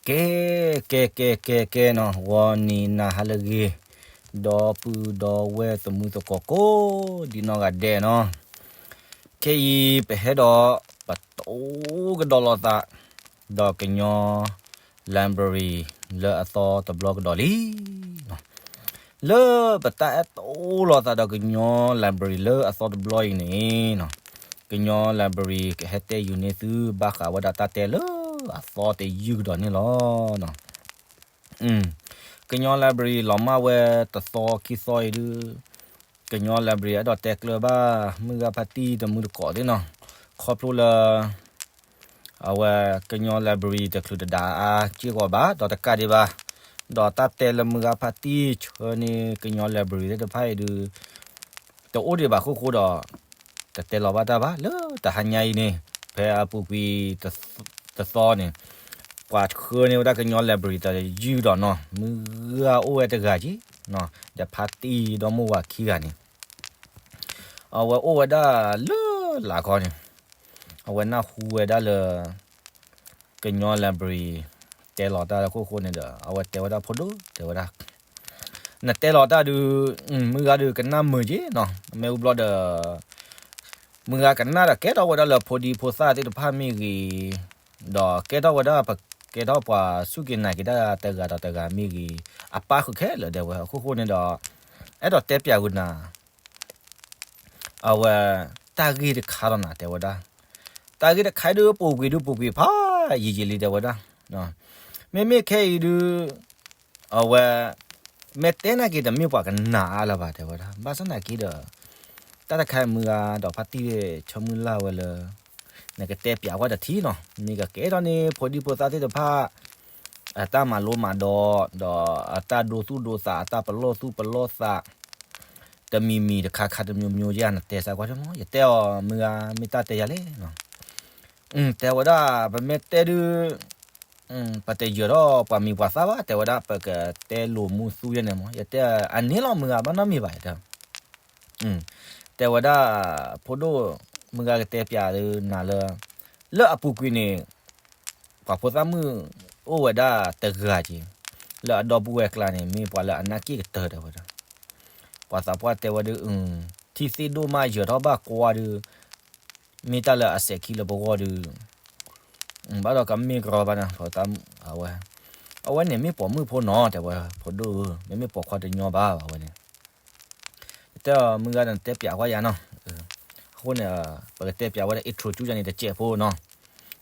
ကဲ ကဲ ကဲ ကဲ ကဲနီၤ, ဂီၤနံၤနၤဟါလၢအဂ့ၤ, ဒီပုၢ်ဒီဝဲၢ်သမုၢ်သကိးကိးဒံနီၢ်ဂၤဒဲးနီၤ, ခဲအံၤပဟဲဒီး ပတိကဒီးလိာ်သး ဒီးကညီ library လၢအသီတဘျီကဒီးလံနီၤ. လၢပတၢ်အဲၣ်တိလိာ်သးဒီးကညီ library လၢအသီတဘျီအံၤန့ၣ်နီၤ, ကညီ library ကဟဲတဲယုာ်န့ၢ်သု ဘၣ်ဃးဝဲဒၣ်တၢ်တဲလၢအသီတယုၢ်ကဒီးန့ၣ်လီၤ. ကညီ library လီၤမၢ်ဝဲတသီခံသီအံၤဒုး, ကညီ library အဲၣ်ဒိးတဲကျၢၤဘၣ် မုၢ်ဂၤဖါတံၢ်တမုၢ်တကိးသ့ၣ်နီၤ, ခီဖျိလၢ အဝဲကညီ library တချုးတဒါအါစ့ၢ်ကီးဘၣ် ဒီးတကးဒံးဘၣ်, ဒီးတၢ်တဲလၢမုၢ်ဂၤဖါတံၢ်ဆှၢန့ၢ်ကညီ library သ့ၣ်တဖၣ်အံၤဒုး တအိၣ်ဒံးဘၣ်အဃိဒီး တတဲလီၤဘၣ်တၢ်ဘၣ် လၢတဟါညါအံၤန့ၣ်, ဖဲအပူၤကွံာ်တသီန့ၣ်, ပှၤဆှၢန့ၢ်ဝဲဒၣ်ကညီ library တယုၢ်ဒီးနီၤ, မုၢ်ဂၤအိၣ်ဝဲတဂၤက့ၤ, ဒီးဖါတံၢ်ဒီမိၢ်ဝၤခံဂၤန့ၣ်, အဝဲအိၣ်ဝဲဒၣ်လၢလၢ်ခီန့ၣ်, အဝဲနၢ်ဟူဝဲဒၣ်လၢ ကညီ library တဲလီၤတၢ်အဃိန့ၣ်ဒီး အဝဲတဲဝဲဒၣ်ဖိဒိၣ် တဲဝဲဒၣ်, နတဲလီၤတၢ်ဒုး, မုၢ်ဂၤဒုးကနၣ်မုာ်က့ၤနီၤ, မ့ၢ်ဝံၤဘျီဒီး မုၢ်ဂၤကနၣ်ဒီးကဲထီၣ်ဝဲဒၣ်လၢဖိဒံဖိသၣ်သ့ၣ်တဖၣ်မ့ၢ်ဂ့ၤ, ဒီးကဲထီၣ်ဝဲဒၣ်ပကဲထီၣ်ပှၤစူၢ်က့ၤနာ်က့ၤတၢ်တဂၤဒီးတဂၤမ့ၢ်ဂ့ၤ, အပၣ်ဃုာ်ခဲလၢာ်ဒဲးဝဲအဃိန့ၣ်ဒီး, အဲၣ်ဒိးတဲပၠးဝဲနၤ အဝဲ တၢ်ဂ့ၢ်တခါလီၤနၤ တဲဝဲဒၣ်, တၢ်ဂ့ၢ်တခါအံၤဒုး ပူၤကွံာ်ဒုးပူၤကွံာ်ဖးယံာ်ယံာ်လံ တဲဝဲဒၣ်, မ့မ့ၢ်ခဲအံၤဒုး အဝဲ မ့ၢ်တဲနာ်က့ၤတမ့ၢ်ပှၤကနၣ်အါလၢၤဘၣ် တဲဝဲဒၣ်, ဘၣ်ဆၣ်နာ်က့ၤဒီး တၢ်တခါအံၤမုၢ်ဂၤဒီးဖါတံၢ်ဆၢမုၢ်လၢ်ဝဲလၢ နကတဲပၠးကွၢ်တထံၣ်နီၤ, မ့ၢ်ကကဲထီၣ်န့ၢ်ဖိဒံဖိသၣ်သ့ၣ်တဖၣ် အတၢ်မၤလိမၤဒိး, ဒီးအတၢ်ဒိသူၣ်ဒိသး, အတၢ်ပလီၢ်သူၣ်ပလီၢ်သး, တမံၤမံၤတခါခါတမျိုးမျိုးယဲ နတဲစၢ်ကွၢ်မး, ယတဲအီၤမုၢ်ဂၤ မ့ၢ်တၢ်တဲယၤလဲၣ်, တဲဝဲဒၣ် ပမ့ၢ်တဲဒုး ပတယၢၤထီၣ်ပှၤမံၤပှၤသၣ်ဘၣ် တဲဝဲဒၣ် ပကတဲလိာ်မူသူယဲန့ၣ်မး, ယတဲအန့ၣ်လီၤမုၢ်ဂၤ ဘၣ်နီတမံၤဘၣ် တဲ တဲဝဲဒၣ် ဖိဒိၣ် မုၢ်ဂၤကတဲပၠးနၤလၢ လၢအပူၤကွံာ်န့ၣ် ပှၤဖိသၣ်မုၣ်အိၣ်ဝဲဒၣ်တဂၤက့ၤ လၢအဒီပုၢ်ဝဲၢ်ကျါန့ၣ် မ့ၢ်ပှၤလၢအနၢ်က့ၣ်ကတၢၢ် တဲဝဲဒၣ်, ပှၤသးပှၢ်တဲဝဲဒၣ် ထံသ့ၣ်ဒိၣ်မးယၢၤထီၣ်ဘၣ်ကွၢ်ဒုး မ့ၢ်တၢ်လၢအစဲးခံလၢပဂီၢ်ဒုး ဘၣ်ဒီးကမ့ၢ်ကရီဘၣ်န့ၣ် အဝဲ အဝဲန့ၣ်မ့ၢ်ပိာ်မုၣ်ဖိနီၤ တဲဝဲ ဖိဒိၣ်ဧၢ မ့မ့ၢ်ပိာ်ခွါတညီဘၣ်ဝဲန့ၣ် တဲအီၤမုၢ်ဂၤဒီးနတဲပၠးကွၢ်ယၤနီၤ, အဃိန့ၣ် ပကတဲပၠးဝဲဒၣ် intro ကၠူယၤန့ၣ် တစဲးဖိနီၤ,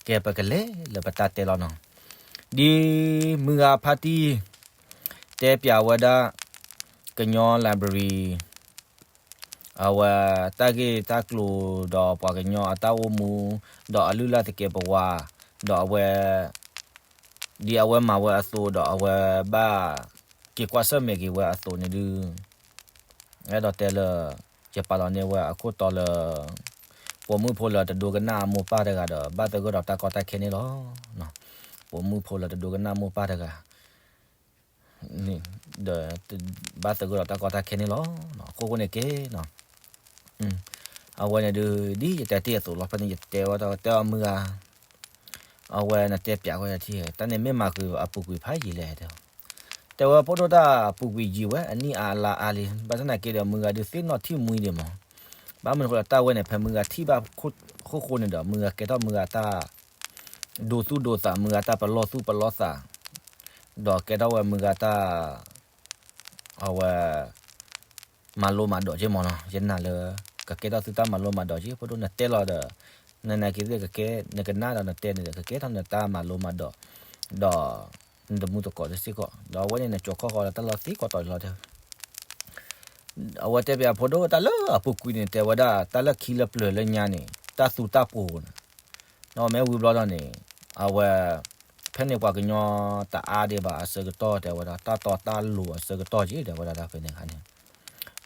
ကဲပကလဲၤလၢပတၢ်တဲလီၤနီၤ, ဒ်မုၢ်ဂၤဖါတံၢ် တဲပၠးဝဲဒၣ် ကညီ library အဝဲတၢ်ဂ့ၢ်တၢ်ကျိၤ ဒီးပှၤကညီအတၢ်အိၣ်မူ ဒီးအလုၢ်အလၢ်သကဲးပဝး ဒီးအဝဲ ဒ်အဝဲမၤဝဲအသိးဒီးအဝဲဘၣ်က့ၤကွၢ်ဆၢၣ်မဲာ်က့ၤဝဲအသိးန့ၣ်ဒုး အဲၣ်ဒိးတဲလၢ ယပာ်လီၤန့ၢ်ဝဲအခိၣ်တီလၢ ပိာ်မုၣ်ဖိလၢတဒိကနၣ်အမိၢ်ပၢ်တဂၤဒီး ဘၣ်သဂၢၢ်ဒီးတၢ်ကီတၢ်ခဲန့ၣ်လီၤ. ပိာ်မုၣ်ဖိလၢတဒိကနၣ်မိၢ်ပၢ်တဂၤ ဒီး ဘၣ်သဂၢၢ်ဒီးတၢ်ကီတၢ်ခဲန့ၣ်လီၤ. အခိၣ်ဃိန့ၣ်က့ အဝဲန့ၣ်ဒုး ဒ်ယတဲတ့ၢ်အသိးလီၤ ဖဲန့ၣ်ယတဲဝဲဒၣ်တဲအီၤမုၢ်ဂၤ အဝဲနတဲပၠးဝဲယထံၣ် တၢ်န့ၣ်မ့ၢ်မၤဃုာ်အပူၤကွံာ်ဖးယံာ်လဲၣ် တဲဝဲ တဲဝဲဖိဒိၣ်တၢ်ပူၤကွံာ်ယံာ်ဝဲ အနံၣ်အါအလါအါလံ ဘၣ်ဆၣ်သနာ်က့ဒီး မုၢ်ဂၤဒုးသ့ၣ်နီၣ်ထံၣ်မှံဒံးမး ဘၣ်မနုၤဃိလၢတၢ်ဝဲန့ၣ် ဖဲမုၢ်ဂၤထံၣ်ဘၣ်အခိၣ်ဃိန့ၣ်ဒီး မုၢ်ဂၤကဲထီၣ်မုၢ်ဂၤတၢ် ဒိသူၣ်ဒိသး မုၢ်ဂၤတၢ်ပလီၢ်သူၣ်ပလီၢ်သး ဒီးကဲထီၣ်ဝဲမုၢ်ဂၤတၢ် အဝဲ မၤလိမၤဒိးက့မးနီၤ ယနာ်လၢ ကကဲထီၣ်သုတၢ်မၤလိမၤဒိးက့ ဖိဒိၣ်နတဲလီၤဒီး နနာ်က့ၤသ့ၣ်ကကဲ နကနၣ်ဒီးနတဲန့ၣ်ဒီး ကကဲထီၣ်နတၢ်မၤလိမၤဒိး ဒီး နတမူသကိးတစ့ၢ်ကီး ဒီးအဝဲန့ၣ်နကၠီၤခီဃီလၢတၢ်လီၢ်သ့ကီးတီၤလီၤတဲ အဝဲတဲပၠးဖိဒိၣ်တၢ်လၢအပူၤကွံာ်န့ၣ် တဲဝဲဒၣ်တၢ်လၢခံလၢပျၢၤလၢညါန့ၣ် တၢ်သူတၢ်ပှိၤန့ၣ် ဒီးမ့ၢ်ဝံၤဘျီဒီးန့ၣ် အဝဲ ဖဲန့ၣ်ပှၤကညီတအါဒံးဘၣ်အဆၢကတီၢ်တဲဝဲဒၣ် တၢ်တီတၢ်လိၤအဆၢကတီၢ်က့ တဲဝဲဒၣ်ဖဲန့ၣ်အခါန့ၣ်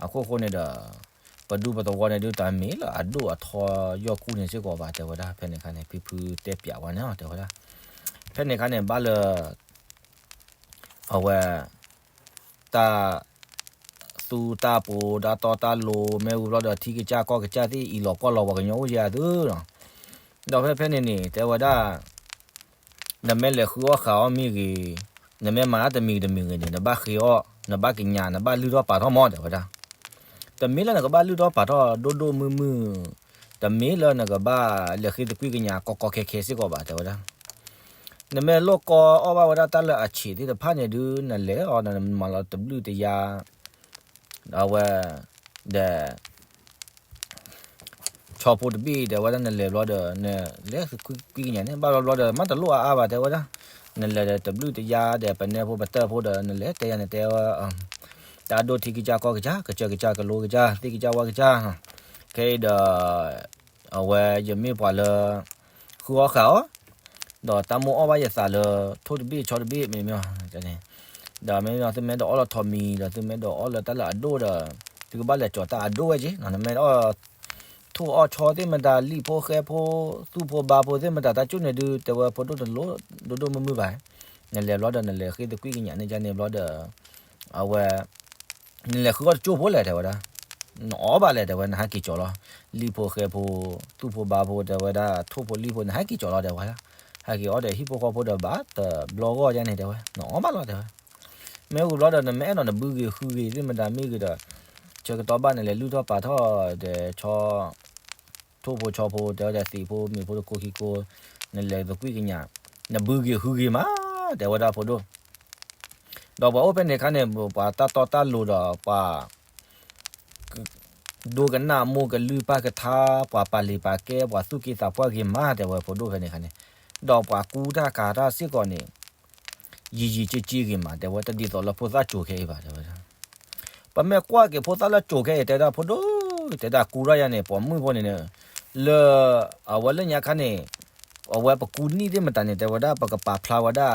အခိၣ်ဃိန့ၣ်ဒီး ပဒူပသဝီန့ၣ်ဒုးတမ့ၢ်လၢအဒိၣ်အထီယီၢ်ကူၣ်န့ၣ်စ့ၢ်ကီးဘၣ်တဲဝဲဒၣ် ဖဲန့ၣ်အခါန့ၣ် ဖံဖုတဲပၠးဝဲန့ၣ်တဲဝဲဒၣ် ဖဲန့ၣ်အခါန့ၣ် ဘၣ်လၢ အဝဲ တၢ် သူတၢ်ပှိၤ တၢ်တီတၢ်လိၤ မ့ၢ်ဝံၤဘျီဒီးထံကစၢ်ကီၢ်ကစၢ်သ့ၣ်အံၤလီၤကွၢ်လီၤပှၤကညီအိၣ်ယၤသုနီၤ ဒီးဖဲဖဲန့ၣ်န့ၣ် တဲဝဲဒၣ် နမ့ၢ်လဲၤဃုအီၣ်ဃုအီၣ်မ့ၢ်ဂ့ၤ, နမ့ၢ်မၤတၢ်တမံၤတမံၤဂ့ၤန့ၣ် နဘၣ်ဃ့အီၣ်, နဘၣ်ကညး, နဘၣ်လုၢ်ထီၣ်ပာ်ထီၣ်မး တဲဝဲဒၣ်. တမ့ၢ်လၢနကဘၣ်လုၢ်ထီၣ်ပာ်ထီၣ်ဒိၣ်ဒိၣ်မုၢ်မုၢ်, တမ့ၢ်လၢနကဘၣ်လဲၤဃ့သကွံၢ်ကညးကီကီခဲခဲစ့ၢ်ကီးဘၣ် တဲဝဲဒၣ်. နမ့ၢ်လိၣ်ကီအီၣ်ဘၣ်ဝဲဒၣ်တၢ်လၢအဆံးသ့ၣ်တဖၣ်န့ၣ်ဒုး နလဲၤအီၤ နမၤလီၤတဘျုးတယါ, အဝဲ, ဒီး ဆီဖိတဘ့ၣ် တဲဝဲဒၣ် နလဲၤဘျီဒီး နလဲၤကွံကညးန့ၣ် ဘၣ်ဘျီဘျီဒီး မ့ၢ်တလိၣ်အါအါဘၣ် တဲဝဲဒၣ်. နလဲၤဒီးတဘျုးတယါဒီး ပနဲဖိပတၢၢ်ဖိဒီး နလဲၤတဲယၤနတဲဝဲ, တၢ်အဒိၣ်ထံကစၢ်ကီၢ်ကစၢ် ကစၢၢ်ကစၢ်ကလိကစၢ် သ့ၣ်ကစၢ်ဝါကစၢ်, ခဲအံၤဒီး အဝဲယမ့ၢ်ပှၤလၢ ဃုအီၣ်ဃုအီၣ်, ဒီးတၢ်မိၣ်အီၣ်ဘၣ်ယသးလၢ ထိၣ်တဘ့ၣ်ဆီတဘ့ၣ်မ့မ့ၢ်, ဒီးမ့ၢ်သုမ့ၢ်ဒိးအီၣ်လၢထိးမံၤ ဒီးသုမ့ၢ်ဒိးအီၣ်လၢတၢ်လၢအဒိၣ်ဒီး သုကဘၣ်လဲၤကၠီၤတၢ်အဒိၣ်ဝဲက့ၤ, နမ့ၢ်အီၣ် ထိၣ်အီၣ်ဆီသ့ၣ်မတၤ လံၣ်ဖိဃဲဖိ သူၣ်ဖိဘါဖိသ့ၣ်မတၤ တၢ်ကၠိၣ်န့ၣ်ဒုး တဲဝဲဖိဒိၣ်တလိၣ် ဒိၣ်ဒိၣ်မုၢ်မုၢ်ဘၣ်, နလဲၤဘျီဒီး နလဲၤဃ့သကွံၢ်ကညးန့ၣ်ကန့ၣ်ဘျီဒီး အဝဲ နလဲၤဃုအီၣ်တကၠိၢ်ဖိလဲၣ် တဲဝဲဒၣ်, နအီၣ်ဘၣ်လဲၣ် တဲဝဲ နဟဲက့ၤကၠီၤလီၤ, လံၣ်ဖိဃဲဖိ သူၣ်ဖိဘါဖိ တဲဝဲဒၣ် ထိၣ်ဖိလံၣ်ဖိ နဟဲက့ၤကၠီၤလီၤ တဲဝဲဒၣ်, ဟဲက့ၤအီၣ်ဒီးဟံၣ်ဖိဃီဖိဒီးဘၣ်တဘျီဂီၢ်ယါန့ၣ် တဲဝဲ နအီၣ်ဘၣ်လီၤ တဲဝဲ, မ့ၢ်ဝံၤဘျီဒီး နမ့ၢ်အဲၣ်ဒိးနဘုဂ့ၤဟုဂ့ၤသ့ၣ်မတၤမ့ၢ်ဂ့ၤဒီး ဆၢကတီၢ်ဘၣ်နလဲၤလုၢ်ထီၣ်ပာ်ထီၣ်ဒီးဆီ ထိၣ်ဖိဆီဖိ တဲဝဲဒၣ် သံးဖိမ့ၤဖိတကိးခံကိး, နလဲၤသကွံၢ်ကညး, နဘုဂ့ၤဟုဂ့ၤမး တဲဝဲဒၣ်ဖိဒိၣ်, ဒီးပှၤအိၣ်ဖဲန့ၣ်အခါန့ၣ် ပှၤတၢ်တီတၢ်လိၤဒီးပှၤ ဒိကနၣ်မိၢ်ကလုၢ်ပၢ်ကထါ, ပှၤပာ်လံာ်ပာ်ကဲ, ပှၤသူၣ်က့သးပှၢ်ဂ့ၤမး တဲဝဲဖိဒိၣ်ဖဲန့ၣ်အခါန့ၣ်, ဒီးပှၤကူတၢ်ကၤတၢ်စ့ၢ်ကီးန့ၣ် ယံာ်ယံာ်ကၠ့ကၠ့ဂ့ၤမး တဲဝဲ, တဒ်သိးလၢဖိသၣ်ကၠိၤခဲအံၤဘၣ် တဲဝဲဒၣ်. ပမ့ၢ်ကွၢ်က့ၤဖိသၣ်လၢကၠိၤခဲအံၤ တဲဒၣ်ဖိဒိၣ်, တဲဒၣ်ကူထီၣ်ယါန့ၣ် ပိာ်မုၣ်ဖိန့ၣ်န့ၣ်, လၢ အဝဲလၢညါခါန့ၣ်, အဝဲပကူနံၣ်သ့ၣ်မတၤန့ၣ် တဲဝဲဒၣ် ပကပာ်ဖျါဝဲဒၣ်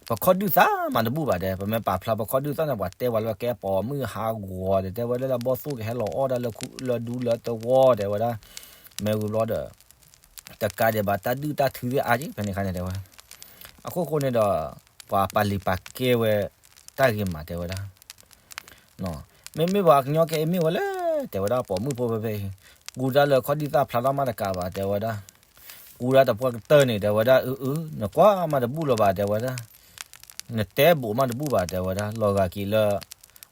ပခီၣ်ဒုၣ်သၣ်မးတဘူၣ်ဘၣ်တဲ, ပမ့ၢ်ပာ်ဖျါပခီၣ်ဒုၣ်သၣ်န့ၣ် ပှၤတဲပှၤလၢကဲပိာ်မုၣ်ဟးဂီၤ တဲဝဲလၢလၢဘီၣ်သိၣ်ကဟဲလီၤအီၣ်ဒၣ်လၢခူလၢဒူလၢသဝီ တဲဝဲဒၣ်, မ့ၢ်ဝံၤဘျီဒီး တကးဒံးဘၣ်တၢ်ဒုၣ်တၢ်ထုသ့ၣ်အါက့ ဖဲန့ၣ်အခါန့ၣ် တဲဝဲ, အခိၣ်ဃိန့ၣ်ဒီး ပှၤပာ်လံာ်ပာ်ကဲဝဲ တၢ်ဂ့ၤမး တဲဝဲဒၣ်, မ့မ့ၢ်ပှၤကညီခဲအံၤမ့ၢ်ဝဲလဲၣ် တဲဝဲဒၣ် ပိာ်မုၣ်ဖိဖဲဖဲအံၤ, ကူတၢ်လၢခီၣ်ဒုၣ်သၣ်ဖျါထီၣ်မးတကးဘၣ် တဲဝဲဒၣ်, ကူတၢ်တပှၢ်ကတၢၢ်န့ၣ် တဲဝဲဒၣ် အၢ အၢ နကွၢ်မးတဘူၣ်လၢၤဘၣ် တဲဝဲဒၣ်, နတဲဘိးမးတဘူၣ်ဘၣ် တဲဝဲဒၣ်, လီၤဂာ်က့ၤလၢ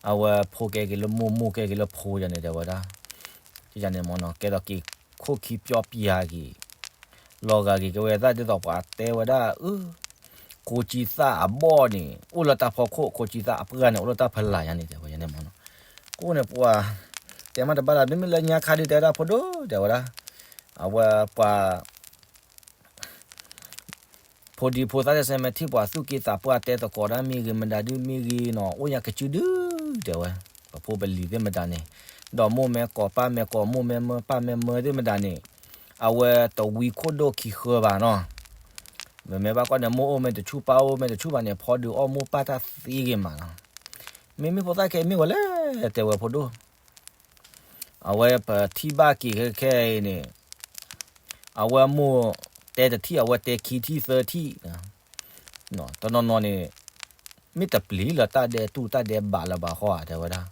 အဝဲဖိကဲက့ၤလၢမိၢ် မိၢ်ကဲက့ၤလၢဖိယါန့ၣ် တဲဝဲဒၣ်, န့ၣ်မ့ၢ်နီၤ ကဲထီၣ်က့ၤခိၣ်ခံပျီပျါက့ၤ လီၤဂာ်က့ၤကဲဝဲသၣ်ဒ်သိးပှၤတဲဝဲဒၣ် အၢ ခိၣ်ကၠံသၣ်အဘီၣ်န့ၣ် အိၣ်လၢတၢ်ဖီခိၣ် ခိၣ်ကၠံသၣ်အပှၢ်န့ၣ် အိၣ်လၢတၢ်ဖီလာ်ယါန့ၣ် တဲဝဲန့ၣ်မ့ၢ်နီၤ, ကိးန့ၣ်ပှၤ တဲမးတဘၣ်လၢ မ့မ့ၢ်လၢညါခါဒုး တဲဝဲဒၣ်ဖိဒိၣ် တဲဝဲဒၣ်, အဝဲပှၤ ဖိဒံဖိသၣ်တစဲး မ့ၢ်ထံၣ်ပှၤသူၣ်က့သးပှၢ်တဲသကိးတၢ်မ့ၢ်ဂ့ၤ မတၤဒုမ့ၢ်ဂ့ၤနီၤ အိၣ်ညါကစုဒု တဲဝဲ, ပဖိပလံၤသ့ၣ်မတၤန့ၣ်, ဒီးမိၢ်မ့ၢ်ကိးပၢ်မ့ၢ်ကိး မိၢ်မ့ၢ်မၢပၢ်မ့ၢ်မၢသ့ၣ်မတၤန့ၣ်, အဝဲတဝံခိၣ်ဒိၣ်ခံဃၢဘၣ်နီၤ, မ့မ့ၢ်ဘၣ်ကွၢ်န့ၣ် မိၢ်အိၣ်မ့ၢ်တဆူၣ် ပၢ်အိၣ်မ့ၢ်တဆူၣ်ဘၣ်န့ၣ် ဖီဒုးအီၣ်မိၢ်ပၢ်တၢ်သ့ဂ့ၤမးနီၤ, မ့မ့ၢ်ဖိသၣ်ခဲအံၤမ့ၢ်ဝဲလဲၣ် တဲဝဲဖိဒိၣ် အဝဲပထံၣ်ဘၣ်က့ၤခဲခဲအံၤန့ၣ်, အဝဲမိၢ်တဲတထံၣ် အဝဲတဲခံထံၣ်သၢထံၣ်, တနီၤနီၤန့ၣ် မ့ၢ်တပျံၤလၢတၢ်ဒဲးတူၢ်တၢ်ဒဲးဘးလၢၤဘၣ်ဃီဧါ တဲဝဲဒၣ်,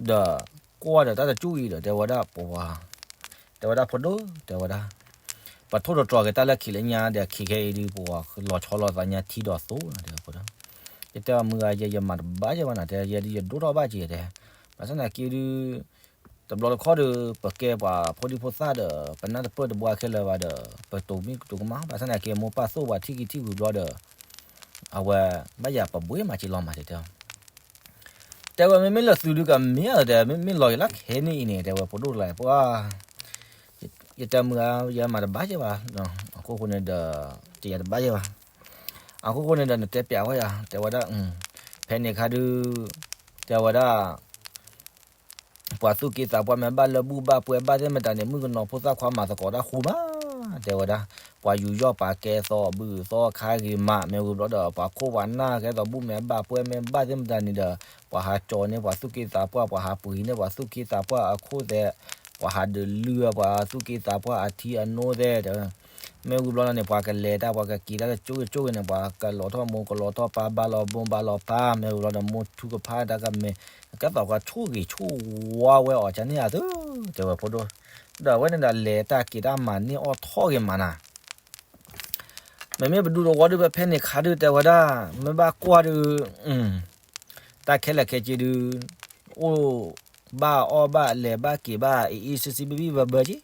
ဒီးကွၢ်ဒီးတၢ်တကၠူၣ်အံၤဒီး တဲဝဲဒၣ်ပှၤ, တဲဝဲဒၣ်ဖိဒိၣ် တဲဝဲဒၣ်, ပထိၣ်တတြီၤက့ၤတၢ်လၢခံးလၢညါဒီး ခံးခဲအံၤဒုး ပှၤလီၤဆီလိာ်သးညါထံဒီးသိလီၤ တဲဝဲဖိဒိၣ်, ယတဲအီၤမုၢ်ဂၤ ယဲယမၤတဘၣ်ယဲဘၣ်နၤ တဲ ယဲဒုးယဒိၣ်ထီၣ်ဘၣ်က့ၤတဲ, ဘၣ်ဆၣ်သနာ်က့ဒုး တဘျီတခီၣ်ဒီး ပကဲပှၤဖိဒံဖိသၣ်ဒီး ပနၢ်တပၢၢ်တဘှါခဲလၢာ်ဘၣ်ဒီး ပတိၤမံကတိၤကမၣ် ဘၣ်ဆၣ်သနာ်က့ မိၢ်ပၢ်သိၣ်ပှၤထံၣ်ကံထံၣ်ဝံၤဘျီဒီး အဝဲ ဘၣ်ယၤပဘှ့မၤစ့လီၤမၤစ့တဲ, တဲဝဲမ့မ့ၢ်လၢသုဒုးကမ့ၢ်ဧါ တဲ မ့မ့ၢ်လီၤက့ၤလၢခဲန့ၣ်အံၤန့ၣ် တဲဝဲဖိဒိၣ်တဂၤ ပှၤ ယတဲမုၢ်ဧါ ယမၤတဘၣ်ယဲဘၣ်, အခိၣ်ဃိန့ၣ်ဒီး တယၤတဘၣ်ယဲဘၣ်, အခိၣ်ဃိန့ၣ်ဒီး နတဲပျးဝဲယၤ တဲဝဲဒၣ်, ဖဲန့ၣ်အခါဒုး တဲဝဲဒၣ် ပှၤသူၣ်က့သးပှၢ်မ့ၢ်ဘၣ်လၢဘူၣ်ဘၣ်ပှဲၤဘၣ်သ့ၣ်မတၤန့ၣ် မုၣ်ကနီၤဖိသၣ်ခွါမၤသကိးတၢ်ဃူမး, တဲဝဲဒၣ်, ပှၤယူးယီၣ်ပာ်ကဲသီၣ်ဘုၣ်သီခါဂ့ၤမး မ့ၢ်ဝံၤဘျီဒီး ပှၤခိၣ်ပှၤနၢ်ကဲသိးဘူၣ်မ့ၢ်ဘၣ်ပှဲၤမ့ၢ်ဘၣ်သ့ၣ်မတၤန့ၣ်ဒီး ပှၤဟးကၠီၤန့ၢ်ပှၤသူၣ်က့သးပှၢ် ပှၤဟးပှ့ၤန့ၢ်ပှၤသူၣ်က့သးပှၢ်အခိၣ်သဲး, ပှၤဟးဒုးလုၢ်ပှၤသူၣ်က့သးပှၢ်အထံအနိသဲး မ့ၢ်ဝံၤဘျီန့ၣ် ပှၤကလဲၤတၢ် ပှၤကက့ၤတၢ်လၢကၠိဂ့ၤကၠိဂ့ၤန့ၣ် ပှၤကလီၤထီၣ်မိၢ်ကလီၤထီၣ်ပၢ် ဘၣ်လီၤမိၢ်ဘၣ်လီၤပၢ် မ့ၢ်ဝံၤဘျီဒီး မိၢ်ထုကဖၣ်တၢ်ကမဲာ် ကဲသိးပှၤဆိၣ်ဂ့ၤဆိၣ်ဝါဝဲအီၤ ကန့ၢ်အသု တဲဝဲဖိဒိၣ်, ဒီးအဝဲန့ၣ်ဒီးလဲၤတၢ်က့ၤတၢ်မၤန့ၢ်အီၣ်ထီၣ်ဂ့ၤမးနၤ မ့မ့ၢ်ပဒူသဝီဒုး ပဖဲန့ၣ်ခါဒုး တဲဝဲဒၣ်, မ့ၢ်ဘၣ်ကွၢ်ဒုး တၢ်ခဲလၢာ်ခဲဆ့ဒုး အိၣ်ဘၣ်အီၣ်ဘၣ်လဲၤဘၣ်က့ၤဘၣ် အ့ၣ်အ့ၣ်စံစံဘံဘံဘၢဘၢက့ၤ,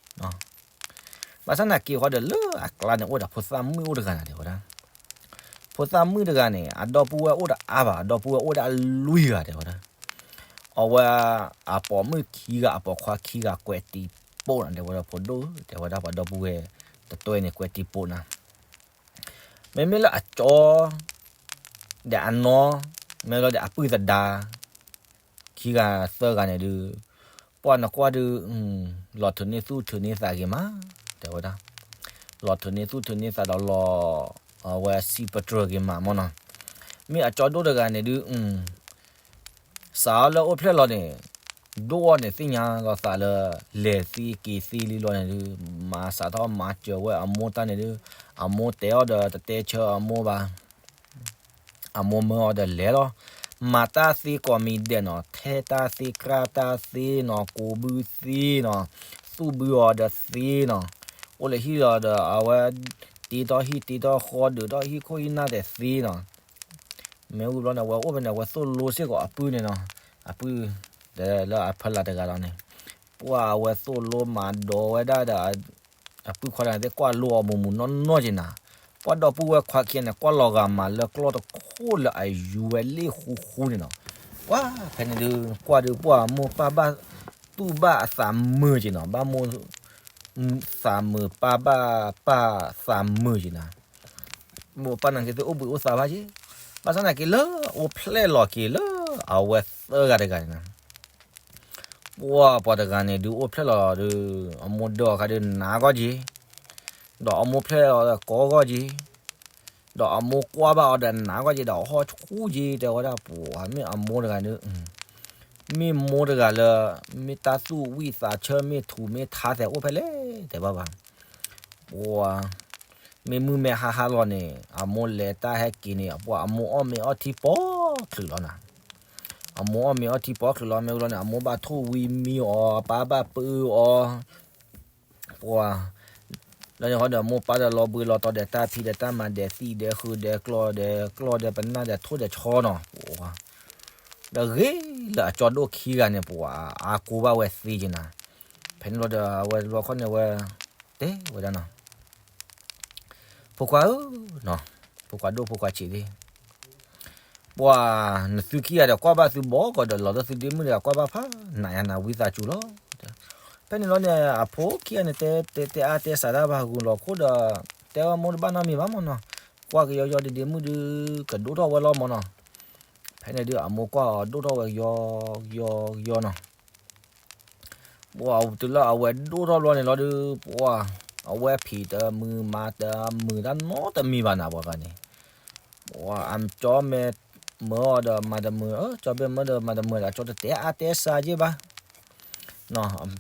ဘၣ်ဆၣ်သနာ်က့ဃီဒီး လၢအကျါန့ၣ် အိၣ်ဒီးဖိသၣ်မုၣ်အိၣ်တဂၤနၤ တဲဝဲဒၣ်. ဖိသၣ်မုၣ်တဂၤန့ၣ် အဒီပုၢ်ဝဲၢ်အိၣ်ဒီးအါဘၣ်, အဒီပုၢ်ဝဲၢ်အိၣ်ဒီးအလွံၢ်ဂၤ တဲဝဲဒၣ်. အဝဲအပိာ်မုၣ်ခံဂၤ အပိာ်ခွါခံဂၤ ကွဲးတံာ်ပိာ်နၤ တဲဝဲဒၣ်, ဖိဒိၣ် တဲဝဲဒၣ်, ပှၤဒီပုၢ်ဝဲၢ်တတွဲန့ၣ် ကွဲးတံာ်ပိာ်နၤ. မ့မ့ၢ်လၢအကၠီ ဒီးအနီၢ်, မ့ၢ်လီၤဒီးအပုၢ်သဒါ ခံဂၤသၢဂၤန့ၣ်ဒုး, ပှၤနကွၢ်ဒုး လီၤထုးန့ၢ်သူၣ်ထုးန့ၢ်သးဂ့ၤမး တဲဝဲဒၣ်. လီၤထုးန့ၢ်သူၣ်ထုးန့ၢ်သးဒီးလီၤ အဝဲစံးပတြၢၤဂ့ၤမးမ့ၢ်နီၤ. မ့ၢ်အကၠီဒိၣ်တဂၤန့ၣ်ဒုး စးအီၤလၢအိၣ်ဖျဲၣ်လီၤန့ၣ်, ဒိၣ်အီၤန့ၣ်သ့ၣ်ညါလီၤသးလၢ လဲၤသ့က့ၤသ့လံလီၤန့ၣ်ဒုး, မၤစးထီၣ်မၤစၢၤဝဲအမိၢ်တၢ်န့ၣ်ဒုး, အမိၢ်တဲအီၤဒီးတတဲဆၢအမိၢ်ဘၣ်. အမိၢ်မၢအီၤဒီးလဲၤလီၤ. မၤတၢ်သ့ကိးမံၤဒဲးနီၤ, ထဲတၢ်သ့ ကြၢ်တၢ်သ့နီၤ, ကိးဘုသ့နီၤ, သူၣ်ဘုအီၤဒီးသ့နီၤ. အိၣ်လၢဟံၣ်လီၤဒီး အဝဲတ့ထီၣ်ဟံၣ်တ့ထီၣ်ဃီ ဒုးထီၣ်ဟံၣ်ခိၣ်ဟံၣ်နၢ်ဒီးသ့နီၤ. မ့ၢ်ဝံၤဘျီန့ၣ် အဝဲအိၣ်ဖဲန့ၣ် အဝဲသိၣ်လိစ့ၢ်ကီးအပုၢ်န့ၣ်နီၤ. အပုၢ် ဒီးလၢအဖီလာ်တဂၤလီၤန့ၣ်, ပှၤအဝဲသိၣ်လိမၤဒိးဝဲဒၣ်ဒီး အပုၢ်ခွါတဂၤသ့ၣ် ကွၢ်လိအီၤမုာ်မုာ်နီၢ်နီၢ်က့ၤနၤ. ပှၤဒီပုၢ်ဝဲၢ်ခွါခံဂၤန့ၣ် ကွၢ်လီၤဂာ်မးလၢကျီၢ်တခိၣ်လၢအယူၤဝဲလ့ၣ်ဃူဃူန့ၣ်နီၤ. ပှၤဖဲန့ၣ်ဒုး ကွၢ်ဒုး ပှၤအမိၢ်ပၢ်ဘၣ် တူၢ်ဘၣ်အသးမုာ်က့ၤနီၤ, ဘၣ်မိၢ် သးမုာ်ပၢ်ဘၣ်ပၢ်သးမုာ်က့ၤနၤ. မိၢ်ပၢ်န့ၣ်က့ၤသ့ၣ် အိၣ်ဘှံးအိၣ်သါဘၣ်က့ၤ, ဘၣ်ဆၣ်သနာ်က့ လၢအိၣ်ဖျဲၣ်လီၤက့ၤလၢအဝဲသၢဂၤတဂၤန့ၣ်နီၤ. ပှၤပှၤတဂၤန့ၣ်ဒုး အိၣ်ဖျဲၣ်လီၤဒီး အမိၢ်ဒၢအီၤခါဒုး နးဂီၢ်က့ၤ, ဒီးအမိၢ်ဖျဲၣ်လီၤဒီး ကီဂီၢ်က့ၤ, ဒီးအမိၢ်ကွၢ်ဘၣ်အီၤဒီး နးဂီၢ်က့ၤဒီး အဟီၣ်ဆူၣ်က့ၤ တဲဝဲဒၣ်. ပှၤမ့ၢ်အမိၢ်တဂၤဒုး မ့ၢ်မိၢ်တဂၤလၢ မ့ၢ်တၢ်သူၣ်ဝံၣ်သးဆၢ မ့ၢ်ထူးမ့ၢ်ထါသဲး အိၣ်ဖဲလဲၣ် တဲဘၣ်ဘၣ်. ပှၤ မ့ၢ်မုၢ်မ့ၢ်ဟါဟါလီၤန့ၣ် အမိၢ်လဲၤတၢ်ဟဲက့ၤန့ၣ် ပှၤအမိၢ်အီၣ်မ့ၤအီထံပိာ်ချုးလီၤနၤ. အမိၢ်အီၣ်မ့ၤအီထံပိာ်ချုးလီၤ မ့ၢ်ဝံၤလီၤန့ၣ် အမိၢ်ဘၣ်ထိၣ်ဝံမံအီၤ အပၢ်ဘၣ်ပၢအီၤ. ပှၤ လၢန့ၣ်ဃီဒီး မိၢ်ပၢ်ဒီးလီၤဘှံးလီၤတီၤဒီးတၢ်ဖံးဒီးတၢ်မၤဒီးသံၣ်ဒီးဃုာ်ဒီးကျီၢ်ဒီးကျီၢ်ဒီးပနၢ်ဒီးထိၣ်ဒီးဆီနီၤ. ပှၤ ဒီးဂ့ၤလၢအကၠီဒိၣ်ခံဂၤန့ၣ် ပှၤအါကိးဘၣ်ဝဲသ့က့ၤနၤ. ဖဲန့ၣ်လီၤဒီး အဝဲတဘျီခီန့ၣ်ဝဲ တဲဝဲဒၣ်နီၤ, ဖိခွါဧၢ, ဖိခွါဒိၣ်ဖိခွါဆံးသ့ၣ်, ပှၤ နသုခံဂၤဒီးကွၢ်ဘၣ်သုဘီကီးဒီး လီၤလၢသုဒ့မုၣ်ဒီးကွၢ်ဘၣ်ဖးနးယါနၤ ဝံသးစူၤလီၤ. ဖဲန့ၣ်လီၤန့ၣ် အဖိခံဂၤန့ၣ် တဲတဲအါတဲစှၤတၢ်ဘၣ် ဂုာ်လီၤခိၣ်ဒီး တဲဝဲမိၢ်တဘၣ်နီတမံၤဘၣ်မ့ၢ်နီၤ, ကွၢ်ကယီကယီဒ့ဒ့မုၣ်ဒုး ကဒိၣ်ထီၣ်ဝဲလီၤမ့ၢ်နီၤ. ဖဲန့ၣ်ဒုး အမိၢ်ကွၢ်အီၤဒိၣ်ထီၣ်ဝဲကယီကယီကယီနီၤ. ပှၤတုၤလၢအဝဲဒိၣ်ထီၣ်ဘျီန့ၣ်လီၤဒုး ပှၤ အဝဲဖံးတမုာ်မၤတမုာ်တၢ်နီတမံၤဘၣ်နၤ ပှၤဂၤန့ၣ်, ပှၤ အကၠီမ့ၢ်မၢအီၤဒီးမၤတမုာ်, ကၠီမ့ၢ်မၢဒီးမၤတမုာ်ဒီး အကၠီတတဲအါတဲစှၤက့ၤဘၣ်.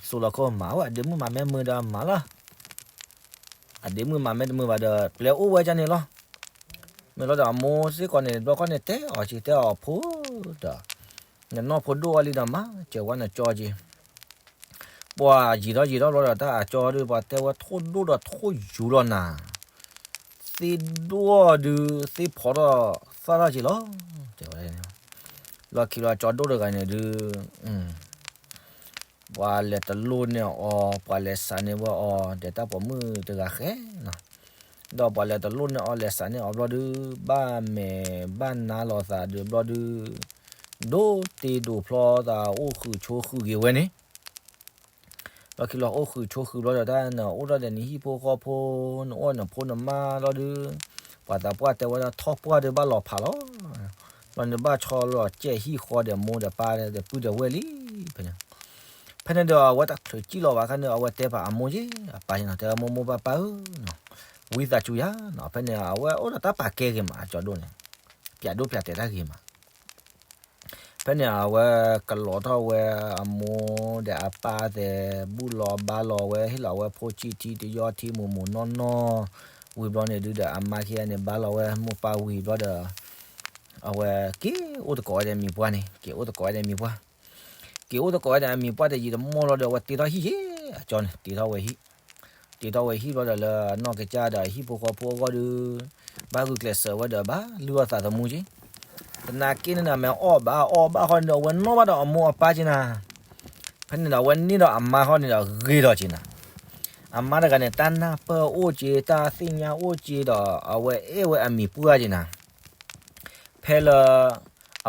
စိလီၤခိၣ်မၤဝဲ အဒ့မုၣ်မၤမ့ၢ်မုာ်ဒီးမၤလီၤ. အဒ့မုၣ်မၤမ့ၢ်တမုာ်ဘၣ်ဒီး ပျဲအိၣ်ဝဲဒ်န့ၣ်လီၤ. မ့ၢ်လီၤဒီးအမိၢ်စ့ၢ်ကီးန့ၣ် တဘျီခီန့ၣ် တဲအီၤက့ၤ တဲအီၤဖိဒီး နနီၢ်ဖိဒိၣ်အီၤလံဒီးမၤစၢၤဝဲနကၠီက့ၤ. ပှၤယံာ်ထီၣ်ယံာ်ထီၣ်ဘျီဒီး တၢ်အကၠီဒုး ပှၤတဲဝဲထိၣ်ဒိၣ်ဒီးထိၣ်ယူၤလီၤနၤ, သ့ၣ်ဒိၣ်ဒုး သ့ၣ်ဖီထီၣ်သၣ်ထီၣ်က့ၤလီၤ. တဲဝဲ လီၢ်ခံလီၤ ကၠီဒိၣ်တဂၤန့ၣ်ဒုး ပှၤလဲၤတလိၣ်န့ၢ်အီၤ ပှၤလဲၤစးန့ၢ်ဝဲအီၤ ဒီးတၢ်ပိာ်မုၣ်တဂၤဃဲနီၤ, ဒီးပှၤလဲၤတလိၣ်န့ၢ်အီၤ လဲၤစးန့ၢ်အီၤဘျီဒုး ဘၣ်မဲာ်ဘၣ်နါလိာ်သးဒုးဘျီဒုး ဒိၣ်တ့ဒိၣ်ဖျီသး အိၣ်ဃုာ်ဆိးဃုာ်က့ၤဝဲန့ၣ် လီၢ်ခံလီၤ အိၣ်ဃုာ်ဆိးဃုာ်ဘျီဒီး တၢ်နအိၣ်ထီၣ်ဒီးနဟံၣ်ဖိဃီဖိ နအိၣ်နဖိနမါလီၤဒုး ပှၤသးပှၢ်တဲဝဲဒၣ်ထီၣ်ပှၢ်ဒုးဘၣ်လီၤဖးလီၤ. လီၤန့ၣ်ဘၣ်ဆီလီၤစဲးဟံၣ်ဃီဒီးမိၢ်ဒီးပၢ်ဒီးပုၢ်ဒီးဝဲၢ်လံ ဖဲန့ၣ်. ဖဲန့ၣ်ဒီးအဝဲတချုးစံၣ်လီၤဘၣ်ခါန့ၣ် အဝဲတဲပာ်အမိၢ်က့ၤ အပၢ်က့ၤနီၤ တဲမိၢ်မိၢ်ပၢ်ပၢ်ဧၢနီၤ ဝံသးစူၤယၤနီၤ ဖဲန့ၣ် အဝဲအိၣ်ဒီးတၢ်ပာ်ကဲဂ့ၤမး အကၠီဒိၣ်န့ၣ် ပျးဒိၣ်ပျးတဲာ်တၢ်ဂ့ၤမး ဖဲန့ၣ် အဝဲကလီၤထီၣ်ဝဲအမိၢ်ဒီးအပၢ်သဲး ဘူၣ်လီၤဘါလီၤဝဲ ဟ့ၣ်လီၤဝဲဖိဆံးထံတယီထံမုာ်မုာ်နီၢ်နီၢ် ဝံၤဘျီန့ၣ်ဒုးဒီး အမါခံဂၤန့ၣ် ဘါလီၤဝဲမိၢ်ပၢ်ဝံၤဘျီဒီး အဝဲက့ၤအိၣ်သကိးဝဲဒီးမံၤပှၢ်န့ၣ် က့ၤအိၣ်သကိးဝဲဒီးမံၤပှၢ် က့ၤအိၣ်သကိးဝဲဒီးအမံၤပှၢ်တယံာ်တမီၢ်လီၤဒီး အဝဲတ့ထီၣ်ဟံၣ်ယဲ အကၠီန့ၣ် တ့ထီၣ်ဝဲဟံၣ် တ့ထီၣ်ဝဲဟံၣ်ဘျီဒီး လၢအနီၢ်ကစၢ်ဒီးအဟံၣ်ဖိဃီဖိအဂီၢ်ဒုး ဘၣ်ဂုာ်ကျဲးစၢးဝဲဒီးဘၣ်လုၢ်အီၣ်သးသမူက့, သနာ်က့န့ၣ်ဒီး မ့ၢ်အီၣ်ဘၣ်အီၣ်ဘၣ်ဃီန့ၣ်ဒီး အဝဲနီၣ်ဘၣ်ဒီးအမိၢ်အပၢ်က့နၤ, ဖဲန့ၣ်ဒီး အဝဲန့ၢ်ဒီးအမါဃီန့ၣ်ဒီးဂ့ၤဒီးက့နၤ, အမါတဂၤန့ၣ် တၢ်နၢ်ပၢၢ်အိၣ်က့ တၢ်သ့ၣ်ညါအိၣ်က့ဒီး အဝဲအဲၣ်ဝဲအမံၤပှၢ်က့နၤ, ဖဲလၢ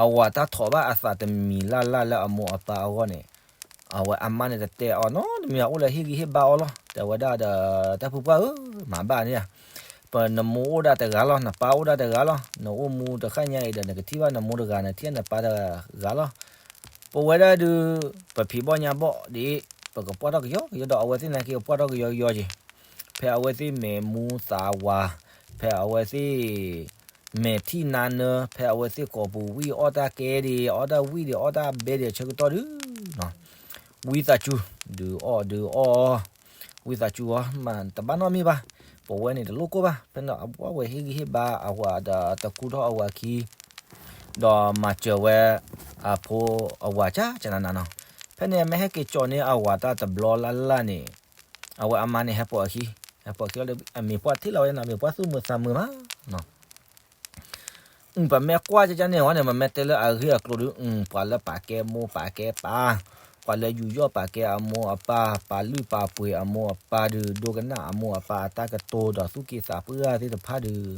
အဝၤတၢ်ထီၣ်ဘၣ်အသးတမံၤလၢ်လၢ်လၢအမိၢ်အပၢ်အဂီၢ်န့ၣ်, အဝဲအမါန့ၣ်တတဲအီၤနီတမံၤ အိၣ်လၢဟ့ၣ်ဂံၢ်ဟ့ၣ်ဘါအီၤလီၤ. တဲဝဲဒၣ်ဒီး တၢ်ဖုပှၢ်ဧၢ, မၤဘၣ်န့ၣ်ဧါ, ပနမိၢ်အိၣ်ဒၣ်တဂၤလီၤ, နပၢ်အိၣ်ဒၣ်တဂၤလီၤ, နအိၣ်မူတဃၣ်ညါအံၤဒီး နကထံၣ်ဘၣ်နမိၢ်တဂၤ နထံၣ်နပၢ်တဂၤလီၤ. ပဝဲဒၣ်ဒုး ပဖံးဘီၣ်ညါဘီၣ်ဒ်အံၤ ပကပှၢ်ထီၣ်ကယီကယီဒီး အဝဲသ့ၣ်နာ်က့ကပှၢ်ထီၣ်ကယီကယီက့, ဖဲအဝဲသ့ၣ်မဲာ်မူသးဝး, ဖဲအဝဲသ့ၣ် မဲာ်ထံၣ်နါနၢ, ဖဲအဝဲသ့ၣ်ကိာ်ပူၤဝံၣ်အီၣ်တၢ်ကဲဒံး အီၣ်တၢ်ဝံၣ်ဒံး အီၣ်တၢ်ဘဲဒံးအဆၢကတီၢ်ဒုး ဝံသးစူၤ ဒုးအီၣ်ဒုးအီၣ်, ဝံသးစူၤအီၤ မၤတဘၣ်နီတမံၤဘၣ်, ပဝဲန့ၣ်တလိၣ်ကိၢ်ဘၣ်. ဖဲန့ၣ်အဝဲဟ့ၣ်ဂံၢ်ဟ့ၣ်ဘါအဝၤဒီးတခူထီၣ်အဝၤခံ ဒီးမၤစၢၤဝဲ အဖိအဝၤကကနးနးနီၤ. ဖဲန့ၣ် မ့ၢ်ဟဲက့ၤကၠီၣ်န့ၢ်အဝၤတၢ်တဘျီလၢ်လၢ်န့ၣ်, အဝဲအမါန့ၣ်ဟဲပိာ်အခံ, ဟဲပိာ်အခံလီၤဒီး အမံၤပှၢ်ထံၣ်လီၤဝဲနီၤ, မံၤပှၢ်သူၣ်မုာ်သးမုာ်မးနီၤ. ပမ့ၢ်ကွၢ်ကကန့ၣ်ဝဲန့ၣ် ပမ့ၢ်တဲလၢအဂ့ၢ်အကျိၤဒီး ပှၤလၢပာ်ကဲမိၢ်ပာ်ကဲပၢ်, ပှၤလၢယူးယီၣ်ပာ်ကဲအမိၢ်အပၢ်, ပာ်လုၢ်ပာ်ပှ့ၤအမိၢ်အပၢ်ဒုး ဒိကနၣ်အမိၢ်အပၢ်အတၢ်ကတိၤဒီးသူၣ်က့သးပှၢ်သ့ၣ်တဖၣ်ဒုး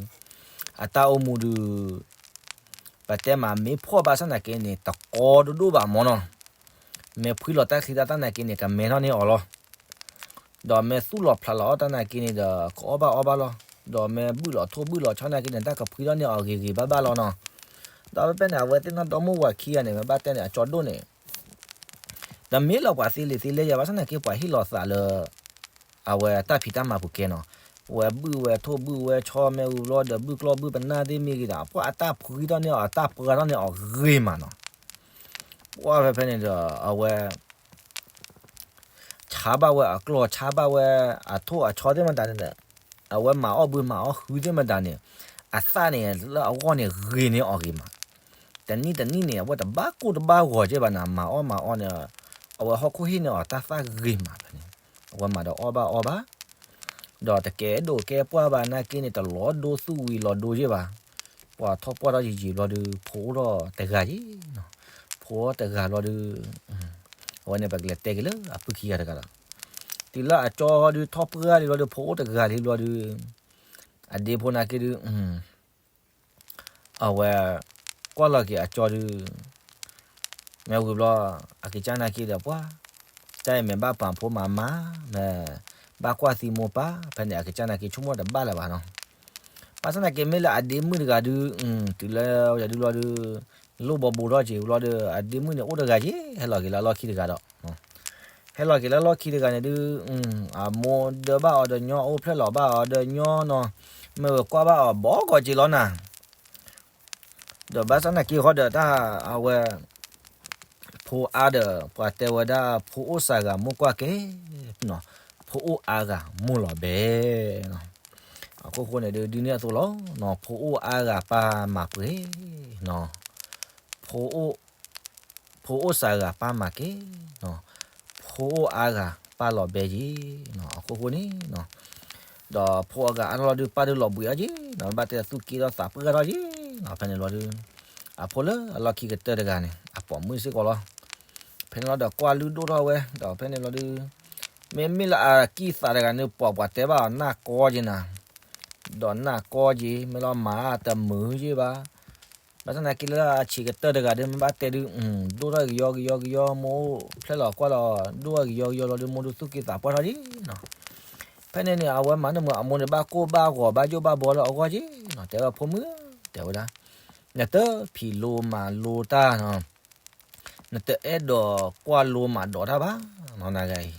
အတၢ်အိၣ်မူဒုး ပတဲမးမ့ၢ်ဖှီၣ်ဘၣ်ဆၣ်သနာ်က့န့ၣ် တကီဒိၣ်ဒိၣ်ဘၣ်မၢ်နီၤ. မ့ၢ်ဖှံလီၤတၢ်ချံတၢ်သၣ်နာ်က့န့ၣ် ကမဲထီၣ်န့ၢ်အီၤလီၤ. ဒီးမ့ၢ်သူၣ်လီၤဖျးလီၤအီၣ်တၢ်နာ်က့န့ၣ်ဒီး ကအီၣ်ဘၣ်အီဘၣ်လီၤ. ဒီးမ့ၢ်ဘုၣ်လီၤထိၣ်ဘုၣ်လီၤဆီနာ်က့န့ၣ် တၢ်ကဖှံထီၣ်န့ၢ်အီၤဂ့ၤဂ့ၤဘၣ်ဘၣ်လီၤနီၤ. ဒီးဖဲဖဲန့ၣ် အဝဲသ့ၣ်နီၢ်ဒီမုၣ်ဝၤခံဂၤန့ၣ် မ့ၢ်ဘၣ်တဲန့ၣ် အကၠီဒိၣ်န့ၣ် တမ့ၢ်လၢပှၤသ့လံာ်သ့လဲၢ်ယၤဘၣ်ဆၣ်သနာ်က့ ပှၤဟ့ၣ်လီၤသးလၢ အဝဲတၢ်ဖံးတၢ်မၤပူၤကဲနီၤ. ဝဲဘုၣ်ဝဲထိၣ်ဘုၣ်ဝဲဆီမ့ၢ်ဝံၤဘျီဒီး ဘုၣ်ကျီၢ်ဘုၣ်ပနၢ်သ့ၣ်မ့ၢ်ဂ့ၤဒီး ပှၤအတၢ်ဖှံထီၣ်န့ၢ်အီၤ အတၢ်ပှဲၤထီၣ်န့ၢ်အီၤဂ့ၤမးနီၤ. ပှၤဖဲဖဲန့ၣ်ဒီး အဝဲ ဆါဘၣ်ဝဲအကျီၢ် ဆါဘၣ်ဝဲအထိၣ်အဆီသ့ၣ်မတၤန့ၣ်ဒီး အဝဲမၤအီၣ်ဘုမၤအီၣ်ဟုသ့ၣ်မတၤန့ၣ် အသၣ်န့ၣ်လၢအဂီၢ်န့ၣ်ဂ့ၤန့ၢ်အီၤဂ့ၤမး. တနံၣ်တနံၣ်န့ၣ် အဝဲတဘၣ်ကိၢ်တဘၣ်ဂီၤကဲဘၣ်န့ၣ် မၤအီၣ်မၤအီၣ်န့ၣ် အဝဲဟီၣ်ခိၣ်ဟ့ၣ်န့ၢ်အီၤတၢ်သၣ်ဂ့ၤမးဖဲန့ၣ် အဝဲမၤဒီးအီၣ်ဘၣ်အီဘၣ် ဒီးတကဲဒိၣ်ကဲပှၢ်ဘၣ်နာ်က့န့ၣ် တလီၤဒိသူၣ်ဝံၤလီၤဒိယ့ၢ်ဘၣ်. ပှၤထီၣ်ပှၢ်ထီၣ်ယံာ်ယံာ်ဘျီဒုး ဖိအိၣ်ထီၣ်တဂၤယ့ၢ်နီၤ. ဖိအိၣ်တဂၤဘျီဒုး အဝဲန့ၣ်ပကလဲၤတဲက့ၤလၢအပုၢ်ခံဂၤတဂၤဒီး တုၤလၢအကၠီဒုးထီၣ်ပှၢ်လံဘျီဒုး ဖိအိၣ်တဂၤလံဘျီဒုး အဒ့ဖိနာ်က့ဒုး အဝဲ ကွၢ်လီၤက့ၤအကၠီဒုး မ့ၢ်ဝံၤဘျီ အကစၢ်နာ်က့ဒီးပှၤ တၢ်အံၤမ့ၢ်ဘၣ်ပာ်ဖိမၤမါ မ့ၢ်ဘၣ်ကွၢ်သံမိၢ်ပၢ် ဖဲန့ၣ် အကစၢ်နာ်က့ဆိကမိၣ်တဘၣ်လၢၤဘၣ်နီၤ. ဘၣ်ဆၣ်သနာ်က့မ့ၢ်လၢအဒ့မုၣ်တဂၤဒုး တုၤလၢယၤဒုးဘျီဒုး လိၣ်ဘီဘိထီၣ်က့ၤဘျီဒုး အဒ့မုၣ်န့ၣ်အိၣ်တဂၤက့ ဟဲလီၤက့ၤလၢအလီၢ်ခံတဂၤဒီး ဟဲလီၤက့ၤလၢလီၢ်ခံတဂၤန့ၣ်ဒုး အမိၢ်ဒၢဘၣ်အီၤဒီးညီ အိၣ်ဖျဲၣ်လီၤဘၣ်အီၤဒီးညီနီၤ မ့ၢ်ဝဲကွၢ်ဘၣ်အီၤဘီကီးက့ၤလီၤနၤ. ဒီးဘၣ်ဆၣ်သနာ်က့ဃီဒီးတၢ်အဝဲ ဖိအါဒီး ပှၤတဲဝဲဒၣ်ဖိအိၣ်စးဂၤမိၢ်ကွၢ်ကဲ ဖိအိၣ်အါဂၤမိၢ်လီၤဘဲ အခိၣ်ဃိန့ၣ်ဒုး ဒ်န့ၣ်အသိးလီၤ. ဖိအိၣ်အါဂၤပၢ်မၤပှဲၤ ဖိအိၣ်စးဂၤပၢ်မၤကဲ ဖိအိၣ်အါဂၤပၢ်လီၤဘဲယ့ၢ် အခိၣ်ဃိန့ၣ် ဒီးဖိအဂၤအါထီၣ်လီၤဒုး ပၢ်ဒုးလီၤဘှံးအီၤက့ၤ ဘၣ်တဲသူၣ်က့ထီၣ်သးပှၢ်ထီၣ်က့ၤ ဖဲန့ၣ်လီၤဒုး အဖိလၢအလီၢ်ခံကတၢၢ်တဂၤန့ၣ် အပိာ်မုၣ်စ့ၢ်ကီးလီၤ. ဖဲန့ၣ်လီၤဒီးကွၢ်လုၢ်ဒိၣ်ထီၣ်ဝဲ ဒီးဖဲန့ၣ်လီၤဒုး မ့မ့ၢ်လၢအကံၢ်သးတဂၤန့ၣ် ပှၤပှၤတဲဘၣ်အီၤနၢ်ကီက့ၤနၤ ဒီးနၢ်ကီက့ၤ မ့ၢ်လီၤမၤတမုာ်ယ့ၢ်ဘၣ် ဘၣ်ဆၣ်သနာ်က့လၢအဆံးကတၢၢ်တဂၤဒုး မ့ၢ်ဘၣ်တဲဒုး ဒိၣ်ထီၣ်ကယီကယီကယီ မိၢ်အိၣ်ဖျဲၣ်လီၤကွၢ်လီၤ ဒိၣ်ထီၣ်ကယီကယီလီၤဒုး မိၢ်ဒုးသူၣ်က့သးပှၢ်ထီၣ်က့ၤနီၤ. ဖဲန့ၣ်န့ၣ် အဝဲမၤနၢၤမုာ်အမိၢ်န့ၣ် ဘၣ်ကိၢ်ဘၣ်ဂီၤဘၣ်ယိၣ်ဘၣ်ဘီလၢအဂီၢ်က့ၤနီၤ တဲဝဲဖိမုၣ် တဲဝဲဒၣ် နတဖံးလိမၤလိတၢ်နီၤ နတအဲၣ်ဒိးကွၢ်လိမၤဒိးတၢ်ဘၣ်နီၤ နဂၤအံၤ ဒီး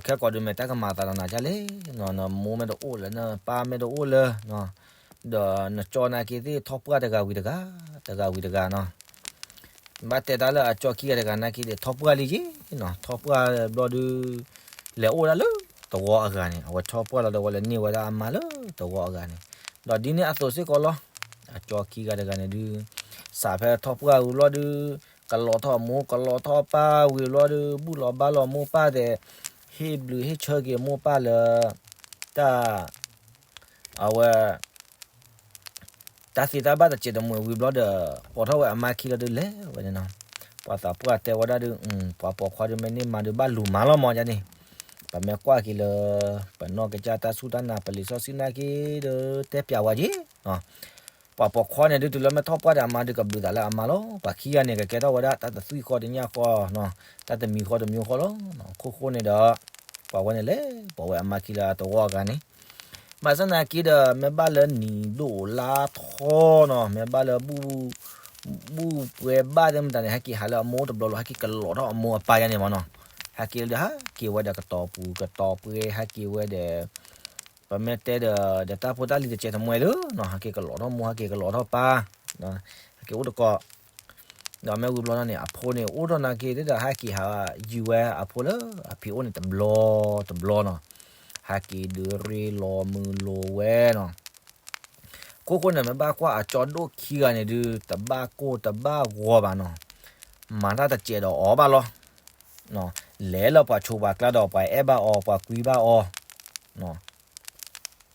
ခဲကိာ်ဒုးမ့ၢ်တၢ်ကမၤသးဒီးနၤဒ်လဲၣ်နီၤ နမိၢ်မ့ၢ်တအိၣ်လၢၤ နပၢ်မ့ၢ်တအိၣ်လၢၤ ဒီးနကၠီနာ်က့သ့ၣ်ထီၣ်ပှၢ်တဂၤဝံၤတဂၤ တဂၤဝံၤတဂၤနီၤ. ဘၣ်တဲတၢ်လၢအကၠီခံဂၤတဂၤနာ်က့ဒီး ထီၣ်ပှၢ်လံက့ၤနီၤ ထီၣ်ပှၢ်ဘျီဒုး လဲၤအိၣ်ဒၣ်လၢတဝီအဂၤန့ၣ် အဝဲထီၣ်ပှၢ်လီၤဒီး ဝဲလဲၤန့ၢ်ဝဲဒၣ်အမါလၢတဝီအဂၤန့ၣ် ဒီးဒ်န့ၣ်အသိးစ့ၢ်ကီးလီၤ. အကၠီခံဂၤတဂၤန့ၣ်ဒုး စးဖဲထီၣ်ပှၢ်ဝံၤဘျီဒုး ကလီၤထီၣ်မိၢ် ကလီၤထီၣ်ပၢ်ဝံၤဘျီဒုး ဘူၣ်လီၤဘါလီၤမိၢ်ပၢ်ဒီး ဟ့ၣ်ဘျုးဟ့ၣ်ဆၢက့ၤမိၢ်ပၢ်လၢ တၢ် အဝဲ တၢ်သ့တၢ်ဘၣ်တစဲးတမှဲၤဝံၤဘျီဒီး ပိာ်ထီၣ်ဝဲအမါခံလီၤဒုးလဲၤဝဲန့ၣ်နီၤ. ပှၤသးပှၢ်တဲဝဲဒၣ်ဒုး ပှၤပိာ်ခွါဒုးမ့ၢ်န့ၢ်မါဒုးဘၣ်လူၤမါလီၤမးယါန့ၣ်, ပမ့ၢ်ကွၢ်က့ၤလၢ ပနီၢ်ကစၢ်တၢ်စူၢ်တၢ်နာ် ပလံာ်စီဆှံနာ်က့ဒီး တဲပျးဝဲက့ၤ ပှၤပိာ်ခွါန့ၣ်ဒုးတုၤလၢမ့ၢ်ထီၣ်ပှၢ်ဒီးအမါဒုးကဘျုးသးလၢအမါလီၤ. ပှၤခံဂၤန့ၣ် ကကဲထီၣ်ဝဲဒၣ်တၢ်တသွံၣ်ဃီတညၣ်ဃီနီၤ, တၢ်တမံၤဃီတမံၤဃီလီၤ. ခိၣ်ဃိန့ၣ်ဒီး ပှၤဝဲန့ၣ်လဲၤပိာ်ဝဲအမါခံလၢတဝီအဂၤန့ၣ်, ဘၣ်ဆၣ်သနာ်က့ဒီး မ့ၢ်ဘၣ်လၢနံၤဒိၣ်လါထီနီၤ, မ့ၢ်ဘၣ်လၢ ဘူၣ်ပှဲၤဘၣ်သ့ၣ်မတၤန့ၣ် ဟဲက့ၤဟးလၢအမိၢ်တဘျီလီၤ, ဟဲက့ၤကလီးထီၣ်အမိၢ်အပၢ်ယါန့ၣ်မးနီၤ. ဟဲက့ၤလၢဒုး ဟဲက့ၤဝဲဒီးကတီၤပူၤကတီၤပှဲၤ ဟဲက့ၤဝဲဒီး ပမ့ၢ်တဲဒီး ဒီးတၢ်ဖိတၢ်လံၤတစဲးတမှဲၤလၢနီၤ, ဟဲက့ၤကလီးထီၣ်မိၢ် ဟဲက့ၤကလီးထီၣ်ပၢ်, ဟဲက့ၤအိၣ်တကိး, ဒီးမ့ၢ်ဝံၤဘျီန့ၣ် အဖိန့ၣ် အိၣ်ထီၣ်နာ်က့ဒီး ဟဲက့ၤဟးယုာ်ဝဲအဖိလၢအဖံးအိၣ်န့ၣ်တဘျီတဘျီနီၤ, ဟဲက့ၤဒုးရ့လိာ်မုာ်လိာ်ဝဲနီၤ. ခိၣ်ဃိန့ၣ် မ့ၢ်ဘၣ်ကွၢ်အကၠီဒိၣ်ခံဂၤန့ၣ်ဒုး တဘၣ်ကိၢ်တဘၣ်ဂီၤဘၣ်နီၤ, မၤတၢ်တစဲးဒီးအီၤဘၣ်လီၤ. လဲၤလၢပှၤဆိးပှၤကျါဒီး ပှၤအဲၣ်ဘၣ်အီၤ ပှၤကွံဘၣ်အီၤ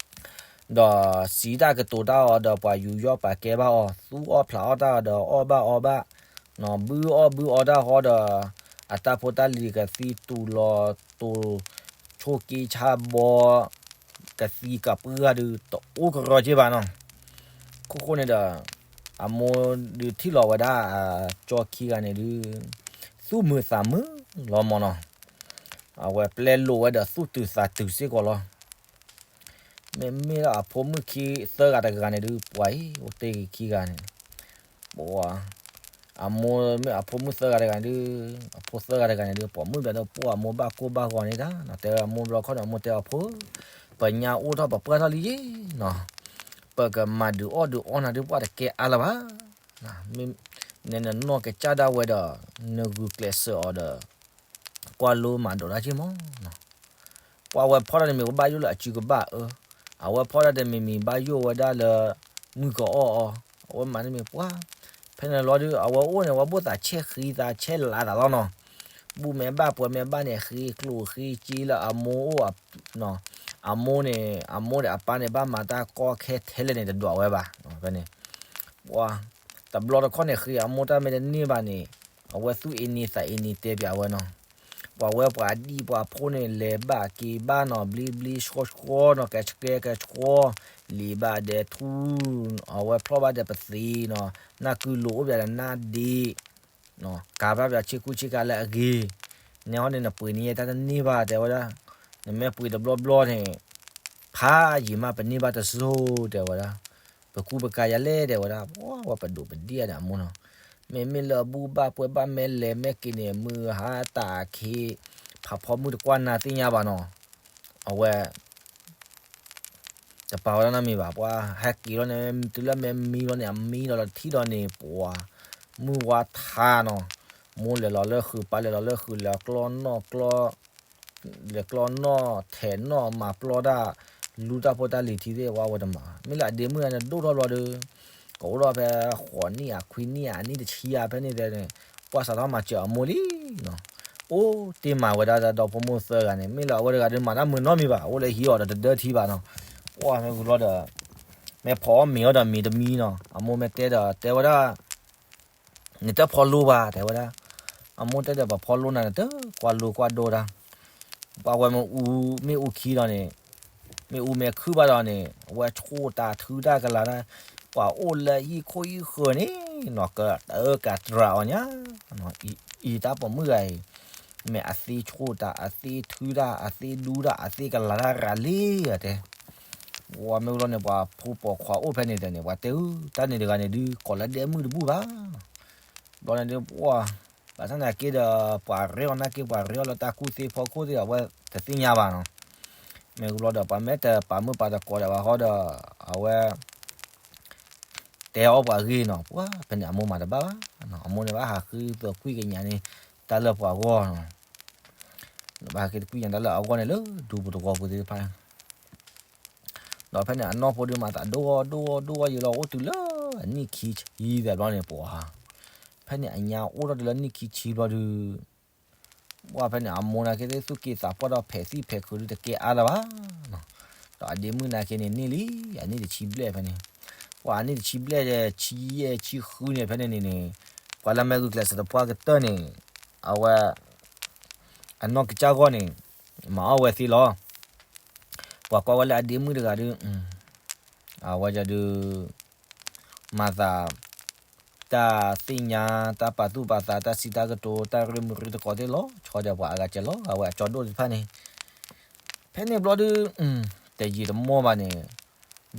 ဒီးစံးတၢ်ကတိၤတၢ်အီၤဒီး ပှၤယူးယီၣ်ပှၤကဲဘၣ်အီၤ, သူၣ်အီၣ်ဖျးအီၣ်တၢ်ဒီးအီၣ်ဘၣ်အီဘၣ်, ဘုအီၣ်ဘုအီတၢ်ဃီဒီး အတၢ်ဖိတၢ်လံၤကသံတူာ်လီၤတူာ်, ဆိၣ်က့ဆါဘီ ကသံကပှၢ်ဒုး တအိၣ်ကရီက့ဘၣ်နီၤ. ခိၣ်ဃိန့ၣ်ဒီး အမိၢ်ဒုးထံၣ်လီၤဝဲဒၣ် ကၠီခံဂၤန့ၣ်ဒုး သူၣ်မုာ်သးမုာ်လီၤမးနီၤ. အဝဲပျဲလိာ်ဝဲဒီးသူၣ်တုၤသးတုၤစ့ၢ်ကီးလီၤ. မ့မ့ၢ်လၢအဖိမုၣ်ခံသၢဂၤတဂၤန့ၣ်ဒုး ပှၤအံၤ အိၣ်တ့ၢ်ဂ့ၤခံဂၤန့ၣ်, ပှၤ အမိၢ်မ့ၢ်အဖိမုၣ်သၢဂၤတဂၤန့ၣ်ဒုး, အဖိသၢဂၤတဂၤန့ၣ်ဒုး ပိာ်မုၣ်ဘျီဒီး ပှၢ်အမိၢ်ဘၣ်ကိၢ်ဘၣ်ဂီၤန့ၣ်တၢ်နီၤ, တဲအမိၢ်ဘျီခီန့ၣ် အမိၢ်တဲအဖိဧၢ, ပညါအိၣ်ထီၣ်ပပှၢ်ထီၣ်လံယ့နီၤ, ပကမၤဒုးအီၣ်ဒုးအီနၤဒုး ပှၢ်တကဲအါလၢၤဘၣ်. နနီၢ်ကစၢ်ဒၣ်ဝဲဒီး နဂုာ်ကျဲးစၢးအီၤဒီး ကွၢ်လိမၤဒိးတၢ်က့ၢ်မးနီၤ. ပှၢ်ဝဲဖီၣ်တၢ်တမံၤ ဝဲဘၣ်ယိၣ်လၢအစုကဘၣ်အၢ, အဝဲဖီၣ်တၢ်တမံၤမံၤ ဘၣ်ယိၣ်ဝဲဒၣ်လၢ မုၢ်ကအီၣ်အီၤ, အဝဲမၤတမံၤပှၢ်, ဖဲန့ၣ်လီၤဒုး အဝဲအိၣ်န့ၣ် အဝဲဘၣ်သးဆဲးဃံသးဆဲးလၤသးလီၤနီၤ. ဘူၣ်မ့ၢ်ဘၣ်ပှဲၤမ့ၢ်ဘၣ်န့ၣ် ဃ့ကျိၣ်ဃ့စ့လၢအမိၢ်အိၣ်, အမိၢ်န့ၣ် အမိၢ်ဒီးအပၢ်န့ၣ် ဘၣ်မၤတၢ်ကီခဲထဲလဲၣ်န့ၣ် တဒွးဝဲဘၣ်. ဖဲန့ၣ် ပှၤ တဘျီတခီၣ်န့ၣ် ဃ့အမိၢ်တၢ်မ့ၢ်တန့ၢ်ဘၣ်န့ၣ် အဝဲသူၣ်အ့န့သးအ့န့တဲပၠးဝဲနီၤ. ပှၤဝဲပှၤဒံၣ်ပှၤဖိန့ၣ် လဲၤဘၣ်က့ၤဘၣ်နီၤ ဘျ့ဘျ့ဆှီဆှီနီၤ ကဲဆှဲကဲဆှီ, လံာ်ဘၣ်ဒဲးထူ, အဝဲဖျီၣ်ဘၣ်ဒဲးပသံးနီၤ, နၢ်ကုလိၤအိၣ်ပၠးဒီးနၢ်ဒ့း ကၤဘၣ်ပၠးဆ့ကူဆ့ကၤလၢအဂ့ၤ, နဲဟီန့ၣ် နပှ့ၤန့ၢ်ယဲတၢ်တန့ၢ်ဘၣ် တဲဝဲဒၣ်, နမ့ၢ်ပှ့ၤတဘျီဘျီန့ၣ် ဖးယံာ်မးပန့ၢ်ဘၣ်တစိၢ် တဲဝဲဒၣ်, ပကူပကၤယၤလဲၣ် တဲဝဲဒၣ်, ပှၤဝဲပဒိးပဒ့ၣ်အန့ၣ်အမိၢ်နီၤ, မ့မ့ၢ်လၢအဘူၣ်ဘၣ်ပှဲၤဘၣ်မ့ၢ်လဲၤမ့ၢ်က့ၤန့ၣ် မုၢ်ဟါတၢ်အခ့ ဖးဖီမုၢ်တကွၢ်နၤသ့ၣ်ညါဘၣ်နီၤ, အဝဲ တပာ်ဝဲဒၣ်နီတမံၤဘၣ်, ပှၤဟဲက့ၤလီၤန့ၣ် တုၤလၢမ့ၢ်မံလီၤန့ၣ် အမံလီၤလၢထံၣ်ဒီးန့ၣ် ပှၤ မုၢ်ဝါထါနီၤ, မိၢ်လဲၤလီၤလၢဃုာ် ပၢ်လဲၤလီၤလၢဃုာ် လဲၤကျီနီၣ်ကျီ လဲၤကျီနီၣ်ထဲးနီၣ်မၤပျီတၢ် လူတၢ်ဖိတၢ်လံၤထံသ့ၣ် ပှၤဝဲတမၤ, မ့ၢ်လၢအဒ့မုၣ်န့ၣ်ဒိၣ်ထီၣ်ဘျီဒီး ကအိၣ်ထီၣ်ဖဲဃိးနံၣ် အခွံနံၣ် အနံၣ်တဆံယါဖဲန့ၣ်တဲန့ၣ် ကွၢ်စးထီၣ်မၤစၢၤအမိၢ်လံနီၤ, အိၣ်တ့ၢ်မၤဝဲဒၣ်ဒီဖိမိၢ်သၢဂၤန့ၣ် မ့ၢ်လၢအဝဲတဂၤဒုးမၤတၢ်မုာ်နီတမံၤဘၣ်, အိၣ်လၢဟံးအီၤဒီးတဒၢထံဘၣ်နီၤ, ပှၤမ့ၢ်ဂုၤလီၤဒီး မ့ၢ်ဖီအီၣ်မ့ၤအီၣ်ဒီးမ့ၤတမံနီၤ, အမိၢ်မ့ၢ်တဲဒီးတဲဝဲဒၣ် နတဖီလိဘၣ် တဲဝဲဒၣ်, အမိၢ်တဲဒီး ပဖီလိနၤ နတကွၢ်လိကွၢ်ဒိတၢ်, ပှၤဝဲမ့ၣ်အူ မ့ၣ်အူခံဒီးန့ၣ်, မ့ၣ်အူမ့ၢ်ခုၣ်ဘၣ်ဒီးန့ၣ် အဝဲဆိၣ်တၢ်ထုတၢ်ကလၤတၢ်, ပှၤအိၣ်လၢဟံၣ်ခိၣ်ဟံၣ်ဃၢၤန့ၣ်နီၤ ကတၢၢ်ကတြးအီၤညါ, အံၤတၢ်ပိာ်မုၣ်ဂၤအံၤ မ့ၢ်အသ့ဆိၣ်တၢ် အသ့ထုတၢ် အသ့ဒူတၢ် အသ့ကလၤတၢ်ရၤလံဧါတဲ ပှၤမ့ၢ်ဝံၤလီၤန့ၣ် ပှၤဖိပိာ်ခွါအိၣ်ဖဲန့ၣ်ဒီးန့ၣ် ပှၤတဲအူ တၢ်န့ၣ်တဂၤန့ၣ်ဒုး ကိးလၢဒဲမုၣ်တဘူၣ်ဘၣ်. ဘျီန့ၣ်ဒုး ပှၤ ဘၣ်ဆၣ်သနာ်က့ဒီး ပှၤရဲၣ်အီၤနာ်က့ ပှၤရဲၣ်အီၤလၢတၢ်ကူၣ်သ့ဖီခိၣ်သ့ၣ် အဝဲတသ့ၣ်ညါဘၣ်နီၤ. မ့ၢ်ဝံၤလီၤဒီး ပှၤမ့ၢ်တပာ်မုၣ်ပာ်သကိးဒီးဝဲဃီဒီး အဝဲ တဲအီၣ်ပှၤဂ့ၢ်နီၤ, ပှၤဖဲန့ၣ်အမိၢ်မၤတဘၣ်ဘၣ်, အမိၢ်န့ၣ်ဘၣ်ဟးဃုသကွံာ်ကညးန့ၣ် တၢ်လၢပှၤဂီၢ်နီၤ, ဘၣ်ဟးဃုသကွံာ်ကညးတၢ်လၢအဂီၢ်န့ၣ် လၢဒူပတဝီပူၤသ့ၣ်တဖၣ်, ဒီးဖဲန့ၣ်အနီၢ်ဖိဒုးမၤသးဒိၣ်ဂီၢ်ဒိၣ်ဂီၢ်ဒိၣ်ဂီၢ်ယံာ်လီၤ အိၣ်တုၤလၢအနံၣ်ခံဆံသဲးဘျီန့ၣ် ပှၤ ဖဲန့ၣ်အညါအိၣ်ထီၣ်တုၤလၢနံၣ်ခံဆံဘျီဒုး ပှၤဖဲန့ၣ် အမိၢ်နာ်က့သ့ၣ်သူၣ်က့သးပှၢ်ဒီးဖဲးသံၣ်ဖဲးခုးဒုးတကဲအါလၢၤဘၣ်နီၤ, ဒီးအဒ့မုၣ်နာ်က့န့ၣ်န့ၢ်လံ အနံၣ်တဆံဘျဲၣ်ဖဲန့ၣ်, ပှၤနံၣ်တဆံဘျဲၣ် ဆံယဲၢ်ဆံဃုန့ၣ် ဖဲန့ၣ်န့ၣ်န့ၣ် ပှၤလၢမဲာ်ဂုာ်ကျဲးစၢးတပှၢ်ကတၢၢ်န့ၣ် အဝဲ အနီၢ်ကစၢ်ဂီၢ်န့ၣ် မၤအီၣ်ဝဲသ့လီၤ. ပှၤကွၢ်ဝဲလၢအဒ့မုၣ်တဂၤဒုး အဝဲဒုး မၤသး တၢ်သ့ၣ်ညါ တၢ်ပာ်သူၣ်ပာ်သး တၢ်စံးတၢ်ကတိၤ တၢ်ရ့မုာ်ရ့သကိးသ့ၣ်လီၤဆီဒီးပှၤအါဂၤကဲလီၤ. အဝဲအကၠီဒိၣ်တဖၣ်န့ၣ် ဖဲန့ၣ်ဘျီဒုး တယံာ်တမီၢ်ဘၣ်န့ၣ်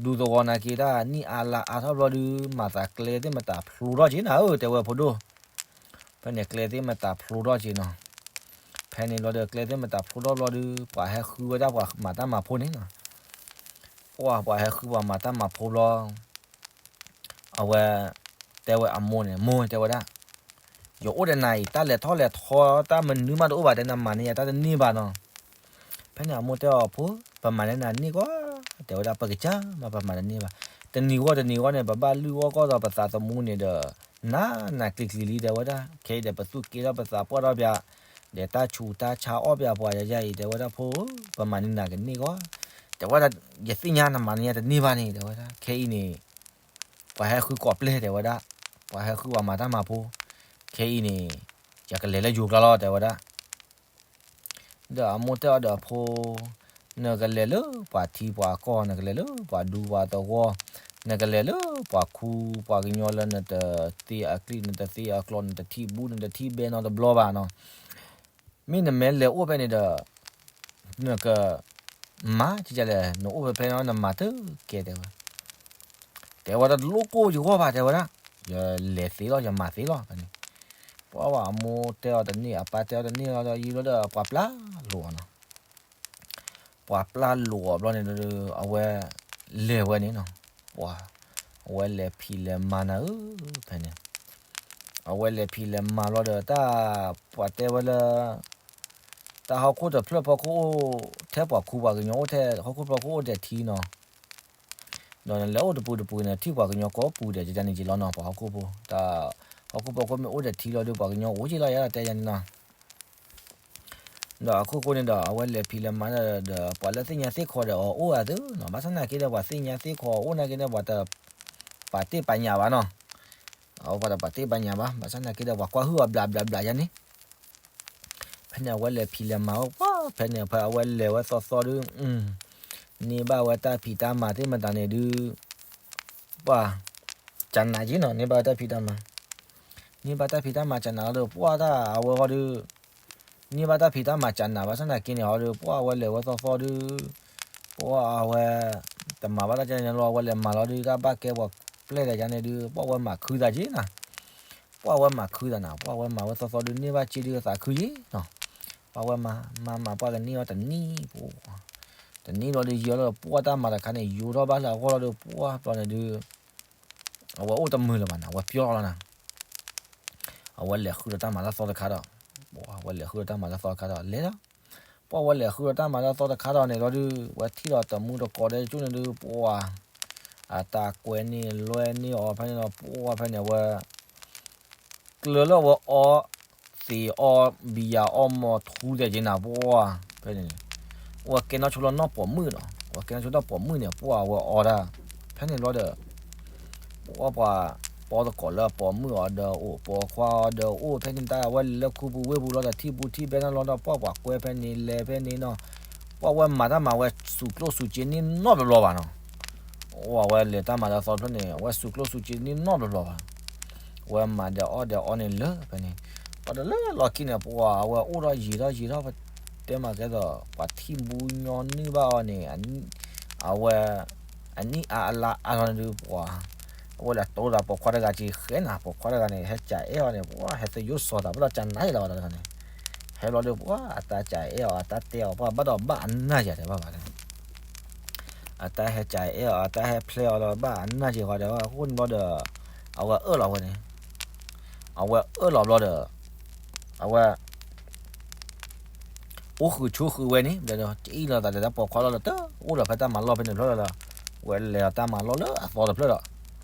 ဒူသဝီနာ်က့ တၢ်နံၣ်အါလါအါထီၣ်ဘျီဒုး မၤသးကျဲသ့ၣ်မတၤဖျိထီၣ်က့ၤနၤဧၢ တဲဝဲဖိဒိၣ်. ဖဲန့ၣ်ကျဲသ့ၣ်မတၤဖျိထီၣ်က့ၤနီၤ. ဖဲန့ၣ်ဘျီဒီး ကျဲသ့ၣ်မတၤဖျိထီၣ်ဘျီဒုး ပှၤဟဲဃုဝဲဒၣ်ပှၤမၤတၢ်မၤဖိန့ၣ်နီၤ. ပှၤ ပှၤဟဲဃုပှၤမၤတၢ်မၤဖိဘျီ အဝဲ တဲဝဲအမိၢ်န့ၣ် မိၢ် တဲဝဲဒၣ် ယအိၣ်ဒီးနၤအံၤ တၢ်လဲၤထီၣ်လဲၤထီ တၢ်မနုၤမးတအိၣ်ဘၣ် တဲနမၤန့ၢ်ယၤတၢ်တန့ၢ်ဘၣ်နီၤ. ဖဲန့ၣ်အမိၢ်တဲအီၤ ဖိ ပမၤန့ၢ်နၤန့ၢ်ကွၢ် တဲဝဲဒၣ် ပကစၢ်မးပမၤတန့ၢ်ဘၣ်. တနံၤဂီၢ်တနံၤဂီၢ်န့ၣ် ပဘၣ်လုၢ်အီၣ်ကီၢ်ဒီးပသးသမူန့ၣ်ဒီး နးနးကျံၤကျံၤလံ တဲဝဲဒၣ်. ခဲအံၤဒီးပသူၣ်က့ထီၣ်ပသးပှၢ်ထီၣ်ပၠး ဒီးတၢ်ဆူးတၢ်ဆါအီၣ်ပၠးပှၤယၤယၤအံၤ တဲဝဲဒၣ် ဖိ ပမၤန့ၢ်နၤကန့ၢ်ကွၢ် တဲဝဲဒၣ်. ယသ့ၣ်ညါနမၤန့ၢ်ယၤတန့ၢ်ဘၣ်န့ၣ် တဲဝဲဒၣ်. ခဲအံၤန့ၣ် ပှၤဟဲဃုကိးပျဲၢ် တဲဝဲဒၣ်, ပှၤဟဲဃုပှၤမၤတၢ်မၤဖိ, ခဲအံၤန့ၣ် ယကလဲၤလၢယိၤကျါလီၤ တဲဝဲဒၣ်. ဒီးအမိၢ်တဲအီၤဒီး ဖိ နကလဲၤလၢပှၤထံပှၤကီၢ်, နကလဲၤလၢပှၤဒူပှၤသဝီ, နကလဲၤလၢပှၤခူပှၤကညီလၢနတသ့အကျံၣ် နတသ့အကျိာ် နတထံၣ်ဘူၣ် နတထံၣ်ဘဲနီတဘျီဘၣ်နီၤ. မ့ၢ်နမ့ၢ်လဲၤအိၣ်ဖဲန့ၣ်ဒီး နကမၤကလဲၣ်, နအိၣ်ဖဲဖဲန့ၣ် နမၤတကဲ တဲဝဲ. တဲဝဲဒၣ် တလိၣ်ကိၢ်ယဂီၢ်ဘၣ် တဲဝဲဒၣ်, ယလဲၤသ့လီၤ ယမၤသ့လီၤန့ၣ်. ပှၤအမိၢ်တဲအီၤတန့ၢ် အပၢ်တဲအီၤတန့ၢ်လီၤဒီး ယံာ်လီၤဒီး ပှၤပျၢ်လိာ်အီၤနီၤ. ပှၤပျၢ်လိာ်အီၤဘျီန့ၣ် အဝဲလဲၤဝဲန့ၣ်နီၤ. ပှၤ အဝဲလဲၤဖံးလဲၤမၤနၤဧၢ ဖဲန့ၣ်. အဝဲလဲၤဖံးလဲၤမၤဘျီဒီး တၢ် ပှၤတဲဝဲလၢ တၢ်ဟီၣ်ခိၣ်တဖျၢၣ်ဖီခိၣ်အိၣ် ထဲပှၤခူပှၤကညီအိၣ်ထဲ ဟီၣ်ခိၣ်ဖီခိၣ်အိၣ်ဒဲးထံနီၤ. ဒီးနလဲၤအိၣ်တပူၤတပူၤန့ၣ် ထံၣ်ပှၤကညီကိးပူၤဒဲး ကန့ၣ်က့ၤလီၤနီၤ ပှၤဟီၣ်ခိၣ်ဖိ. တၢ် ဟီၣ်ခိၣ်ဖီခိၣ်မ့ၢ်အိၣ်ဒဲးထံလီၤဒီး ပှၤကညီအိၣ်က့ၤလီၤ ယၤဒီးတဲယၤန့ၣ်နီၤ. ဒီးအခိၣ်ဃိန့ၣ်ဒီး အဝဲလဲၤဖံးလဲၤမၤဒီး ပှၤလၢသ့ၣ်ညါသ့ၣ်ခိးဒီးအီၤအိၣ်အသ့နီၤ. ဘၣ်ဆၣ်သနာ်က့ဒီး ပှၤသ့ၣ်ညါသ့ၣ်ခိးအီၤအိၣ်နာ်က့ဒီး ပှၤတပာ်တ့ၢ်ပာ်ညၣ်ဘၣ်နီၤ. အဝဲပှၤတပာ်တ့ၢ်ပာ်ညၣ်ဘၣ်. ဘၣ်ဆၣ်သနာ်က့ဒီး ပှၤကွၢ်ဟုၣ်အီၤဘျးဘျးဘျးယၤန့ၣ်. ဖဲန့ၣ် အဝဲလဲၤဖံးလဲၤမၤဝဲပှၤ ဖဲန့ၣ် ဖဲအဝဲလဲၤဝဲသီသီဒီး န့ၢ်ဘၣ်ဝဲတၢ်ဖံးတၢ်မၤသ့ၣ်မတၤန့ၣ်ဒုး ပှၤ ကနးက့နီၤ န့ၢ်ဘၣ်တၢ်ဖံးတၢ်မၤ, န့ၢ်ဘၣ်တၢ်ဖံးတၢ်မၤကနးလီၤဒီး ပှၤတၢ်အဝဲဃီဒီး န့ၢ်ဘၣ်တၢ်ဖံးတၢ်မၤကနး ဘၣ်ဆၣ်သနာ်က့န့ၣ်ဟီဒီး ပှၤအဝဲလဲၤဝဲသီသီဒီး ပှၤအဝဲ တမၤဘၣ်တၢ်ကနးန့ၣ်လီၤ အဝဲလဲၤမၤလီၤဒီး တၢ်ဘၣ်ကဲပှၤပျဲၢ်ဒီးယၤန့ၣ်ဒုး ပှၤဝဲမၤခုသးက့နီၤ. ပှၤဝဲမၤခုသးနၤ ပှၤဝဲမၤဝဲသီသီဒုး န့ၢ်ဘၣ်က့ဒုးအသးခုက့နီၤ. ပှၤဝဲမၤ မၤမၤပှၤကန့ၢ်အီၤတနံၣ် တနံၣ်လီၤဒီး ယံာ်လီၤဒီး ပှၤတၢ်မၤတခါန့ၣ် ယိၤထီၣ်ဘၣ်လၢအဂီၢ်လီၤဒီး ပှၤဘျီန့ၣ်ဒုး အဝဲအိၣ်တမုာ်လၢၤဘၣ်နၤ အဝဲပျီလီၤနၤ. အဝဲလဲၤဃုဒီးတၢ်မၤလၢသီတခါဒီး အဝဲလဲၤဃုဒီးတၢ်မၤလၢသီတခါဒီး လဲၤလီၤ. ပှၤဝဲလဲၤဃုဒီးတၢ်မၤလၢသီတခါဒီးန့ၣ်လီၤဒုး ဝဲထံၣ်ဒီးတမူတကိးဒီးကၠိန့ၣ်ဒုး ပှၤ အတၢ်ကွဲန့ၢ်လွဲန့ၢ်အီၤဖဲန့ၣ်ဒီး ပှၤဖဲန့ၣ် အဝဲ ကျၢၤလၢအဝဲအီ သံးအီ ဘံယၤအီ မီၤထူသဲးက့နၤ ပှၤ ဖဲန့ၣ် အဝဲကဲနီၢ်ဆိလၢနီၢ်ပိာ်မုၣ်နီၤ အဝဲကဲနီၢ်ဆိလၢပိာ်မုၣ်န့ၣ် ပှၤအဝဲအီဒၣ် ဖဲန့ၣ်ဘျီဒီး ပှၤ ပှၤ ပိာ်သကိးလၢပိာ်မုၣ်အီၤဒီးအိၣ် ပိာ်ခွါအီၤဒီးအိၣ် ဖဲန့ၣ်တၢ်အဝဲလဲၤလၢခူပူၤဝ့ၢ်ပူၤလီၤဒီး ထံၣ်ပူၤထံၣ်ဘဲနီၢ်လီၤဒီး ပှၤ ပှၤကွဲဖဲန့ၣ်လဲၤဖဲန့ၣ်နီၤ ပှၤဝဲမၤတၢ်မၤဝဲစူးကျိၣ်စူးစ့န့ၢ်နီတဘျီဘၣ်နီၤ အဝဲလဲၤတၢ်မၤလၢသီတဖျၢၣ်န့ၣ် အဝဲစူးကျိၣ်စူးစ့န့ၢ်နီတဘျီဘၣ်. အဝဲမၤဒီးအီၣ်ဒီးအီန့ၣ်လၢဖဲန့ၣ် ပှၤဒီးလၢလီၢ်ခံန့ၣ် ပှၤအဝဲအိၣ်ထီၣ်ယံာ်ထီၣ်ယံာ်ထီၣ် တဲမၤကဲသိး ပှၤထံၣ်ဘူၣ်ညီနုၢ်ဘၣ်အီၤန့ၣ် အဝဲ အနံၣ်အါအလါအါထီၣ်န့ၣ်ဒုး ပှၤ အဝဲလဲၤတိၤသးပိာ်ခွါတဂၤက့ၤဃဲနၤ ပိာ်ခွါတဂၤန့ၣ် ဟဲကးအဲၣ်အီၤန့ၣ် ပှၤ ဟဲသယိၣ်စီၤသးဘၣ်ဒီးကနးယဲလီၤဘၣ်တဂၤန့ၣ် ဟဲဘျီဒီး ပှၤ အတၢ်ကးအဲၣ်အီၤ အတၢ်တဲအီၤ ပှၤဘၣ်ဒီးဘၣ်အနၢ်ယၤတဲဘၣ်ဘၣ် အတၢ်ဟဲကးအဲၣ်အီၤ အတၢ်ဟဲဖျဲအီၤလီၤ ဘၣ်အနၢ်ယၤဃီဒီး အဃိန့ၣ်ဘျီဒီး အဝဲအၢၣ်လီၤဝဲန့ၣ် အဝဲအၢၣ်လီၤဘျီဒီး အဝဲ အိၣ်ဃုာ်ဆိးဃုာ်ဝဲန့ၣ် ဘျီဒီးကအံၣ်လီၤသးဒီးတၢ်ပိာ်ခွါလီၤဒီး တအိၣ်ဒီးဖဲတၢ်မၤလီၢ်ဖဲန့ၣ်တဖျၢၣ်လီၤဒီး ဝဲလဲၤတၢ်မၤလီၢ်လၢအသီတဖျၢၣ်ဒီး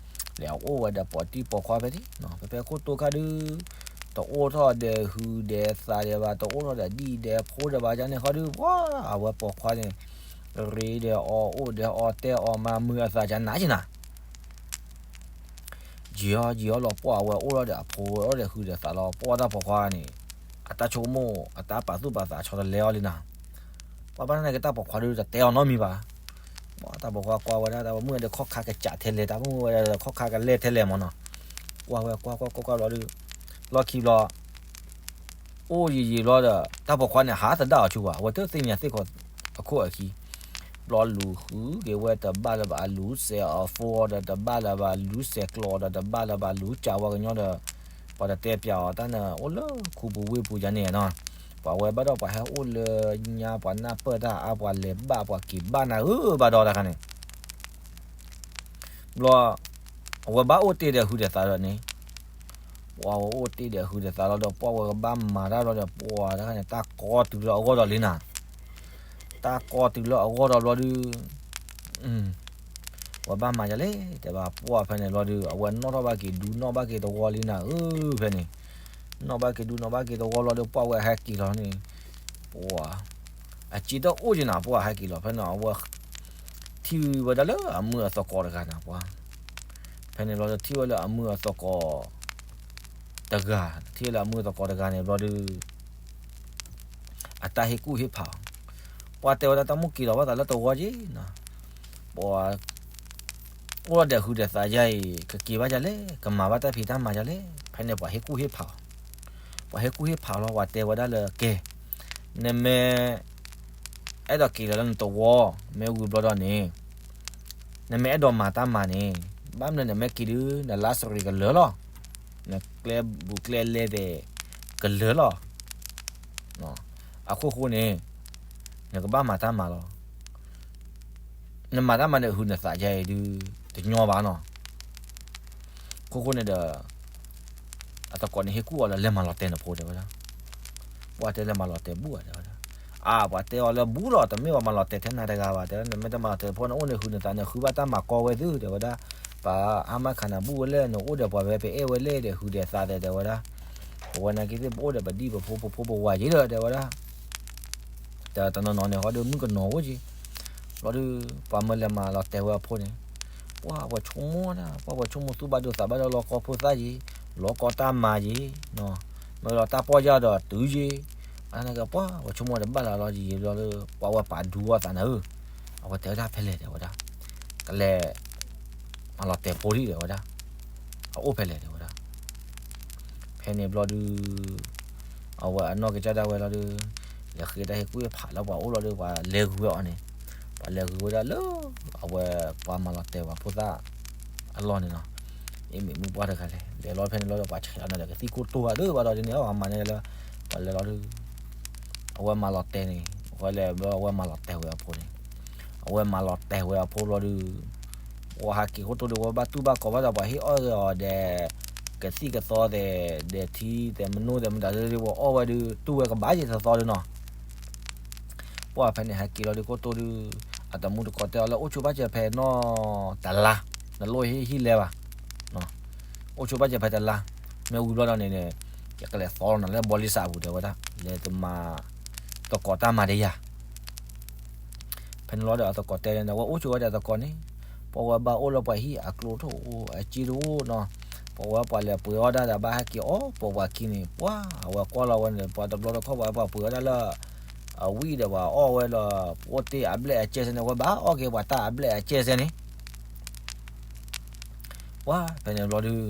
လဲၤအိၣ်ဝဲဒီးပိာ်တံၢ်ပိာ်ခွါဖဲန့ၣ် ဖဲဖဲခိၣ်တိခါဒုး တအိၣ်ထီၣ်ဒီးဟုၣ်ဒီးသးဒီးဘၣ် တအိၣ်ထီၣ်ဒီးဒံၣ်ဒီးဖိဒီးဘၣ် ကန့ၣ်ဃီဒုး ပှၤ အဝဲပိာ်ခွါန့ၣ် ရ့ဒီးအီၤအိၣ်ဒီးအီၤတဲအီၤမၤမုာ်အသးကနးကနၤ ယံာ်အီၤယံာ်အီၤလီၤ ပှၢ်အဝဲအိၣ်ထီၣ်ဒီးအဖိအိၣ်ဒီးဟုးဒီးသးလီၤ ပှၢ်တၢ်ပိာ်ခွါန့ၣ် အတၢ်ဆိကမိၣ် အတၢ်ပာ်သူၣ်ပာ်သးဆီတလဲအီၤလံနၤ, ပှၢ်ဘၣ်န့ၣ်က့ၤ တၢ်ပိာ်ခွါဒုးတတဲအီၤနီတမံၤဘၣ်, တၢ်ပိာ်ခွါကွၢ်ဝဲဒၣ် တၢ်ပိာ်မုၣ်ဒီးခီၣ်ခါကစးထဲလဲၣ် တၢ်ပိာ်မုၣ်ဝဲဒီးခီၣ်ခါကလဲၢ်ထဲလဲၣ်မၢ်နီၤ, ကွၢ်ဝဲကွၢ်ကွၢ်ကွၢ်ကွၢ်ဘျီဒုး လီၢ်ခံဘျီ အိၣ်ယံာ်ယံာ်ဘျီဒီး တၢ်ပိာ်ခွါန့ၣ် ဟးသဒၣ်အီၤဆူဘၣ် အဝဲတသ့ၣ်ညါသ့ၣ်ခီအခိၣ်အခံ, ဘျီလူၤဃုက့ၤဝဲတဘၣ်လၢၤဘၣ် လူၤစဲးအ phone ဒီးတဘၣ်လၢၤဘၣ် လူၤစဲးကျိးဒီးတဘၣ်လၢၤဘၣ် လူၤကးဝဲကညီဒီး ပှၤတတဲပျးအီၤတၢ်န့ၣ် အိၣ်လၢခူပူၤဝ့ၢ်ပူၤယါန့ၣ်နီၤ, ပှၤဝဲဘၣ်ဒီးပှၤဟဲအိၣ်လၢညါ ပှၤနၢ်ပၢၢ်တၢ်အါ ပှၤလဲၤဘၣ်ပှၤက့ၤဘၣ်နၤဧၢဘၣ်ဒီးတခါန့ၣ် ဘျီ အဝဲဘၣ်အိၣ်တ့ၢ်ဒီးဟုးဒီးသးဒီးန့ၣ်, ပှၢ်ဝဲအိၣ်တ့ၢ်ဒီးဟုးဒီးသးလီၤဒီး ပှၢ်ဝဲကဘၣ်မၤတၢ်လီၤဒီး ပှၢ်တခါန့ၣ် တၢ်ကီတုၤလၢအဂီၢ်ဒီးလံနၤ, တၢ်ကီတုၤလၢအဂီၢ်ဒီးဘျီဒုး ဝဲဘၣ်မၤယၤလဲၣ် တဲဘၣ် ပှၢ်ဖဲန့ၣ်ဘျီဒုး အဝဲနီၣ်ထီၣ်ဘၣ်က့ၤဒူနီၣ်ဘၣ်က့ၤတဝီလံနၤဧၢ ဖဲန့ၣ်, နီၣ်ဘၣ်က့ၤဒူနီၣ်ဘၣ်က့ၤတဝီလီၤဒီး ပှၢ်ဝဲဟဲက့ၤလီၤန့ၣ်, ပှၢ် အစ့တအိၣ်က့နၤ ပှၢ်ဟဲက့ၤလီၤ ဖဲန့ၣ် အဝဲ ထံၣ်ဝဲဒၣ်လၢအမုၢ်အသကိးတဂၤန့ၣ် ပှၢ်, ဖဲန့ၣ်ဘျီဒီးထံၣ်ဝဲလၢအမုၢ်အသကိး တဂၤ, ထံၣ်ဝဲလၢအမုၢ်အသကိးတဂၤန့ၣ်ဘျီဒုး အတၢ်ဟ့ၣ်ကူၣ်ဟ့ၣ်ဖးအီၤ, ပှၢ်တဲဝဲဒၣ် တၢ်မိၣ်က့ၤလီၤဘၣ်သးလၢတဝီက့နၤ, ပှၢ် အိၣ်ဒီးဟုးဒီးသးယါအံၤ ကက့ၤဘၣ်ယၤလဲၣ် ကမၤဘၣ်တၢ်ဖံးတၢ်မၤယၤလဲၣ် ဖဲန့ၣ်ပှၤဟ့ၣ်ကူၣ်ဟ့ၣ်ဖးအီၤ, ပှၤဟ့ၣ်ကူၣ်ဟ့ၣ်ဖးအီၤလီၤ ပှၤတဲဝဲဒၣ်လၢ ကဲ နမ့ၢ် အဲၣ်ဒိးက့ၤလီၤလၢနတဝီ မ့ၢ်ဝံၤဘျီဒီးန့ၣ် နမ့ၢ်အဲၣ်ဒိးမၤတၢ်မၤန့ၣ် ဘၣ်မနုၤနမ့ၢ်က့ၤဒုး နလါစရံကလၢာ်လီၤ, နကျဲဘူးကျဲလဲသ့ၣ် ကလၢာ်လီၤ, အခိၣ်ဃိန့ၣ် နကဘၣ်မၤတၢ်မၤလီၤ, နမၤတၢ်မၤန့ၣ် ဟုးနသးယါအံၤဒုး တညီဘၣ်နီၤ, ခိၣ်ဃိန့ၣ်ဒီး အသကိးန့ၣ်ဟ့ၣ်ကူၣ်အီၤလၢ လဲၤမၤလီၤတဲာ်နဖိ တဲဝဲဒၣ်, ပှၢ်တဲလဲၤမၤလီၤတဲာ်ဘူးဧါ တဲဝဲဒၣ်, အါ ပှၤတဲအီၤလၢဘူးလီၤ တမ့ၢ်ပှၤမၤလီၤတဲာ်ထဲနၤတဂၤဘၣ် တဲဝဲဒၣ် နမ့ၢ်တမၤလီၤတဲာ်ဖိန့ၣ် အိၣ်န့ၣ်ဟုးနသးန့ၣ် ဃုဘၣ်တၢ်မၤကီဝဲသု တဲဝဲဒၣ်, ပှၤအါမးခးနၤဘူးဝဲလဲၣ် နအိၣ်ဒီးပှၤဝဲပအဲၣ်ဝဲလဲၣ်ဒီး ဟုးဒီးသးဒီး တဲဝဲဒၣ်, ပဝဲနာ်က့သ့ၣ် ပအိၣ်ဒီးပဒံၣ်ပဖိပဖိပဝၤက့ၤဒီး တဲဝဲဒၣ် တနီၤနီၤန့ၣ် ဟီဒီးမုၣ်ကနီၤအိၣ်က့ၤ, ဘျီဒုး ပှၤမၢလဲၤမၤလီၤတဲာ်ဝဲအဖိန့ၣ်, ပှၢ်ပှၤဆိကမိၣ်ဒၣ် ပှၢ်ပှၤဆိကမိၣ်သူၣ်ဘၣ်ဒိသးဘၣ်ဒီးလီၤကီဖိသၣ်ယ့ၤ, လီၤကီတၢ်မၤယ့ၤ, မ့ၢ်လီၤတၢ်ပီၢ်ယၢ်ဒီးတုၤယ့ၤ, အန့ၣ်ကပှၢ်ပှၤဆိကမိၣ်တဘၣ်လၢ်လီၤယံာ်ယံာ်ဘျီဒီး ပှၢ်ဝဲပာ်ဒူအီၤသးနၤဧၢ, အဝဲတဲဝဲဒၣ်ဖဲလဲၣ်တဲဝဲဒၣ်, ကလဲၤ မၤလီၤတဲာ်ဖိလံတဲဝဲဒၣ်, အအိၣ်ဖဲလဲၣ်တဲဝဲဒၣ် ဖဲန့ၣ်ဘျီဒုး အဝဲအနီၢ်ကစၢ်ဒၣ်ဝဲလီၤဒုး, လဲၤဃ့တၢ်ဟ့ၣ်ကူၣ်ဟ့ၣ်ဖးလၢပှၤအိၣ်လီၤဒုး ပှၤလဲၤဂုာ်ဝဲအီၤန့ၣ်, ပှၤလဲၤဂုာ်ဝဲဒၣ်လၢ အဝဲပှၤမၤလီၤတဲာ်ဝဲဖိသၣ်အလီၢ်န့ၣ်လီၤ. အ့ၣ်မ့ၢ်မုၢ်ပှၢ်တဂၤလဲၣ်, လဲၤလီၤဖဲန့ၣ်လီၤဒီး ပှၤဆဲးလီၤန့ၣ်ဒီးကသံၣ်ကိၢ်တိၢ်ဘၣ်ဒုးဘၣ်ဒီးဒ်န့ၣ် အဝဲမၤန့ၣ်လၢ ပှၤလဲၤလီၤဒုး အဝဲမၤလီၤတဲာ်န့ၣ်, အဝဲလဲၤဘျီအဝဲမၤလီၤတဲာ်ဝဲအဖိန့ၣ်, အဝဲမၤလီၤတဲာ်ဝဲအဖိဘျီဒုး, ပှၤဟးက့ၤခိၣ်တိၢ်ဒုး ဝဲဘၣ်တူၢ်ဘၣ်ကီဘၣ်ဒီး ပှၤဟ့ၣ်အီၣ်ဂ့ၤအီၤဒီး ကသံၣ်ကသီသဲး, ဒီးထံသဲးမနိသဲးမတၤဒုး ပှၤအီၣ်ဝဲဒုး တူၢ်ဝဲကဘၣ်ယံၤသီသီဒုးနီၤ. ပှၢ်ဖဲန့ၣ်ဟဲက့ၤလီၤဒုးခိၣ်တိၢ်ဒုး, အတမူတကိးတဲအီၤလၢ အိၣ်ဆိဘၣ်စၢၤဖဲနီၢ်တလါ, နလိၣ်ဟံၣ်ဟံၣ်လဲဘၣ်, အိၣ်ဆိဘၣ်စၢၤဖဲတလါ, မ့ၢ်ဝံၤဘျီဒီးန့ၣ်န့ၣ်, ယကလဲၤသီလီၤနၤလၢဘီလံစးပူၤ တဲဝဲဒၣ်, လဲၤတမၤသကိးတၢ်မၤဒီးယၤ ဖဲန့ၣ်လီၤဒီးအသကိးတဲန့ၣ် ဝဲအိၣ်ဆိဝဲဒီးအသကိးန့ၣ်, ပှၤဝဲဘၣ်အိၣ်လၢပှၤဟံၣ်အကျိတအိၣ် အစ့တအိၣ်နီၤ, ပှၤဝဲပှၤလဲၤပှ့ၤအီၣ်ဒၣ်ဒီးဘၣ်ဟဲက့ၤအီၣ်ပိာ်ပှၤခံန့ၣ် ပှၢ်အဝဲကွၢ်လီၤဝဲန့ၣ် ပှၤတဘျီတခီၣ်ပှၤပှ့ၤအီၣ်ဒၣ်လၢ အဝံၣ်ဒီးပှၤအီၣ်ဝဲလီၤ ပအိၣ်တ့ၢ်အဘျဲၣ်အကဲစဲန့ၣ် ဝဲဘၣ်အီၣ်က့ၤပှၤတၢ်အဘျဲၣ်အကဲစဲန့ၣ် ပှၢ်ဖဲန့ၣ်ဘျီဒုး,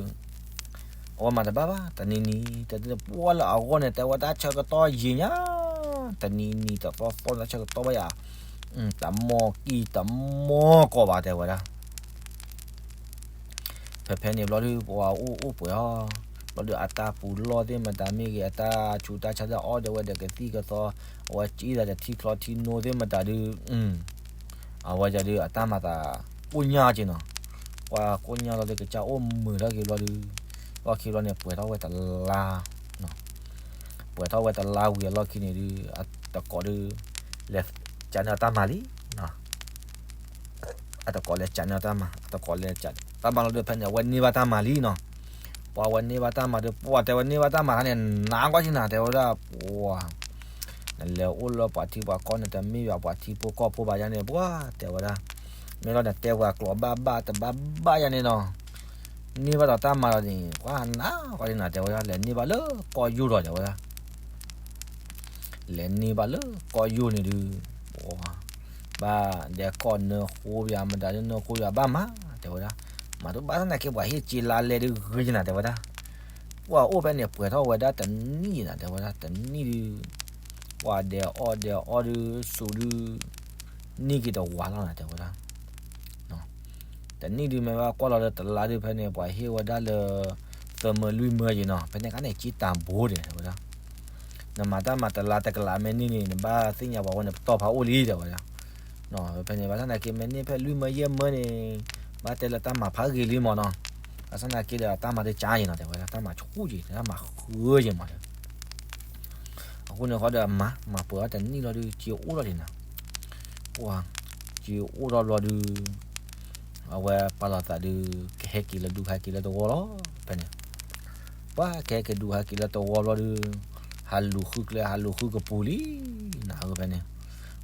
အဝဲမၤတဘၣ်ဘၣ် တနံၤနံၤ တပှၢ်လၢအဂီၢ်န့ၣ် တဲဝဲတၢ်ဆၢကတီၢ်ယံာ်ညါ, တနံၤနံၤတသီသီတၢ်ဆၢကတီၢ်ဘၣ်ယၤ, တမီၢ်ကံၢ်တမီၢ်ကီၢ်ဘၣ်တဲဝဲဒၣ် ဖဲဖဲန့ၣ်ဘျီဒုး ပှၤအိၣ်အိၣ်ပှဲၤအီၤ, ဘျီဒုးအတၢ်ပူၤလီၢ်သ့ၣ်မတၤမ့ၢ်ဂ့ၤ အတၢ်ဆူးတၢ်ဆါဒၣ်အီၣ်ဒၣ်ဝဲဒီးကသံၣ်ကသီ, အဝဲကံၣ်သးဒီးထံချီထံနိသ့ၣ်မတၤဒုး, အဝဲဒၣ်ဒုးအတၢ်မၤသးကိၣ်ညါက့နီၤ, ပှၤကိၣ်ညါလီၤသ့ၣ်ကစၢ်အိၣ်မုာ်ထီၣ်က့ၤဘျီဒုး, လီၢ်ခံဘျီန့ၣ် ပှဲၤထီၣ်ဝဲတလါ, ပှဲၤထီၣ်ဝဲတလါဝံၤအလီၢ်ခံန့ၣ်ဒုး, အသကိးဒုး, လဲၤကးန့ၢ်အတၢ်မၤလံ အတကိးလဲၤကးန့ၢ်တၢ်မၤ, အတကိးလဲၤကးတၢ်မၤလီၤဒုး ဖဲန့ၣ် အဝဲန့ၢ်ဘၣ်တၢ်မၤလံနီၤ. ပှၤဝဲန့ၢ်ဘၣ်တၢ်မၤဒီး ပှၤတဲဝဲန့ၢ်ဘၣ်တၢ်မၤခါန့ၣ် နးကွၢ်က့နၤ တဲဝဲဒၣ်, ပှၤ နလဲၤအိၣ်လၢပှၤထံပှၤကီၢ်န့ၣ် တမ့ၢ်ဘၣ်ပှၤထံဖိကီၢ်ဖိဘၣ်ယါန့ၣ် ပှၤတဲဝဲဒၣ်, မ့ၢ်လီၤနတဲပှၤကျိာ်ဘၣ်ဘၣ်တဘၣ်ဘၣ်ယါန့ၣ်နီၤ. န့ၢ်ဘၣ်ဒီးတၢ်မၤဒီးန့ၣ် ပှၤနးဃီဒ်နၤ တဲဝဲဒၣ်, လဲၤန့ၢ်ဘၣ်လၢကီၢ်ယိၣ်ဒီး တဲဝဲဒၣ်, လဲၤန့ၢ်ဘၣ်လၢကီၢ်ယိၣ်န့ၣ်ဒုး, ဘၣ်ဒဲးကီၢ်နၢဃိယၤ မတၤဒုးနၢဃိယၤဘၣ်မး တဲဝဲဒၣ်, မၤတဘၣ်သနာ်က့ ပှၤဟ့ၣ်စ့လါလဲဒုးဂ့ၤယနၤ တဲဝဲဒၣ်, ပှၤအိၣ်ဖဲန့ၣ် ပှဲၤထီၣ်ဝဲဒၣ်တနံၣ်ယနၤ တဲဝဲဒၣ်, တနံၣ်ဒုး ပှၤဒဲးအီၣ်ဒဲးအီဒုး စူးဒုး န့ၢ်က့ၤတဝၤလီၤနၤ တဲဝဲဒၣ်. တနံၣ်ဒုး မ့ၢ်ဘၣ်ကွၢ်လီၤလၢတလါဒုး ဖဲန့ၣ် ပှၤဟ့ၣ်ဝဲဒၣ်လၢ သၢမၢလွံၢ်မၢယံၤနီၤ, ဖဲန့ၣ်အခါန့ၣ် က့တၢ်ဘိဒဲး တဲဝဲဒၣ်, နမၤတၢ်မၤတလါတကလးမ့ၢ်န့ၢ်န့ၣ် နဘၣ်သ့ၣ်ညါပှၤဝဲန့ၣ် ပတီၢ်ဖးအိၣ်လံ တဲဝဲဒၣ်. ဖဲန့ၣ် ဘၣ်ဆၣ်သနာ်က့ မ့ၢ်န့ၢ်ဖဲလွံၢ်မၢယဲၢ်မၢန့ၣ် ဘၣ်တဲလၢတၢ်မၤဖးဂ့ၤလံမးနီၤ, ဘၣ်ဆၣ်သနာ်က့ဒီး တၢ်မၤတကါယံၤနီၤ တဲဝဲဒၣ်, တၢ်မၤဆူၣ်ယံၤ တၢ်မၤဃၢယံၤမးဒီး အဃိန့ၣ်ဃီဒီး မၤ မၤပှဲၤအီၤတနံၣ်လီၤဒုး စ့အိၣ်ထီၣ်ဒံးနၤ, ပှၤ စ့အိၣ်ထီၣ်ဘျီဒုး အဝဲပာ်လီၤသးဒုး ကဟဲက့ၤလၢဒူဟဲက့ၤလၢသဝီလီၤ ဖဲန့ၣ်, ပှၤကဟဲက့ၤဒူဟဲက့ၤလၢသဝီဘျီဒုး ဟးလူၤဃုကျဲ ဟးလူၤဃုကပူၤလံ နၤဧၢ ဖဲန့ၣ်,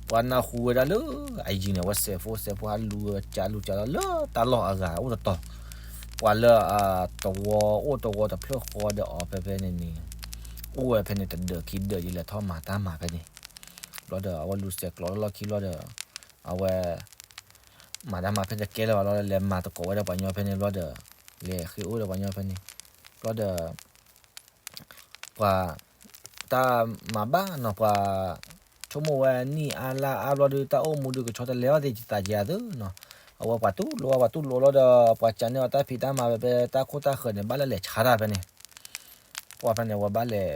ပှၤနၢ်ဟူဝဲဒၣ်လၢအယံၤန့ၣ် အဝဲစဲးဖိစဲးဖိဟးလူၤကးလူၤကးလီၤလၢတၢ်လီၢ်အဂၤအိၣ်တတီၤ, ပှၤလၢအသဝီအိၣ်သဝီတဖျၢၣ်ဃီဒီးအီၤဖဲဖဲန့ၣ်န့ၣ် အိၣ်ဝဲဖဲန့ၣ်တဒၢးခံဒၢးယလဲၤထီၣ်မၤတၢ်မၤဖဲန့ၣ်, ဘျီဒီးအဝဲလူၤစဲးကျိးလၢလီၢ်ခံဘျီဒီး အဝဲ မၤတၢ်မၤဖဲတကဲလၢၤဘၣ်လီၤ လဲၤမၤသကိးဝဲဒၣ်ပှၤညီဖဲန့ၣ်ဘျီဒီး လဲၤဃ့အိၣ်ဒီးပှၤညီဖဲန့ၣ်, ဘျီဒီး ပှၤ တၢ်မၤဘၣ်နီၤ ပှၤ ဆိကမိၣ်ဝဲနံၣ်အါလါအါဘျီဒုး တၢ်အိၣ်မူဒုးကဆီတလဲအီၤသ့ၣ်သးကဲအသိးနီၤ, အဝဲပှၤတူၢ်လိာ်ဝဲ ပှၤတူၢ်လိာ်လီၤဒီး ပှၤကးန့ၢ်အီၤတၢ်ဖံးတၢ်မၤဖဲဖဲတၢ်ခိၣ်တၢ်ဃၢၤန့ၣ် ဘၣ်လၢလဲၤဆါတၢ်ဖဲန့ၣ်, ပှၤဖဲန့ၣ် အဝဲဘၣ်လဲၤ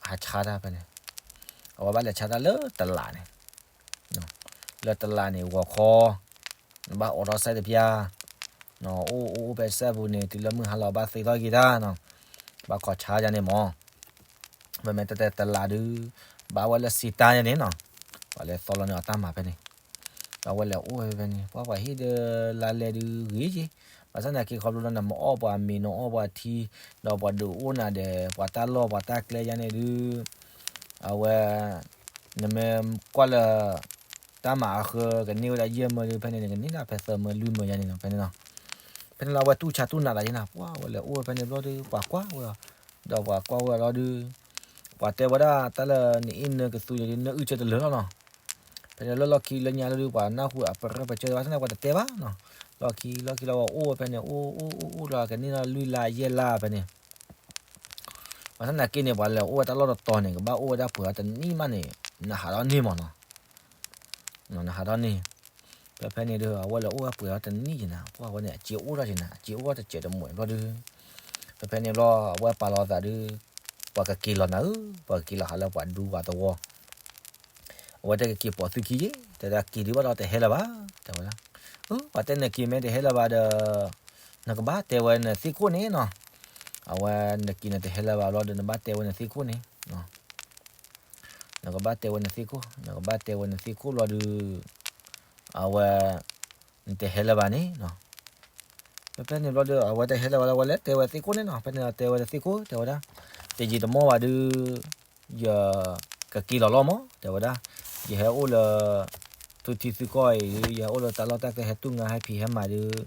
ဟးဆါတၢ်ဖဲန့ၣ်, အဝဲဘၣ်လဲၤဆါတၢ်လၢတလးန့ၣ် လၢတလးန့ၣ် ဂီၤခီ နဘၣ်အိးထီၣ်စဲးတပျၢ်, အိၣ်အိၣ်အိၣ်ဖဲစဲးပူၤန့ၣ် တုၤလၢမုၢ်ဟါလီၤဘၣ်သ့ထီၣ်က့ၤတၢ်နီၤ, ဘၣ်ခီဆါယါန့ၣ်မး, ပမ့ၢ်တဲတဲတလးဒုး ဘၣ်ဝဲလၢစံးတၢ်ယါန့ၣ်နီၤ, ပှၤလဲၤသီလီၤန့ၢ်အီၤတၢ်မၤဖဲန့ၣ်, ဒီးအဝဲလဲၤအိၣ်ဝဲဖဲန့ၣ် ပှၤပှၤဟ့ၣ်ဒီးလါလဲဒုးဂ့ၤက့ၤ, ဘၣ်ဆၣ်သနာ်က့ခီဖျိလၢနမ့ၢ်အီၣ်ပှၤမ့ၤ နအီၣ်ပှၤထံ ဒီးပှၤဒုးအိၣ်နၤဒီး ပှၤတၢ်လီၢ်ပှၤတၢ်ကျဲယါန့ၣ်ဒုး အဝဲ နမ့ၢ်ကွၢ်လၢ တၢ်မၤအဃၢကန့ၢ်ဝဲဒၣ်ယဲၢ်မၢဒုး ဖဲန့ၣ်န့ၣ် ကန့ၢ်ဒၣ်ဖဲသၢမၢလွံၢ်မၢယါန့ၣ်နီၤ ဖဲန့ၣ်နီၤ, ဖဲန့ၣ်လီၤအဝဲတူၢ်ဆါတူၢ်နးသးယါန့ၣ် ပှၤဝဲလဲၤအိၣ်ဝဲဖဲန့ၣ်ဘျီဒုး ပှၤကွၢ်ဝဲအီၤ, ဒီးပှၤကွၢ်ဝဲအီၤလီၤဒုး ပှၤတဲဝဲဒၣ်တၢ်လၢနအ့ၣ်နၢကသူန့ၣ်ဒုး နအုၣ်ကၢတလၢာ်လီၤနီၤ, ဖဲန့ၣ်လီၤလီၢ်ခံလၢညါလီၤဒုး ပှၤနၢ်ဟူအပရၢပစၢၤဘၣ်ဆၣ်န့ၣ် ပှၤတတဲဘၣ်နီၤ, လီၢ်ခံလီၢ်ခံလီၤဝဲအိၣ်ဝဲဖဲန့ၣ် အိၣ်အိၣ်အိၣ်အိၣ်လီၤ ကန့ၢ်လီၤလွံၢ်လါယဲၢ်လါဖဲန့ၣ် ဘၣ်ဆၣ်သနာ်က့န့ၣ် ပှၤလဲၤအိၣ်ဝဲတၢ်လီၢ်တတီၤန့ၣ် ကဘၣ်အိၣ်ဝဲဒၣ်ပှဲၤအီၤတနံၣ်မးန့ၣ် နဟးထီၣ်န့ၢ်မးနီၤ, နဟးထီၣ်န့ၢ်, ဖဲဖဲန့ၣ်ဒီး အဝဲလဲၤအိၣ်ဝဲပှဲၤအီၤတနံၣ်ယါန့ၣ် ပှၤဝဲန့ၣ် အစ့အိၣ်ထီၣ်ယါန့ၣ် အစ့အိၣ်ထီၣ်တစဲးတမှဲာ်ဘျီဒုး, ဖဲဖဲန့ၣ်ဘျီ အဝဲပာ်လီၤသးဒုး, ပှၤကက့ၤလီၤနၤဧၢ, ပှၤကက့ၤလီၤဟးလၢပှၤဒူပှၤသဝီ အဝဲတဲကက့ၤပိာ်သုခံယ့ၣ်, တဲဒၣ်က့ၤဒုးဘၣ်ဒီးတဟဲလၢၤဘၣ်, တဲဝဲဒၣ်, အၢ ပှၤတဲနက့ၤမ့ၢ်တဟဲလၢၤဘၣ်ဒီး, နကဘၣ်တဲဝဲနသ့ၣ်ခိၣ်န့ၣ်နီၤ, အဝဲနက့ၤနတဟဲလၢၤဘၣ်ဘျီဒီး နဘၣ်တဲဝဲနသ့ၣ်ခိၣ်န့ၣ်, နကဘၣ်တဲဝဲနသ့ၣ်ခိၣ်, နကဘၣ်တဲဝဲနသ့ၣ်ခိၣ်ဘျီဒုး, အဝဲ, နတဟဲလၢၤဘၣ်န့ၣ်နီၤ ဖဲဖဲန့ၣ်ဘျီဒီး အဝဲတဟဲလၢၤဘၣ်လၢ အဝဲလဲၤတဲဝဲသ့ၣ်ခိၣ်န့ၣ်နီၤ, ဖဲန့ၣ်တဲဝဲသ့ၣ်ခိၣ် တဲဝဲဒၣ်, တယံာ်တမီၢ်ဘၣ်ဒုး, ယကက့ၤလီၤလီၤမး တဲဝဲဒၣ်, ယဟဲအိၣ်လၢ သုထံသုကီၢ်အံၤဒုး ယဟဲအိၣ်လၢတၢ်လီၢ်တၢ်ကျဲ ဟဲတူၢ်ငါ ဟဲဖံးဟဲမၤဒုး,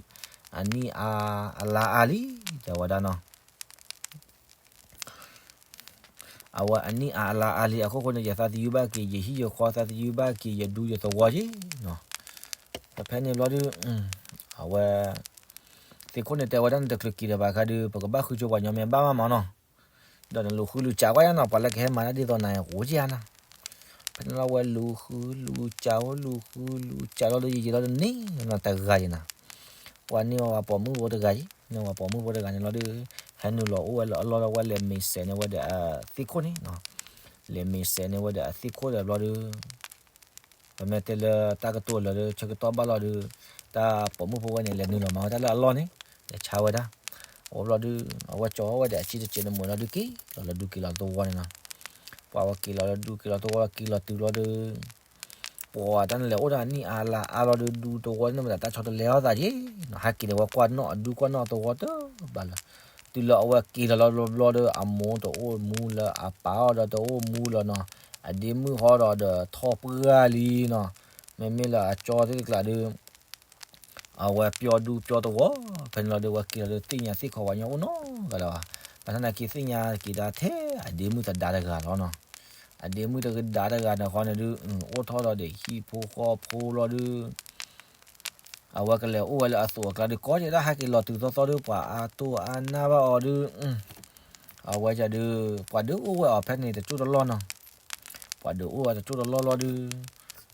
အနံၣ်အါအလါအါလံ, တဲဝဲဒၣ်နီၤ အဝဲအနံၣ်အါအလါအါလံ အခိၣ်ဃိန့ၣ် ယသးသယုဘၣ်က့ၤ ယဟံၣ်ယဃီ သးသယုဘၣ်က့ၤ ယဒူယသဝီက့ၤ, ဖဲဖဲန့ၣ်ဘျီဒုး, အဝဲ, သ့ၣ်ခိၣ်န့ၣ်တဲဝဲဒၣ် နတချုးက့ၤလၢၤဘၣ်ခါဒုး ပကဘၣ်ဃုဆိပှၤညီမ့ၢ်ဘၣ်မးမးနီၤ, ဒီးနလူၤဃုလူၤစးကွၢ်ယါနီၤ ပှၤလၢကဟဲမၤတၢ်ဒ်သိးနၤ အိၣ်က့ၤဧါနီၤ, ဖဲန့ၣ်လီၤဝဲလူၤဃုလူၤစး အိၣ်လူၤဃုလူၤစးလီၤဒုး ယယံာ်လီၤဒုးန့ၣ်နီၤ တဂၤယံၤနီၤ ပှၤန့ၢ်ဝဲပှၤပိာ်မုၣ်ဖိတဂၤယံၤ န့ၢ်ဝဲပှၤပိာ်မုၣ်ဖိတဂၤန့ၣ်လီၤဒုး, ဟဲနုာ်လီၤအိၣ်ဝဲလၢအလီၢ်ဒီး ဝဲလဲၤမ့ၤစဲးန့ၢ်ဝဲဒီးအသ့ၣ်ခိၣ်န့ၣ်နီၤ, လဲၤမ့ၤစဲးန့ၢ်ဝဲဒီးအသ့ၣ်ခိၣ်ဒီးဘျီဒုး, ပမ့ၢ်တဲလၢတၢ်ကတိၤလၢာ်ဒီး ဆၢကတီၢ်ဘၣ်လီၤဒုး, တၢ်ပိာ်မုၣ်ဖိဝဲန့ၣ် လဲၤနုာ်လီၤမၤဝဲတၢ်လၢအလီၢ်န့ၣ်, လဲၤဆါဝဲဒၣ်, အိၣ်ဘျီဒုး, အဝဲကၠီဝဲဒီးအစ့တစဲးတမှဲာ်လီၤဒုးက့ၤလီၤလၢဒူက့ၤလီၤသဝီန့ၣ်နီၤ, ပှၤဝဲက့ၤလီၤလၢဒူက့ၤလီၤသဝီလီၤက့ၤလီၤတုၤဘျီဒုး ပှၤတၢ်န့ၣ်လဲၤအိၣ်ဒီးအနံၣ်အါလါအါလီၤဒုး ဒူသဝီန့ၣ်မတၤတၢ်ဆီတလဲအီၤသးက့ၤနီၤ ဟဲက့ၤန့ၣ် ဝဲကွၢ်နီၣ်အဒူကွၢ်နီၣ်အသဝီတဘၣ်လၢၤ, တုၤလၢအဝဲက့ၤလီၤလီၤဘျီဒီး အမိၢ်တအိၣ်မူလၢအပၢ်အီၤဒီးတအိၣ်မူလၢၤနီၤ, အဒ့မုၣ်ဟီဒီးဒီးထီၣ်ပှၢ်လံနီၤ, မ့မ့ၢ်လၢအကၠီသ့ၣ်တကျးဒုး အဝဲပျီဒူပျီသဝီ, ဖဲန့ၣ်လီၤဒီး အဝဲက့ၤလီၤဒီး သ့ၣ်ညါသ့ၣ်ခီဝဲညီအိၣ်နီတဂၤလၢၤဘၣ်. ဘၣ်ဆၣ်သနာ်က့ သ့ၣ်ညါက့ၤဒၣ်ထဲအဒ့မုၣ်သဒါတဂၤလီၤနီၤ. အဒ့မုၣ်တဂၤသဒါတဂၤန့ၣ်ဃီန့ၣ်ဒုး အိၣ်ထီၣ်ဒီးဒဲးဟံၣ်ဖိဃီဖိလီၤဒုး အဝဲကလဲၤအိၣ်ဝဲလၢအသိးအကျါဒုး ကီကဲဒၣ်ဟဲက့ၤလီၤတုၤသီသီဒုး ပှၤအါတိၢ်အါနၢ်ဘၣ်အီၤဒုး အဝဲဒုး ပှၤဒုးအိၣ်ဝဲအီၤဖဲန့ၣ်တကၠိၢ်တလီၢ်နီၤ. ပှၤဒုးအိၣ်ဝဲတကၠိၢ်တလီၢ်လီၤဒုး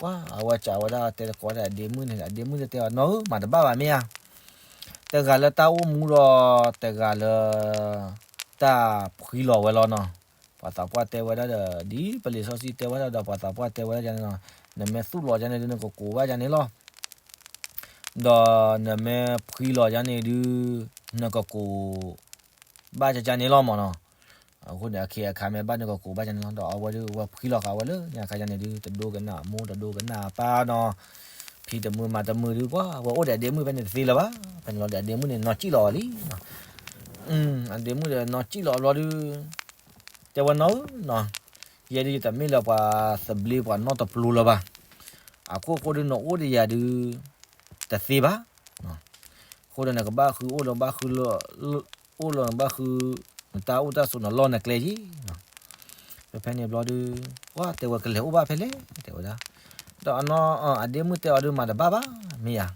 ပှၤအဝဲစံးဝဲဒၣ်တဲသကိးဒၣ်အဒ့မုၣ်န့ၣ် အဒ့မုၣ်တဲအီၤနီၢ်ဧၢ မၤတဘၣ်ဘၣ်မ့ၢ်ဧါ. တဂၤလၢတၢ်အိၣ်မူဒီး တဂၤလၢ တၢ်ဖှံလီၤဝဲလီၤနီၤ. ပှၤသးပှၢ်တဲဝဲဒၣ်ဒီး ဒ်ပလံာ်စီဆှံတဲဝဲဒၣ်ဒီး ပှၤသးပှၢ်တဲဝဲဒၣ်န့ၣ်နီၤ, နမ့ၢ်သူၣ်လီၤဒ်န့ၣ်ဒုး နကကိးဘၣ်ဒ်န့ၣ်လီၤ. ဒီးနမ့ၢ်ဖှံလီၤဒ်န့ၣ်ဒုး နကကိး ဘၣ်ဒ်န့ၣ်လီၤမၢ်နီၤ. အဃိန့ၣ် အခ့အခါမ့ၢ်ဘၣ်နကကိးဘၣ်ဒ်န့ၣ်လီၤ. ဒီးအဝဲဒုး အဝဲဖှံလီၤဃာ်ဝဲလၢညါခါဒ်န့ၣ်ဒုး တဒိကနၣ်မိၢ်တဒိကနၣ်ပၢ်နီၤ, ဖံတမုာ်မၤတမုာ်ဒုး ပှၤဝဲအိၣ်ဒီးအဒ့မုၣ်ဖဲန့ၣ်တသ့လၢၤဘၣ်. ဖဲန့ၣ်လီၤဒီးအဒ့မုၣ်န့ၣ် နီၢ်ကံၣ်လီၤအီၤလံနီၤ. အဒ့မုၣ်ဒီးနီၢ်ကံၣ်လီၤအဘျီဒုး တဲဝဲနီၢ်ဧၢနီၤ, ယဲဒုးယတမ့ၢ်လၢပှၤသဘျ့ပှၤနီတပျိလၢၤဘၣ်. အခိၣ်ဃိဒုးနအိၣ်ဒီးယၤဒုး တသ့ဘၣ်. အဃိဒီးနကဘၣ်ဃုအိၣ်လၢဘၣ်ဃုလၢ အိၣ်လၢနဘၣ်ဃု နတၢ်အိၣ်တၢ်ဆိးနလီၢ်နကျဲယ့ၣ်နီၤ. ဖဲဖဲန့ၣ်ဘျီဒုး ပှၤတဲဝဲကလဲၤအိၣ်ဘၣ်ဖဲလဲၣ် တဲဝဲဒၣ်. ဒီးအနီၢ် အဒ့မုၣ်တဲအီၤဒုးမၤတဘၣ်ဘၣ် မ့ၢ်ဧါ.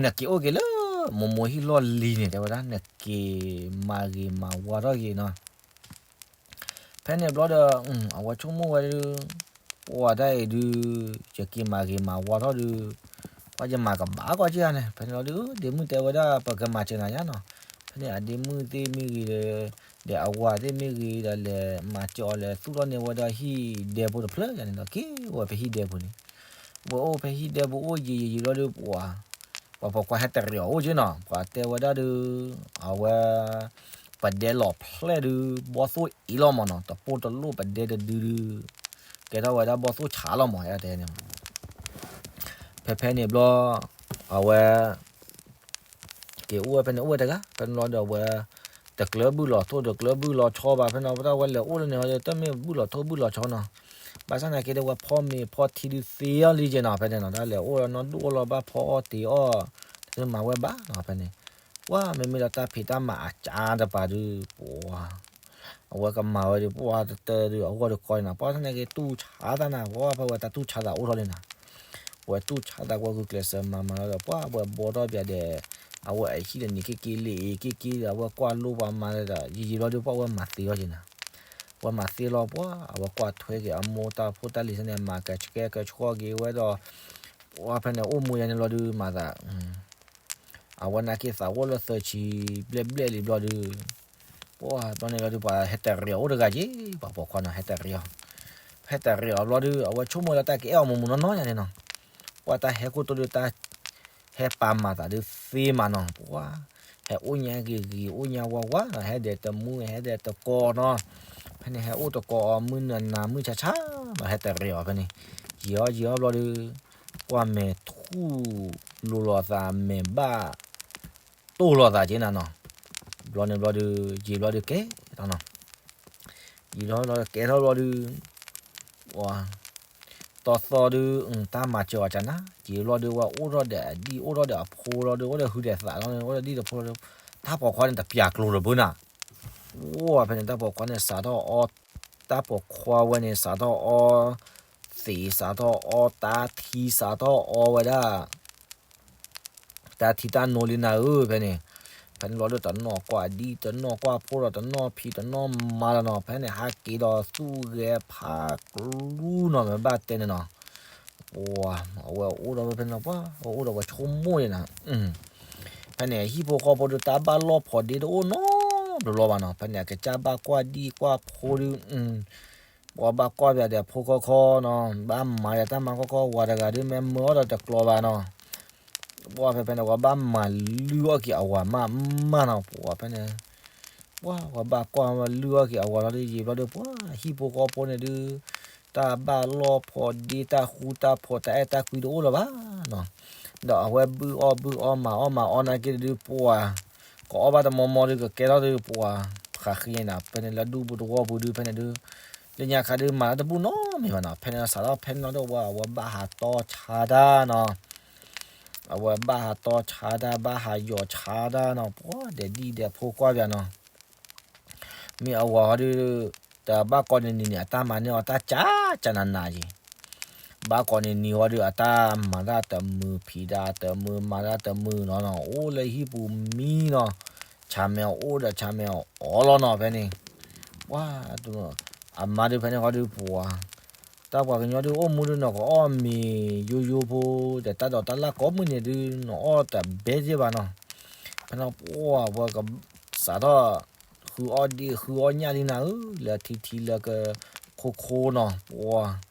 နက့ၤအိၣ်က့ၤလၢ မိၢ်မိၢ်ဟံၣ်လီၢ်လံၤန့ၣ် တဲဝဲဒၣ် နက့ၤမၤဂ့ၤမၤဝါထီၣ်က့ၤနီၤ. ဖဲန့ၣ်ဘျီဒီး အဝဲဆိကမိၣ်ဝဲဒုး ပှၤတၢ်အံၤဒုး ယက့ၤမၤဂ့ၤမၤဝါထီၣ်ဒုး ပှၤယမၤကဘၣ်ကီးက့ၤဧါန့ၣ်. ဖဲန့ၣ်လီၤဒုး ဒ့မုၣ်တဲဝဲဒၣ် ပကမၤစၢၤနၤယါနီၤ. ဖဲန့ၣ်အဒ့မုၣ်သ့ၣ်မ့ၢ်ဂ့ၤဒီး ဒီးအဝၤသ့ၣ်မ့ၢ်ဂ့ၤဒီး လဲၤမၤစၢၤအီၤလဲၤသူၣ်ထီၣ်န့ၢ်ဝဲဒၣ်ဟံၣ်ဒဲဖိတဖျၢၣ်ယါန့ၣ်ဒီး က့ၤအိၣ်ဝဲဖဲဟံၣ်ဒဲဖိန့ၣ်. ဝဲအိၣ်ဖဲဟံၣ်ဒဲဖိအိၣ်ယံာ်ယံာ်ယံာ်ဘျီဒုး ပှၤ ပှၤပိာ်ခွါဟဲတရံးအီၤအိၣ်က့ၤနီၤ. ပှၤတဲဝဲဒၣ်ဒုး အဝဲ ပဒဲလီၤဖျဲၣ်ဒုး ဘီၣ်သိၣ်အံၤလီၤမၢ်နီၤ. တပိၢ်တလိၣ်ပဒဲတဒုဒုး ကဲထီၣ်ဝဲဒၣ်ဘီၣ်သိၣ်ဆးလီၤမၢ် တဲန့ၣ်. ဖဲဖဲန့ၣ်ဘျီ အဝဲ က့ၤအိၣ်ဝဲဖဲန့ၣ်အိၣ်ဝဲတဂၤ ဖဲန့ၣ်လီၤဒီးအဝဲ တကျၢၤဘုၣ်လီၤထိၣ်တကျၢၤဘုၣ်လီၤဆီဘၣ် ဖဲန့ၣ် တၢ်ဝဲလဲၤအိၣ်လၢန့ၣ် တမ့ၢ်ဘုၣ်လီၤထိၣ်ဘုၣ်လီၤဆီနီၤ. ဘၣ်ဆၣ်သနာ်က့ဒီး ဝဲဖီမ့ၤဖီထံဒုးသ့အီၤလံက့ၤနီၤ. ဖဲန့ၣ်နီၤ တၢ်လဲၤအိၣ်လီၤနီၢ်ဒိၣ်အိၣ်လီၤ ဘၣ်ဖီအီၣ်တ့ၤအီၣ် တမၤဝဲဘၣ်နီၤ. ဖဲန့ၣ် ပှၤမ့မ့ၢ်ဒီးတၢ်ဖံးတၢ်မၤအကါတပၤဒုး ပှၤ အဝဲကမၤဝဲဒုး ပှၤတတၢၢ်ဒုး အဂီၢ်တကီန့ၣ်နီၤ. ပှၤဆၣ်သနာ်က့တူၢ်ဆါသးနီၤ ပှၤဖဲဝဲတၢ်တူၢ်ဆါသးအိၣ်ထီၣ်လံနီၤ. ဝဲတူၢ်ဆါသးကွၢ်ဂုာ်ကျဲးစၢးမၤမၤလီၤဒီး ပှၤဝဲဘီထီၣ်ပၠးဒီး အဝဲအဟံၣ်တနံၤက့ၤက့ၤလံက့ၤက့ၤဒီး အဝဲကွၢ်လိပှၤမၤဒီး ယံာ်ယံာ်ဘျီဒုး ပှၤဝဲမၤသ့အီၤက့ၤနီၤ. ဝဲမၤသ့လီၤ ပှၤအဝဲကွၢ်ထွဲက့ၤအမိၢ်တၢ်ဖိတၢ်လံၤဆဲန့ၣ် မၤကဆှဲကဆှီက့ၤဝဲဒီး ပှၤဖဲန့ၣ်အိၣ်မူယါန့ၣ်လီၤဒုး မၤသး အဝဲနာ်က့ၤသးအိၣ်လၢသၢဆံဘျဲၣ်ဘျဲၣ်လံဘျီဒုး ပှၤဘျီန့ၣ်လီၤဒုး ပှၤဟဲတရံးအီၤအိၣ်တဂၤက့ၤ ပှၤပိာ်ခွါနီၤ ဟဲတရံးအီၤ ဟဲတရံးအီၤဘျီဒုး အဝဲဆိကမိၣ်လၢတၢ်ကအဲၣ်အီၤမူးမူးနီၢ်နီၢ်ယါန့ၣ်နီၤ. ပှၤတၢ်ဟဲခိၣ်တိၢ်ဒုးတၢ် ဟဲပာ်မၤသးဒုးသ့မးနီၤ ပှၤ ဟဲအိၣ်ညါဂ့ၤဂ့ၤ အိၣ်ညါဝါဝါနီၤ ဟဲဒဲးတမူ ဟဲဒဲးတကိးနီၤ. ဖဲန့ၣ်ဟဲအိၣ်တကိးအီၤ မုၢ်နၤနၤမုၢ်ဆါဆါနီၤ ဟဲတရံးအီၤဖဲန့ၣ် ယံာ်အီၤယံာ်အီၤဘျီဒုး ပှၤမဲာ်ထူၣ်လိာ်လီၤသး မဲာ်ဘၣ်တိၢ်လိာ်သးက့ၤနၤနီၤ. ဘျီန့ၣ်ဘျီဒုး ယံာ်ဘျီဒုးကဲထီၣ်နီၤ ယံာ်ဘျီဒုးကဲထီၣ်ဘျီဒုး ပှၤ တီတီဒုး တၢ်မၤစၢၤအီၤကနၤ ယံာ်ဘျီဒုး ဝဲအိၣ်ထီၣ်ဒီးအဒံၣ် အိၣ်ထီၣ်ဒီးအဖိလီၤဒုး အိၣ်ဒီးဟုးဒီးသးလီၤ အိၣ်ဒီးဒံၣ်ဒီးဖိလီၤဒုး တၢ်ပိာ်ခွါန့ၣ်တပျၢ်ကျိၤတဘၣ်နၤ အိၣ်ဖဲန့ၣ် တၢ်ပိာ်ခွါန့ၣ်စးထီၣ်အီ တၢ်ပိာ်ခွါဝဲန့ၣ် စးထီၣ်အီ သံး စးထီၣ်အီတၢ်ထံ စးထီၣ်အီဝဲဒၣ် တၢ်ထံတၢ်နိလံနၤဧၢ ဖဲန့ၣ်. ဖဲန့ၣ်ဘျီဒုး တနီၣ်ကွၢ်ဒံၣ် တနီၣ်ကွၢ်ဖိဒီး တနီၣ်ဖံး တနီၣ်မၤလီၤနီၤ. ဖဲန့ၣ် ဟးက့ၤဒီးသူၣ်ဂဲၤဖးကျူနီၤ မ့ၢ်ဘၣ်တဲန့ၣ်နီၤ. ပှၤ အဝဲအိၣ်ဒီးဝဲဖဲန့ၣ် ပှၤ အဝဲအိၣ်ဒီးဝဲဆိကမိၣ်န့ၣ်နၤ ဖဲန့ၣ် ဟံၣ်ဖိဃီဖိဒီး တၢ်ဘၣ်လီၢ်ဖိးဒ့တအိၣ်နီတဘျီဘၣ်နီၤ. ဖဲန့ၣ် အကစၢ်ဘၣ်ကွၢ်ဒံၣ်ကွၢ်ဖိဒုး ပှၤဘၣ်ကွၢ်ပၠးဒီးဖိခီခီနီၤ ဘၣ်မၤဒီးတၢ်မၤခီခီ ဝၤတဂၤဒုး မ့ၢ်မၢအီၤဒီးတကျိၤဘၣ်နီၤ. ပှၤဖဲဖဲန့ၣ် ပှၤဘၣ်မၤလုၢ်အီၣ်က့ၤအဝၤမးမးနီၤ. ပှၤဖဲန့ၣ် ပှၤ ပှၤဘၣ်ကွၢ်လုၢ်အီၣ်က့ၤအဝၤလီၤဒုး ယံာ်ဘျီဒုး ပှၤဟံၣ်ဖိဃီဖိန့ၣ်ဒုး တၢ်ဘၣ်လီၢ်ဖိးဒ့ တၢ်ဃူတၢ်ဖိး တၢ်အဲၣ်တၢ်ကွံတအိၣ်လၢၤဘၣ်နီၤ. ဒီးအဝဲဘုၣ်အီၣ်ဘုၣ်အီ မၤအီၣ်မၤအီနာ်က့ၤတဒုး ပှၤ ကအီၣ်ဘၣ်တမီမီဒုး ကကဲထီၣ်ဒုး ပှၤ ဃးဃံနၤ ဖဲန့ၣ်လၢဒူပူၤသဝီပူၤဒုး ဖဲန့ၣ်ဒုး လၢညါခါဒုး မၤတၢ်တဘူၣ်နီတမံၤဘၣ်နီၤ. ဖဲန့ၣ်စးထီၣ်ဖဲန့ၣ်လီၤဒုး ပှၤ အဝဲဘၣ်ဟးတီဆါတၢ်နီၤ. အဝဲဘၣ်ဟးတီဆါတၢ် ဘၣ်ဟးယီၤဆါတၢ်နီၤ, ပှၤဒဲးဒံၣ်ဒဲးဖိကွၢ်ပၠးနီၤ. မ့ၢ်အဝၤဟီဒုး တဘၣ်ကိးနံၤနံၤန့ၣ် အတၢ်မၤန့ၢ်အီၤတၢ်ကၢ်ကၢ်နးနးက့ၤ, ဘၣ်ကိးနံၤနံၤဟီဒုး အတၢ်မၤတၢ်တမုာ် ဖံးတၢ်တမုာ် မၤတၢ်တမုာ်နီၤနီၤ, အိၣ်လၢဟံၣ်ပူၤမံနီၤ, ဆါမဲာ်အိၣ်ဒီးဆါမဲာ်အီၤလီၤနီၤ ဖဲန့ၣ်. ပှၤ အမါဒုးဖဲန့ၣ်ဃီဒုးပှၤ တၢ်ပှၤကညီဒုးအိၣ်မူဒုးနီၤ ကအီၣ်မ့ၤယိယိဖိ ဒီးတၢ်ဒိးတၢ်လၢကိးမုၢ်နံၤဒုး နအီၣ်တဘဲက့ၤဘၣ်နီၤ. ဖဲန့ၣ်ပှၤဝဲကစးထီၣ် ဃုအီၣ်ဒံၣ်ဃုအီၣ်ညၣ်လံနၤဧၢ, လၢထံထံလၢကခိခိနီၤ, ပှၤ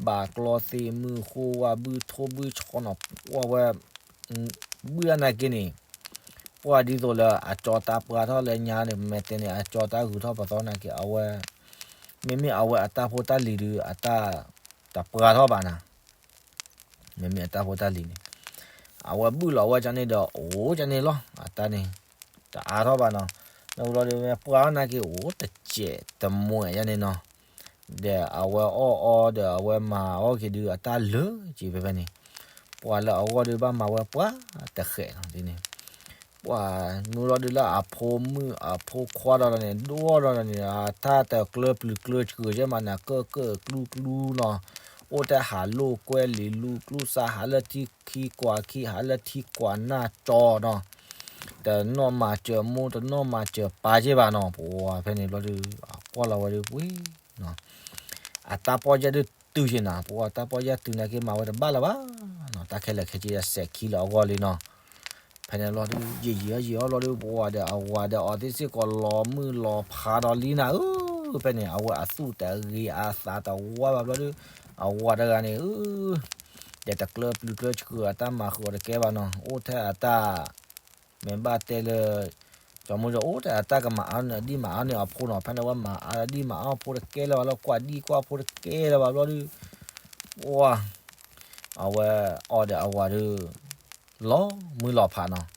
ဘၣ်ကျီသ့ၣ်မုၢ်ဃိဝါဘုၣ်ထိၣ်ဘုၣ်ဆီနီၤ, ပှၤဝဲ ဘုၣ်ဒၣ်နာ်က့န့ၣ် ပှၤဒ်သိးလၢအကၠီတၢ်ပှၢ်ထီၣ်လၢညါန့ၣ် မဲာ်တဲန့ၣ် အကၠီတၢ်ဂုၤထီၣ်ပသီနာ်က့ အဝဲ မ့မ့ၢ်အဝဲအတၢ်ဖိတၢ်လံၤဒုး အတၢ်တပှၢ်ထီၣ်ဘၣ်နၤ. မ့မ့ၢ်အတၢ်ဖိတၢ်လံၤန့ၣ် အဝဲဘုၣ်လီၤဝဲကန့ၣ်ဒီး အိၣ်ကန့ၣ်လီၤ အတၢ်န့ၣ် တအါထီၣ်ဘၣ်နီၤ. နလီၤဒုးမ့ၢ်ပှၢ်ထီၣ်နာ်က့ အိၣ်တစဲးတမှဲးယါန့ၣ်နီၤ, ဒီးအဝဲအီၣ်အီဒီးအဝဲမၤအီၣ်က့ၤဒုး အတၢ်လၢာ်က့ၤဖဲဖဲန့ၣ်, ပှၤလၢအဂီၢ်ဒုးဘၣ်မၤဝဲပှၢ်တဃဲးနီၤဒ်န့ၣ် ပှၤမုၢ်လီၤဒုးလၢအဖိမုၣ်အဖိခွါဒီးန့ၣ် ဒိၣ်ဒီးန့ၣ် အတၢ်တကျၢပျုၤကျၢဆှုးကဲမးနၤ ကၢၣ်ကၢၣ်ကျူကျူနီၤ, အိၣ်တၢ်ဟးလိာ်ကွဲလံာ်လူၤကျူစး ဟးလၢထံခံကွၢ်ခံ ဟးလၢထံကွၢ်နၢ်ကၠီနီၤ, တနီၣ်မၤစၢၤမိၢ် တနီၣ်မၤစၢၤပၢ်က့ဘၣ်နီၤ, ပှၤဖဲန့ၣ်ဘျီဒုး အကွၢ်လီၤဝဲဒုးပှ့ၤနီၤ အတၢ်ပီၢ်ယၢ်ဒုးတုၤက့ၤနၤ, ပှၤတၢ်ပီၢ်ယၢ်တုၤနာ်က့ မၤဝဲတဘၣ်လၢၤဘၣ်နီၤ, တၢ်ခဲလၢာ်ခဲဆ့ယစဲးခံလၢအဂီၢ်လံနီၤ. ဖဲန့ၣ်ဘျီဒုး ယံာ်ယံာ်အီၣ်ယံာ်အီၣ်ဘျီဒုး ပှၤဒီးအဝၤဒီးအီၤသ့ၣ်စ့ၢ်ကီးလီၤမုၢ်လီၤဖးဒီးလံနၤဧၢ, ဖဲန့ၣ် အဝဲအသူၣ်တဂ့ၤအသးတဝါဘၣ်ဘျီဒုး အဝၤတဂၤန့ၣ်ဧၢ ဒီးတကျၢပျုၤကျၢဆှုး အတၢ်မၤဃုာ်အီၤတကဲဘၣ်နီၤ, အိၣ်ထဲအတၢ် မ့ၢ်ဘၣ်တဲလၢ ကၠီမုၢ်ဒီးအိၣ်ထဲအတၢ်ကမၤအါန့ၢ်အဒံၣ်မၤအါန့ၢ်အဖိနီၤ, ဖဲန့ၣ်ဝဲမၤအါဒံၣ်မၤအါအဖိတကဲလၢၤဘၣ်လၢ ကွၢ်ဒံၣ်ကွၢ်ဖိတကဲလၢၤဘၣ်ဘျီဒုး ပှၤ အဝဲအီၤဒီးအဝၤဒုး လီၤမုၢ်လီၤဖးနီၤ,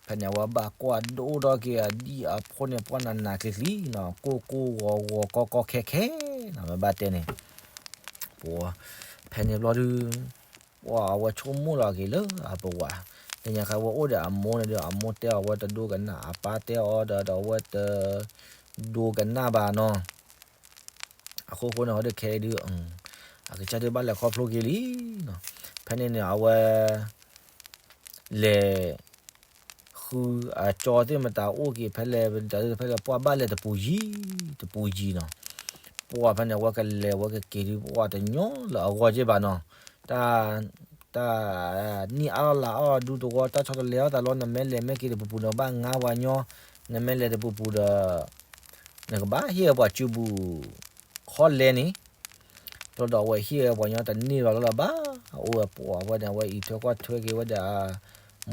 ဖဲန့ၣ် အဝဲဘၣ်ကွၢ်ဒိၣ်ထီၣ်က့ၤအဒံၣ်အဖိန့ၣ် ပှၢ်နးနးကျံၤကျံၤနီၤ, ကိၢ်ကိၢ်ဂီၤဂီၤကီကီခဲခဲနီၤ, မ့ၢ်ဘၣ်တဲန့ၣ် ပှၤ ဖဲန့ၣ်ဘျီဒုး ပှၤအဝဲဆိကမိၣ်လီၤက့ၤလၢအပဝၤ, တနံၤညါခါဝဲအိၣ်ဒီးအမိၢ်န့ၣ်ဒီး အမိၢ်တဲအီၤဝဲတဒိကနၣ်, အပၢ်တဲအီၤဒီး ဒီးအဝဲတဒိကနၣ်ဘၣ်နီၤ အဃိဃိန့ၣ်ဟီဒုးခဲအံၤဒုး အကစၢ်ဒုးဘၣ်လဲၤခီဖျိက့ၤလံနီၤ, ဖဲန့ၣ်န့ၣ် အဝဲ လဲၤ ဃုအကၠီသ့ၣ်မတၤအိၣ်က့ၤဖဲလဲၣ် ဖဲလဲၣ် ပှၤဘၣ်လဲၤတပူၤယံၤ တပူၤယံၤနီၤ, ပှၤဖဲန့ၣ် အဝဲကလဲၤဝဲကက့ၤဒုး ပှၤတညီလၢအဂီၢ်က့ဘၣ်နီၤ, တၢ် တၢ် နံၣ်အါလီၤလၢအီၣ်ဒူသဝီ တၢ်ဆီတလဲအီၣ်သးလီၤ, နမ့ၢ်လဲၤမ့ၢ်က့ၤတပူၤပူၤန့ၣ် ဘၣ်ငါပှၤညီ, နမ့ၢ်လဲၤတပူၤပူၤဒီး နကဘၣ်ဟ့ၣ်ပှၤစုပူၤ ခီလဲန့ၣ်, ဘျီဒီးအဝဲဟ့ၣ်ပှၤညီတန့ၢ်ဘၣ်လီၤလၢၤဘၣ်, အအိၣ်ဝဲပှၤဝဲန့ၣ် အဝဲအံးထွဲကွၢ်ထွဲက့ၤဝဲဒီး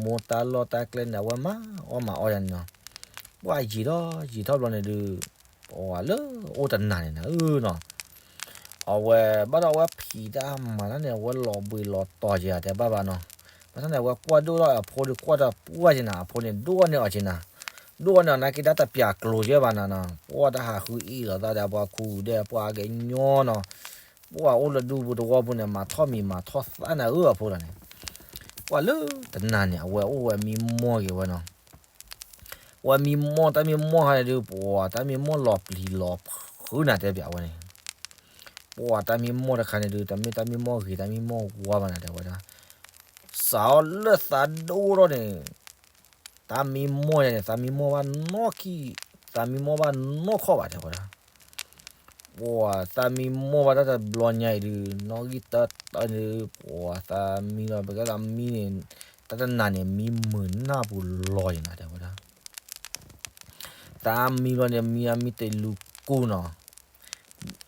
မိၢ်တၢ်လီၢ်တၢ်ကျဲန့ၣ် အဝဲမၤအီၣ်မၤအီယါန့ၣ်နီၤ, ပှၤယံာ်ထီၣ်ယံာ်ထီၣ်ဘျီန့ၣ်ဒုး ပှၤလၢအိၣ်တနၤန့ၣ်နၤဧၢနီၤ အဝဲဘၣ်ဒီးအဝဲဖံးတၢ်မၤတၢ်န့ၣ် အဝဲလီၤဘှံးလီၤတီၤက့ၤတဲဘၣ်ဘၣ်နီၤ, ဘၣ်ဆၣ်န့ၣ် အဝဲကွၢ်ဒိၣ်ထီၣ်အဖိဒုး ကွၢ်တပှၢ်က့ၤနၤ, အဖိန့ၣ်ဒိၣ်န့ၢ်အီၤက့ၤနၤ, ဒိၣ်န့ၢ်အီၤနာ်က့ တၢ်တပျးကျိၤက့ဘၣ်နၤနီၤ, ပှၤတၢ်ဟးဃုအ့ၣ်လိာ်သးဒီးပှၤခူၣ်ဒီးပှၤကညီနီၤ, ပှၤအိၣ်လၢဒူပူၤသဝီပူၤန့ၣ် မၤထီၣ်မံၤမၤထီၣ်သၣ်နၤဧၢအဖိလီၤန့ၣ်, ပှၤလၢတနၤန့ၣ် အဝဲအိၣ်ဝဲမံမီၢ်က့ၤဝဲနီၤ ဝဲမံမီၢ်တၢ်မံမီၢ်ခါန့ၣ်ဒုး ပှၤတၢ်မံမီၢ်လီၤပျံၤလီၤဖုးနၤတဲပၠးဝဲန့ၣ်, ပှၤတၢ်မံမီၢ်တခါန့ၣ်ဒုး တမ့ၢ်တၢ်မံမီၢ်ဂ့ၤတၢ်မံမီၢ်ဝါဘၣ်နၤတဲဝဲဒၣ်, စးအီၤလၢသးဒိၣ်ထီၣ်န့ၣ်, တၢ်မံမီၢ်ယါန့ၣ် သးမံမီၢ်ဘၣ်နီၢ်ခံ, သးမံမီၢ်ဘၣ်နီၢ်ခီၣ်ဘၣ်တဲဝဲဒၣ် ပှၤသးမံမီၢ်ဘၣ်တၢ်တဘျီညါအံၤဒုး နီၣ်ဂံၢ်တၢတၢန့ၣ်ဒုး ပှၤသးမံလီၤ ပကဲသးမံန့ၣ် တၢ်တနၤန့ၣ် မံမုာ်နၢ်ပူၤလီၤယါနၤတဲဝဲဒၣ်, သးမံဘျီန့ၣ် မံအမံတလူၤကူၣ်နီၤ,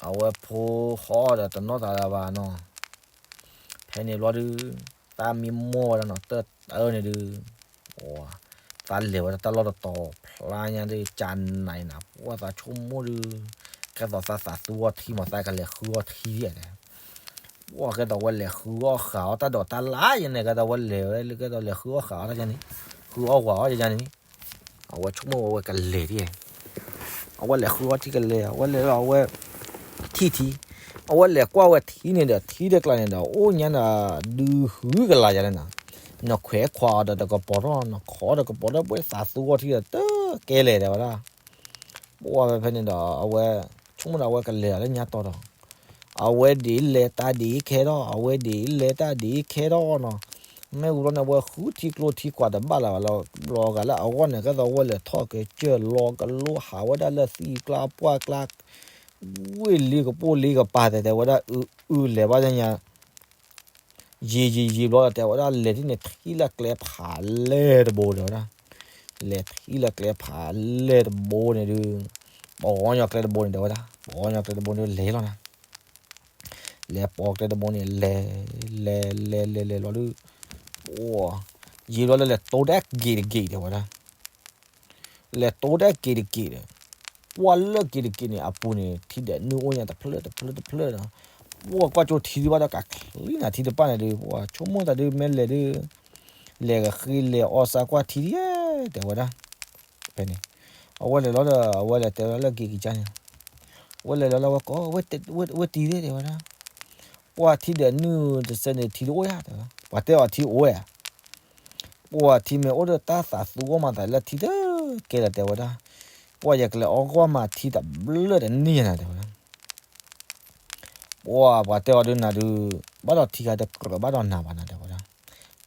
အဝဲဖိဟီၣ်ဒီးတနီၣ်သးလၢၤဘၣ်နီၤ ဖဲန့ၣ်ဘျီဒုး သးမံမီၢ်ဝဲဒၣ်နီၤ တၢတၢန့ၣ်ဒုး သးလဲၤဝဲဒၣ်တၢ်လီၢ်တတီၤဖျါညါဒုး ကနၤအံၤနၤ ပှၤသးဆိကမိၣ်ဒုး ကဲသိးသးသးသူအီထံမး သးကလဲၤဃုအီထံဧါ, ပှၤကဲသိးဝဲလဲၤဃုအီၣ်ဃာ်အီၣ်တၢ်ဒိးတၢ်လၢ်ယါန့ၣ် ကဲသိးဝဲလဲၤဝဲ ကဲသိးလဲၤဃုအီၣ်ဃာ်အီၣ်တၢ်ယါန့ၣ် ဃုအီၣ်ဃာ်အီၣ်ယါန့ၣ် အဝဲဆိကမိၣ်ဝဲဝဲကလဲၤဒ် အဝဲလဲၤဃုအီၣ်ထံကလဲၤ အဝဲလဲၤလီၤအဝဲ ထံၣ်ထံ အဝဲလဲၤကွၢ်ဝဲထံန့ၣ်ဒီး ထံတကျါန့ၣ်ဒီး အိၣ်ညါနၤ ဒုးဟုကလၤယါလဲၣ်နၤ, နခွဲးခွးအီၤဒီးတကပီၤထီၣ်, နခိးဒီးကပီၤထီၣ် ပှဲၤသးသူအီထံဒီးတကဲလဲၣ် တဲဝဲဒၣ်. ပှၢ်ဖဲဖဲန့ၣ်ဒီး အဝဲဆိကမိၣ်ဒီး အဝဲကလဲၤဒီးလၢညါတီၤဒီး အဝဲဒ်လဲၤတၢ်ဒ်ခဲထီၣ်, အဝဲဒ်လဲၤတၢ်ဒ်ခဲထီၣ်နီၤ. မ့ၢ်ဝံၤဘျီန့ၣ် အဝဲဃုထံကျိထံကွၢ်တဘၣ်လၢၤဘၣ်လီၤ. ဘျီဂၤလၢအဂီၢ်န့ၣ် ကဲသိးဝဲလဲၤထီၣ်ကစၢၢ်လီၤကလိ ဟးဝဲဒၣ်လၢသံၣ်ကျါပှၢ်ကျါ ဝ့ၢ်လ့ကပိၢ်လ့ကပၤ တဲဝဲဒၣ်. အု အု လဲၤဘၣ်ညါ ယံာ်ယံာ်ယံာ်ဘျီဒီး တဲဝဲဒၣ် လဲၤထံၣ်န့ၣ် ထံၣ်လၢကျဲဖးလဲၢ်တဘိ တဲဝဲဒၣ်. လဲၤထံၣ်လၢကျဲဖးလဲၢ်တဘိန့ၣ်ဒုး ပှၤဂီၤညီကျဲတဘိန့ၣ် တဲဝဲဒၣ်. ပှၤဂီၤညီကျဲတဘိန့ၣ်ဒုး လဲၤလီၤနၤ. လဲၤပိာ်ကျဲတဘိန့ၣ် လဲၤ လဲၤ လဲၤ လဲၤ လဲၤလီၤဒုး ယံာ်ဘျီလၢလဲၤတိတၢ်က့ၤတက့ၤ တဲဝဲဒၣ်. လဲၤတိတၢ်က့ၤတက့ၤဒီး ပှၢ်လၢက့ၤတက့ၤန့ၣ် အပူၤန့ၣ် ထံဒီးနုၢ်အိၣ်ညါတဖျၢၣ်တဖျၢၣ်တဖျၢၣ်ဒီး ပှၢ်ကွၢ်ကၠိထံဒုး ဘၣ်ဒီးကးချံနၤထံတပၢ်န့ၣ်ဒုး ပှၤဆိကမိၣ်သးဒုး မ့ၢ်လဲၤဒုး လဲၤကဃ့လဲၤအီၣ်စၢ်ကွၢ်ထံဒံး တဲဝဲဒၣ်. ဖဲန့ၣ် အဝဲလဲၤလီၤဒီး အဝဲလဲၤတဲဝဲဒၣ်လၢက့ၤကစၢ်န့ၣ် အဝဲလဲၤလီၤလၢဝဲကိး ဝဲတံၤသ့ၣ် တဲဝဲဒၣ်. ပှၢ်ထံဒီးနုၢ်တစဲးန့ၣ် ထံတအိၣ်ဧါ တဲဝဲ. ပှၤတဲအီၤထံအိၣ်ဧါ. ပှၢ်ထံမ့ၢ်အိၣ်ဒီး တၢ်သးသူအီၣ်မၤသးလၢထံတကဲလၢၤ တဲဝဲဒၣ်. ပှၢ်ယကလဲၤအီၣ်ကွၢ်မၤထံတဘျၢၣ်တန့ၢ်နၤ တဲဝဲဒၣ်. ပှၢ်ပှၤတဲအီၤဒုး နၤဒုး ဘၣ်ဒီးထံဂၤတကြၢးဘၣ်ဒီးနၤဘၣ်နၤ တဲဝဲဒၣ်.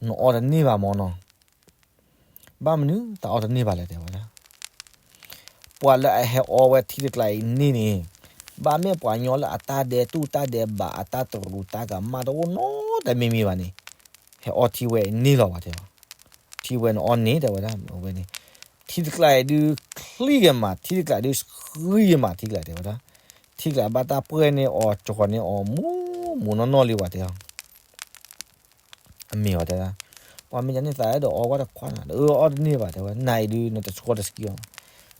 နအီၣ်တန့ၢ်ဘၣ်မၢ်နီၤ. ဘၣ်မနုၤသးအီၣ်တန့ၢ်ဘၣ်လဲၣ် တဲဝဲဒၣ်. ပှၤလၢအဟဲအီဝဲထံတကျါအံၤန့ၣ်န့ၣ် ဘၣ်မ့ၢ်ပှၤညီလၢအတၢ်ဒဲးတူၢ်တၢ်ဒဲးဘး အတၢ်တရူးတၢ်ကမၣ်တအိၣ်နီတမံၤမံၤဘၣ်န့ၣ် ဟဲအီထံဝဲအံၤန့ၢ်လီၤဘၣ် တဲဝဲ. ထံဝဲနအီၣ်န့ၢ် တဲဝဲဒၣ် ဝဲန့ၣ်. ထံတကျါအံၤဒုး ချံကမး ထံတကျါဒုး ဃံကမး ထံကျါ တဲဝဲဒၣ်. ထံကျါဘၣ်တၢ်ပှဲၢ်န့ၢ်အီၤ ကၠီၤန့ၢ်အီၤ မူမူနီၢ်နီၢ်လံ ပှၤတဲအီၤ အမ့ၢ်အီၤတဲဒၣ်. ပှၤမ့ၢ်ကန့ၣ်သးအဲၣ်ဒိးအီကွၢ်တခွါနၤ အၢ အီၣ်တန့ၢ်ဘၣ် တဲဝဲ. နၤအံၤဒုး နတဆှီတဆှံအီၤ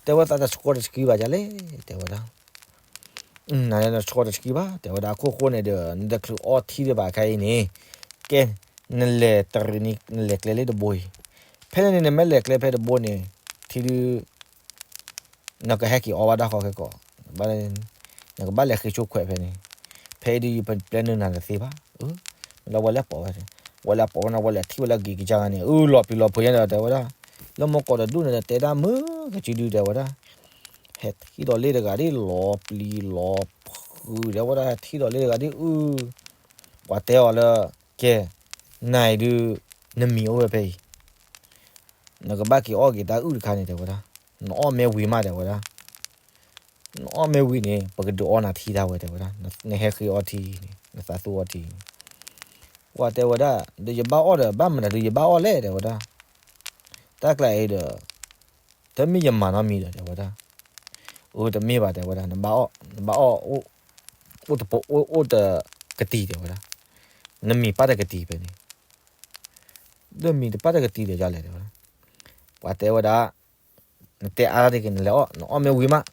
တဲဝဲ. သးတဆှီတဆှံဘၣ်ဒ်လဲၣ် တဲဝဲဒၣ်. နၤလၢနဆှီတဆှံဘၣ် တဲဝဲဒၣ်. အခိၣ်ဃိန့ၣ်ဒီး နတချုးအီထံဒံးဘၣ်ခဲအံၤန့ၣ် ကဲ နလဲၤတရံးန့ၣ် နလဲၤကျဲလၢတဘိအံၤ ဖဲန့ၣ်န့ၣ် နမ့ၢ်လဲၤကျဲဖဲတဘိန့ၣ် ထံဒုး နကဟဲက့ၤအီဘၣ်တၢ်ဃီခဲကိာ်, နကဘၣ်လဲၤဃ့ဆိခွဲးဖဲန့ၣ်, ဖဲအံၤဒုးယပျဲနုာ်နၤတသ့ဘၣ်. မ့ၢ်လၢဝဲလဲၤပိာ်ဝဲ, ဝဲလဲၤပိာ်ဝဲန့ၣ် ဝဲလဲၤထံၣ်ဝဲလၢဂ့ၤကစၢ်ဂၤန့ၣ် အုလီၤပျံၤလီၤဖုးညါဒီးတဲဝဲဒၣ်, လၢမိၢ်ကီၢ်တဒူၣ်န့ၣ်ဒီးတဲဒၣ်မုာ်ကစုဒုတဲဝဲဒၣ်, ဟဲထံၣ်ဒီးလ့ၣ်တဂၤဒ်လီၤပျံၤလီၤဖုးတဲဝဲဒၣ်, ဟဲထံၣ်ဒီးလ့ၣ်တဂၤဒ်အု, ပှၤတဲအီၤလၢ, ကဲ, နၤအံၤဒုး, နမံၤအိၣ်ဝဲဖဲအံၤ နကဘၣ်က့ၤအီၣ်က့ၤတၢ်အုၣ်တခါန့ၣ် တဲဝဲဒၣ်, နအီၣ်မ့ၢ်ဝံၤမး တဲဝဲဒၣ်, နအီၣ်မ့ၢ်ဝံၤန့ၣ် ပကဒုးအီနၤထံတၢ်ဝဲ တဲဝဲဒၣ်, နဟဲဃ့အီထံန့ၣ် နသးသူအီထံန့ၣ်, ပှၤတဲဝဲဒၣ် ဒီးယဘၣ်အီၣ်ဒီး ဘၣ်မနုၤဒုးယဘၣ်အီၣ်လဲၣ် တဲဝဲဒၣ်, တၢ်ကျါအံၤဒီး တမ့ၢ်ယမၤနီတမံၤဒီး တဲဝဲဒၣ်, အၢ တမ့ၢ်ဘၣ် တဲဝဲဒၣ်, နဘၣ်အီၣ်, နဘၣ်အီၣ်, အိၣ်တကတံၤ တဲဝဲဒၣ်, နမံၤပၣ်တကတံၤဖဲန့ၣ် ဒီးမံၤတပၣ်တကတံၤဒီးဒ်လဲၣ် တဲဝဲဒၣ်, ပှၤတဲဝဲဒၣ်, နတဲအါတက့ၢ် နလဲၤအီၣ် နအီၣ်မ့ၢ်ဝံၤမး,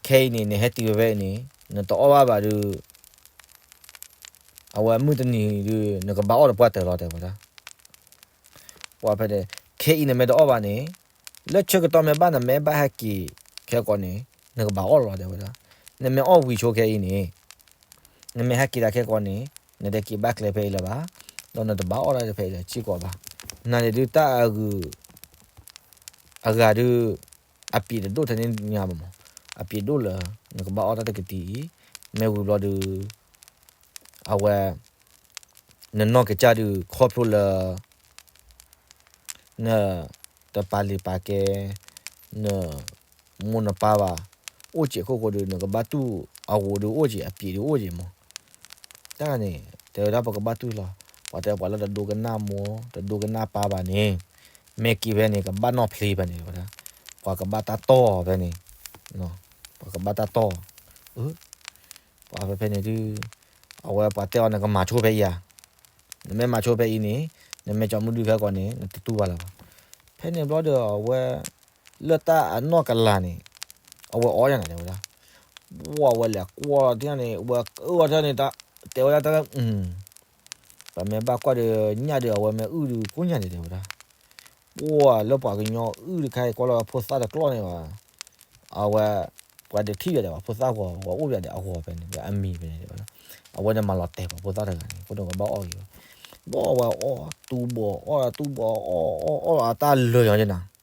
ခဲအံၤန့ၣ် နဟဲတုၤဝဲဖဲအံၤန့ၣ် နတအီၣ်ဘၣ်ဘၣ်ဒီး အဝဲမုၢ်တနံၤဒုး နကဘၣ်အီၣ်ဒီးပှၢ်တၢၢ်လီၤ တဲဝဲဒၣ်, ပှၤဖဲန့ၣ် ခဲအံၤနမ့ၢ်တအီၣ်ဘၣ်န့ၣ် လၢဆၢကတီၢ်မ့ၢ်ဘၣ် နမ့ၢ်ဘၣ်ဟဲက့ၤခဲကိာ်န့ၣ် နကဘၣ်အီၣ်လီၤ တဲဝဲဒၣ်, နမ့ၢ်အီၣ်ဝံၤဆိခဲအံၤန့ၣ် နမ့ၢ်ဟဲက့ၤတၢ်ခဲကိာ်န့ၣ် နတက့ၤဘၣ်ကျဲဖဲအံၤလၢၤဘၣ်, ဒီးနတဘၣ်အီၣ်တၢ်ဖဲအံၤလၢၤစ့ၢ်ကီးဘၣ်, နၤန့ၣ်ဒုးတၢ်အဂုၤ အဂၤဒုး အပျ့ၤတဒိၣ်ထဲန့ၣ်ညါဘၣ်မး, အပျ့ၤဒိၣ်လၢ နကဘၣ်အီၣ်တၢ်တကတံၤအံၤ, မ့ၢ်ဝံၤဘျီဒုး အဝဲ နနီၢ်ကစၢ်ဒုး ခီဖျိလၢ န တပာ်လုၢ်ပာ်ကဲ န မိၢ်နပၢ်ဘၣ်, အိၣ်စ့ၢ်ခိၣ်ဃိဒုး နကဘၣ်တူၢ်အဂိၢ်ဒုးအိၣ်စ့ၢ် အပျ့ၤဒုးအိၣ်စ့ၢ်မး, တၢ်န့ၣ် တဲဝဲဒၣ်ပကဘၣ်တူၢ်လီၤ, ပှၤတဲပှၤလၢတဒိကနၣ်မိၢ် တဒိကနၣ်ပၢ်ဘၣ်န့ၣ် မ့ၢ်က့ၤဖဲန့ၣ် ကဘၣ်နီၢ်ဖျ့ဖဲန့ၣ် တဲဝဲဒၣ်, ပှၤကဘၣ်တၢ်တီၢ်ဖဲန့ၣ်, ပှၤကဘၣ်တၢ်တီၢ်, ပှၤဖဲဖဲန့ၣ်ဒုး အဝဲပှၤတဲအီၤနကမၤဆိဖဲအံၤဧါ, နမ့ၢ်မၤဆိဖဲအံၤန့ၣ် နမ့ၢ်ကၠီမုၢ်ဒုးခဲကိာ်န့ၣ် နတတူၢ်ဘၣ်လၢၤဘၣ်, ဖဲန့ၣ်ဘျီဒီးအဝဲ လၢတၢ်အနီၢ်ကလၤန့ၣ် အဝဲအီၣ်ယၤန့ၣ် တဲဝဲဒၣ်, ဝဲလဲၤကွၢ်ထံၣ်န့ၣ် ဝဲအၢအီၤထံၣ်န့ၣ် တဲဝဲဒၣ်တၢ် ပမ့ၢ်ဘၣ်ကွၢ်ဒီးညၣ်ဒီးအဝဲမ့ၢ်အုၣ်ဒုးကိးညါန့ၣ် တဲဝဲဒၣ်, ပှၤလၢပှၤကညီအုၣ်တခါအံၤကွၢ်လီၤဖိသၣ်တကျီၢ်န့ၣ်ဘၣ်, အဝဲ ပှၤဒုးထံၣ်ဒီးတဲဝဲ ဖိသၣ်ဂီၤ ပှၤအိၣ်ဘၣ်ဒီးအဂီၤဖဲန့ၣ် ဒီးအမံၤဖဲန့ၣ် တဲဝဲဒၣ်, အဝဲန့ၣ်မၤလီၤတဲာ်ပှၤဖိသၣ်တဂၤန့ၣ် အဃိန့ၣ်ကဘၣ်အီၣ်ဂ့ၤဝဲ, ဘီဝဲအီၣ်တူၢ်ဘီ အီၣ်တူၢ်ဘီ အီၣ်အီၣ်အီၣ်အတၢ်လၢာ်ညီန့ၣ်နီၤ.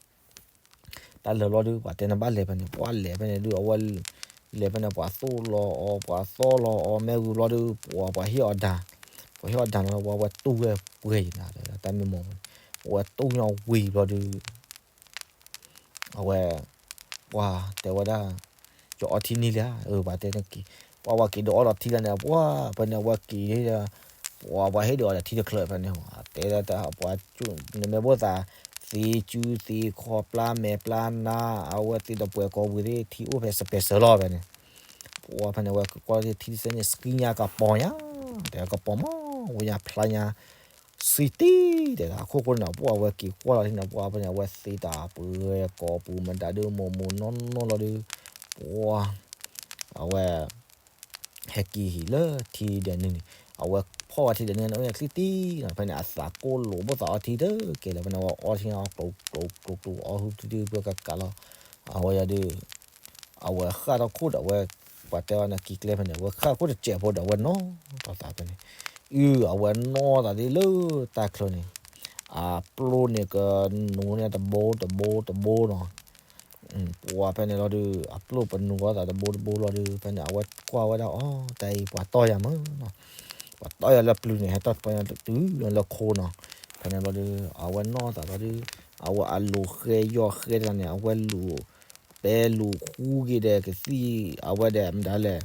တၢ်လၢာ်ဘျီဒုး ပှၤတဲနဘၣ်လဲၤဖဲန့ၣ် ပှၤလဲၤဖဲန့ၣ်ဒုး အဝဲ လဲၤဖဲန့ၣ် ပှၤသိၣ်လီၤအီၤ ပှၤသီလီၤအီၤ မ့ၢ်ဝံၤဘျီဒုး ပှၤ ပှၤဟ့ၣ်အီၤဒၣ် ပှၤဟ့ၣ်အီၤဒၣ်လီၤ ပှၤဝဲတူၢ်ဝဲပှဲၤယံၤနၤ တၢ်မ့ၢ်မိၢ်ဝဲန့ၣ် အဝဲတူၢ်ညီဝံၤဘျီဒုး အဝဲ ပှၤတဲဝဲဒၣ် ယအီထံန့ၢ်လံဧါ အၢ ပှၤတဲန့ၣ်က့ၤ ပှၤဝဲက့ၤဒီးအီဒီးထံလီၤန့ၣ် ပှၤဖဲန့ၣ် အဝဲက့ၤဒီး ပှၤ ပှၤဟ့ၣ်ဒီးအီဒီးထံတချၢဖဲန့ၣ် တဲဒၣ်တၢ် ပှၤ နမ့ၢ်ဘၣ်သး သ့စုသ့ခီပျၢ်မဲာ်ပျၢ်နါ အဝဲသ့ၣ်တပှဲၤကိးဝံၤသ့ၣ် ထံအိၣ်ဖဲစပဲးစၢၤလီၤဖဲန့ၣ် ပှၤဖဲန့ၣ် အဝဲကကွၢ်ထံတစဲးန့ၣ် စကံညါကပီၤညါ တဲကပီၤမး ဝဲညါဖျါညါ စံတံၢ် တဲဒၣ် အခိၣ်ဃိန့ၣ် ပှၤဝဲက့ၤကွၢ်လီၤထံန့ၣ် ပှၤဖဲန့ၣ် အဝဲသ့တၢ်ပှဲၤကိးပူၤမတၤဒုး မိၢ်မိၢ်နီၢ်နီၢ်လီၤဒုး ပှၤ အဝဲ ဟဲက့ၤဟံၣ်လၢထံဒဲးန့ၣ်န့ၣ် အဝဲဖီၣ်ဝဲထံဒဲးန့ၣ် အဝဲညါချံတံၢ်နီၤ ဖဲန့ၣ် အသးကိၢ်လိာ်ဘၣ်သးအီထံတကဲလၢၤ ဖဲန့ၣ် အဝဲအီထံအီကျိၤကျိၤကျိၤကျိၤ အီဟုတံၢ်ပှဲၤကကးလီၤ အဝဲယၤဒုး အဝဲဃၣ်ထီၣ်ခိၣ်ဒီးအဝဲ ပှၤတဲအီၤန့ၣ်က့ၤကျဲဖဲန့ၣ် အဝဲဃၣ်ခိၣ်တစဲးဖိဒီးအဝဲနီၣ်ထီၣ်သးဖဲန့ၣ် အု အဝဲနီၣ်သးဒ်လၢတၢ်ချၢန့ၣ် အပျိၢ်န့ၣ်ကနူၤန့ၣ်တဘိတဘိတဘိနီၤ ပှၤဖဲန့ၣ်လီၤဒုး အပျိၢ်ပနူၤအီၤသးတဘိတဘိလီၤဒုး ဖဲန့ၣ် အဝဲကွၢ်ဝဲဒၣ်အီၤ တၢ်အံၤပှၤတီၢ်ယၤမးနီၤ ပှၤတီၢ်ယၤလၢပျုၤန့ၣ် ဟဲတီၢ်ပှၤတုၤလၢခိနီၤ ဖဲန့ၣ်ဘျီဒုး အဝဲနီၣ်သးဘျီဒုး အဝဲအလိၤဃဲယီၢ်ဃဲတဂၤန့ၣ် အဝဲလူၤ ပဲလူၤဃူက့ၤဒီးကသံၣ် အဝဲဒီးမတၤလဲၣ်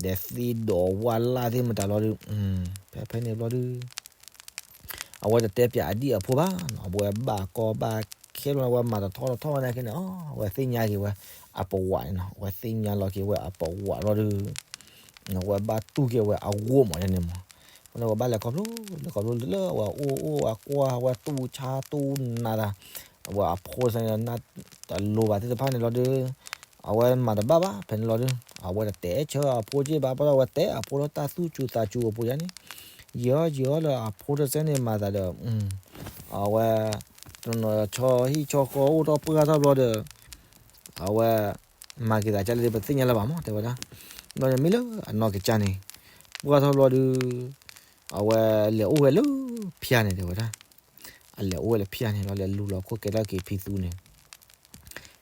ဒီးသ့ၣ်ဒီးဝၣ်လၢ်သ့ၣ်မတၤလီၤဒုး ဖဲဖဲန့ၣ်ဘျီဒုး အဝဲတတဲပၠးအဒံၣ်အဖိဘၣ်နီၤ အဝဲဘၣ်ကီဘၣ်ခဲဘျီန့ၣ် အဝဲမၤတထီၣ်တထီၣ်ဝဲနာ်က့န့ၣ် အဝဲသ့ၣ်ညါက့ၤဝဲ အပဝးန့ၣ်နီၤ အဝဲသ့ၣ်ညါလီၤက့ၤဝဲအပဝးဘျီဒုး အဝဲဘၣ်တူၢ်က့ၤဝဲအဂီၢ်မးန့ၣ်မး ဖဲန့ၣ် အဝဲဘၣ်လဲၤခီဖျိ လဲၤခီဖျိလၢအဝဲအိၣ်အိၣ်အကွၢ် အဝဲတူၢ်ဆါတူၢ်နးတၢ် အဝဲအဖိသ့ၣ်န့ၣ် နၢ်တလိၤဘၣ်သ့ၣ်တဖၣ်န့ၣ်လီၤဒုး အဝဲမၤတဘၣ်ဘၣ် ဖဲန့ၣ်လီၤဒုး အဝဲတတဲဆၢအဖိက့ၢ်ဘၣ် ဘၣ်ဒီးအဝဲတဲအဖိလီၤ တၢ်သူၣ်စူၤသးစူၤအပူၤယါန့ၣ် ယံာ်အီၣ်ယံာ်အီၣ်လၢအဖိတစဲးန့ၣ်မၤသးဒီး အဝဲ တနီၤဆီဟံၣ်ဆီဃီအိၣ်ထီၣ်ပှၢ်ထီၣ်ဘျီဒီး အဝဲ မၤက့ၤသးကၢ်လၢဒ်ပသ့ၣ်ညါလၢၤဘၣ်မး တဲဝဲဒၣ် ဘျီန့ၣ်မ့ၢ်လၢအနီၢ်ကစၢ်န့ၣ် ပှၢ်ထီၣ်ဘျီဒုး အဝဲလဲၤအိၣ်ဝဲလၢဖၠါန့ၣ် တဲဝဲဒၣ် အလဲၤအိၣ်ဝဲလၢဖၠါန့ၣ် ဘျီလဲၤလူၤလီၤခိၣ်ကဲထီၣ်က့ၤဖံသူန့ၣ်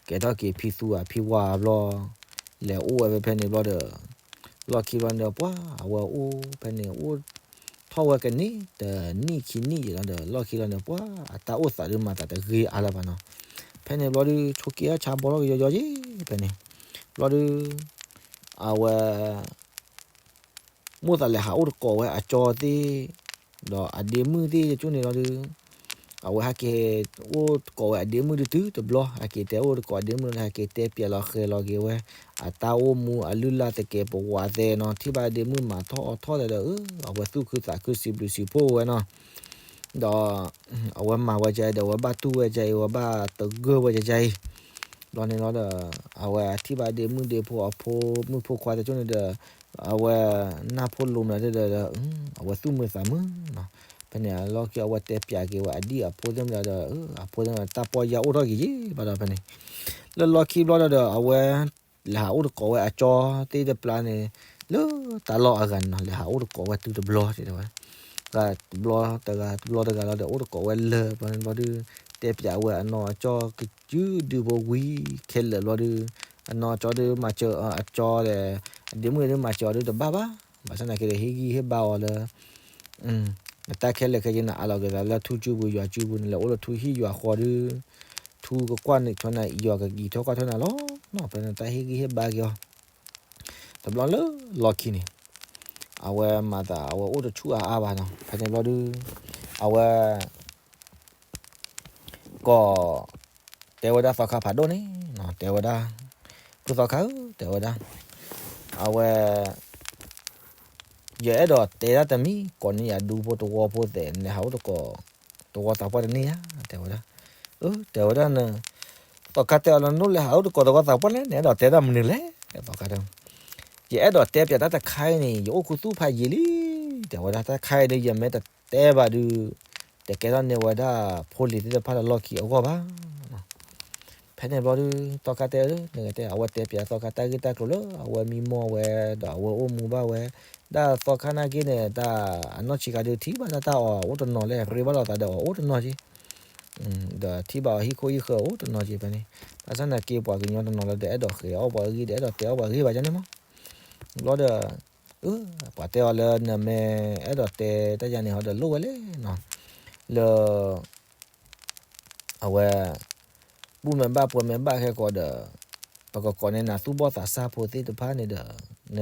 ကဲထီၣ်က့ၤဖံသူအဖံဝါဘျီ လဲၤအိၣ်ဝဲဖဲဖဲန့ၣ်ဘျီဒီး လီၢ်ခံဘျီန့ၣ်ဒီး ပှၤအဝဲအိၣ်ဖဲန့ၣ် အိၣ်ထီၣ်ဝဲကန့ၢ် တနံၣ်ခံနံၣ်ယံာ်လီၤဒီး လီၢ်ခံလီၤန့ၣ် ပှၤအတၢ်အိၣ်သးဒုးမၤသးတဂ့ၤအါလၢၤဘၣ်နီၤ ဖဲန့ၣ်ဘျီဒုး ဆိးက့အီၣ်ဆါဘီထီၣ်ကယီယီယံၤ ဖဲန့ၣ် ဘျီဒုး အဝဲ မိၣ်သးလဲၤဟးအိၣ်တကိးဝဲအကၠီသ့ၣ် ဒီးအဒ့မုၣ်သ့ၣ်တကၠိန့ၣ်လီၤဒုး အဝဲဟဲက့ၤအိၣ်တကိးဝဲအဒ့မုၣ်ဒုးတုၤတဘျီ ဟဲက့ၤတဲအိၣ်တကိးအဒ့မုၣ်လီၤ ဟဲက့ၤတဲပၠးလီၤဃဲၤလီၤက့ၤဝဲ အတၢ်အိၣ်မူအလုၢ်လၢ်သကဲးပဝးသဲနီၤ ထံၣ်ဘၣ်ဒ့မုၣ်မၤထီၣ်အီၣ်ထီၣ်သဲဒီး အဝဲသူၣ်ခုသးခုစံးဘျုးစံးဖှိၣ်ဝဲနီၤ ဒီး အဝဲမၤဝဲဒ်အံၤဒီး အဝဲဘၣ်တူၢ်ဝဲဒ်အံၤ အဝဲဘၣ်သဂၢၢ်ဝဲဒ်အံၤ ဘျီန့ၣ်လီၤဒီး အဝဲထံၣ်ဘၣ်ဒ့မုၣ်ဒ့ဖိအဖိမုၣ်ဖိခွါတကၠိန့ၣ်ဒီး အဝဲနၢ်ဖိလိၤမနုၤသ့ၣ်ဒီး အဝဲသူၣ်မုာ်သးမုာ်နီၤ ဖဲန့ၣ်အလီၢ်ခံအဝဲတဲပၠးက့ၤဝဲအဒံၣ်အဖိသ့ၣ်မနုၤဒီး အဖိသ့ၣ်မနုၤတၢ်ပီၢ်ယၢ်အိၣ်ထီၣ်က့ၤယံၤဘၣ်ဒီးဖဲန့ၣ် လၢလီၢ်ခံဘျီဒီး အဝဲ လဲၤဟးအိၣ်တကိးဝဲအကၠီသ့ၣ်တပျၢ်န့ၣ် လၢတၢ်လီၢ်အဂၤန့ၣ်နီၤ လဲၤဟးအိၣ်တကိးဝဲတုၤတဘျီတဲဝဲ တဘျီတဂၤ တဘျီတဂၤလီၤဒီး အိၣ်တကိးဝဲလၢာ်ဘျီန့ၣ်ဘျီဒုး တဲပၠးဝဲအနီၢ်အကၠီကစုဒုဖိဝံၤခဲလၢာ်ဘျီဒုး အနီၢ်အကၠီဒုးမၤစၢၤအကၠီဒီး အဒ့မုၣ်ဒုးမၤစၢၤအီၤဒုးတဘၣ်ဘၣ် ဘၣ်ဆၣ်သနာ်က့ဒီး ဟ့ၣ်ဂံၢ်ဟ့ၣ်ဘါအီၤလၢ နတၢ်ခဲလၢာ်ခဲဆ့နအးလီၤက့ၤသးလၢထူစုပူၤယွၤစုပူၤန့ၣ် လဲၤအိၣ်လၢထူဟံၣ်ယွၤဃီဒုး ထူကကွၢ်န့ၣ်ဆီန့ၣ် ယွၤကကံၤထီၣ်ကွၢ်ထီၣ်နၤလီၤနီၤ ဖဲန့ၣ်တၢ်ဟ့ၣ်ဂံၢ်ဟ့ၣ်ဘါက့ၤအီၤ တဘျီလၢလီၢ်ခံန့ၣ် အဝဲမၤသး အဝဲအိၣ်တဆူၣ်အါအါဘၣ်နီၤ ဖဲန့ၣ်ဘျီဒုး အဝဲ ကီၢ် တဲဝဲဒၣ်သီခါဖးဒိၣ်န့ၣ်နီၤ တဲဝဲဒၣ် ဖုသီခါဧၢ တဲဝဲဒၣ် အဝဲ ယအဲၣ်ဒိးတဲဒၣ်တမံၤ ကိးန့ၢ်ယၤဒူဖိတဝီဖိသဲး နလဲၤဟးအိၣ်တကိး တဝီသးပှၢ်တန့ၢ်ဧါ တဲဝဲဒၣ် အၢ တဲဝဲဒၣ်န သီခါတဲအီၤလၢနအိၣ်လဲၤဟးအိၣ်တကိးတဝီသးပှၢ်လဲၣ် နအဲၣ်ဒိးတဲဒၣ်မနုၤလဲၣ် သီခါတဲ ယအဲၣ်ဒိးတဲပၠးတၢ်တခါအံၤန့ၣ် ယအိၣ်ခူသူၣ်ဖးယံာ်လံ တဲဝဲဒၣ် တၢ်တခါအံၤဒီး ယမ့ၢ်တတဲဘၣ်ဒုး တကဲထီၣ်န့ၢ်ဝဲဒၣ်ဖိလံၤသ့ၣ်တဖၣ်လၢလီၢ်ခံအဂီၢ်ဘၣ် ဖဲ ဖဲန့ၣ်ဘျီဒုး သီခါတဲဧၢ နကတဲ အဝဲတဲပၠးသီခါတၢ်ဂ့ၢ်တၢ်ကျိၤလၢ အဝဲမံမီၢ်ဝဲ ဒီးအဝဲအိၣ်မူဘၣ်ဝဲ, ဒၣ်သီခါနာ်က့န့ၣ် တၢ်အနီၢ်ဆံးခါဒုးထံၣ်ဘၣ်တၢ်တၢ်အီၣ်အိၣ်တနီၤလၢအရ့ဘၣ်လိာ်သးဒီးအီၣ်အိၣ်တနီၤက့, ဒီးထံၣ်ဘၣ်အီၤဟံၣ်ခိၣ်ဟံၣ်ဃၢၤအိၣ်တနီၤက့ဖဲန့ၣ်, ဘၣ်ဆၣ်နာ်က့ပှၤကညီတနီၤလၢဒီးအဲၣ်ဒိးဃဲၤအီၣ်ပှၤဂ့ၢ် ဒီးအဲၣ်ဒိးတဲအီၣ်ပှၤဂ့ၢ်ဘၣ်ယန့ၣ်မး, ဘျီဒီး ပှၤတဲအီၤလၢနမ့ၢ်အဲၣ်ဒိးတဲတၢ်ယၤန့ၣ်ဟီဒီးလိၣ်ဝဲလဲၣ်နီၤ, လၢ အဝဲ ဘူၣ်မဲာ်ဘၣ်ပှဲၤမဲာ်ဘၣ်ခဲကိးဒီး ပကကိးန့ၢ်နၤသူၣ်ဘီၣ်သးစၢ်ဖိသ့ၣ်တဖၣ်န့ၣ်ဒီး န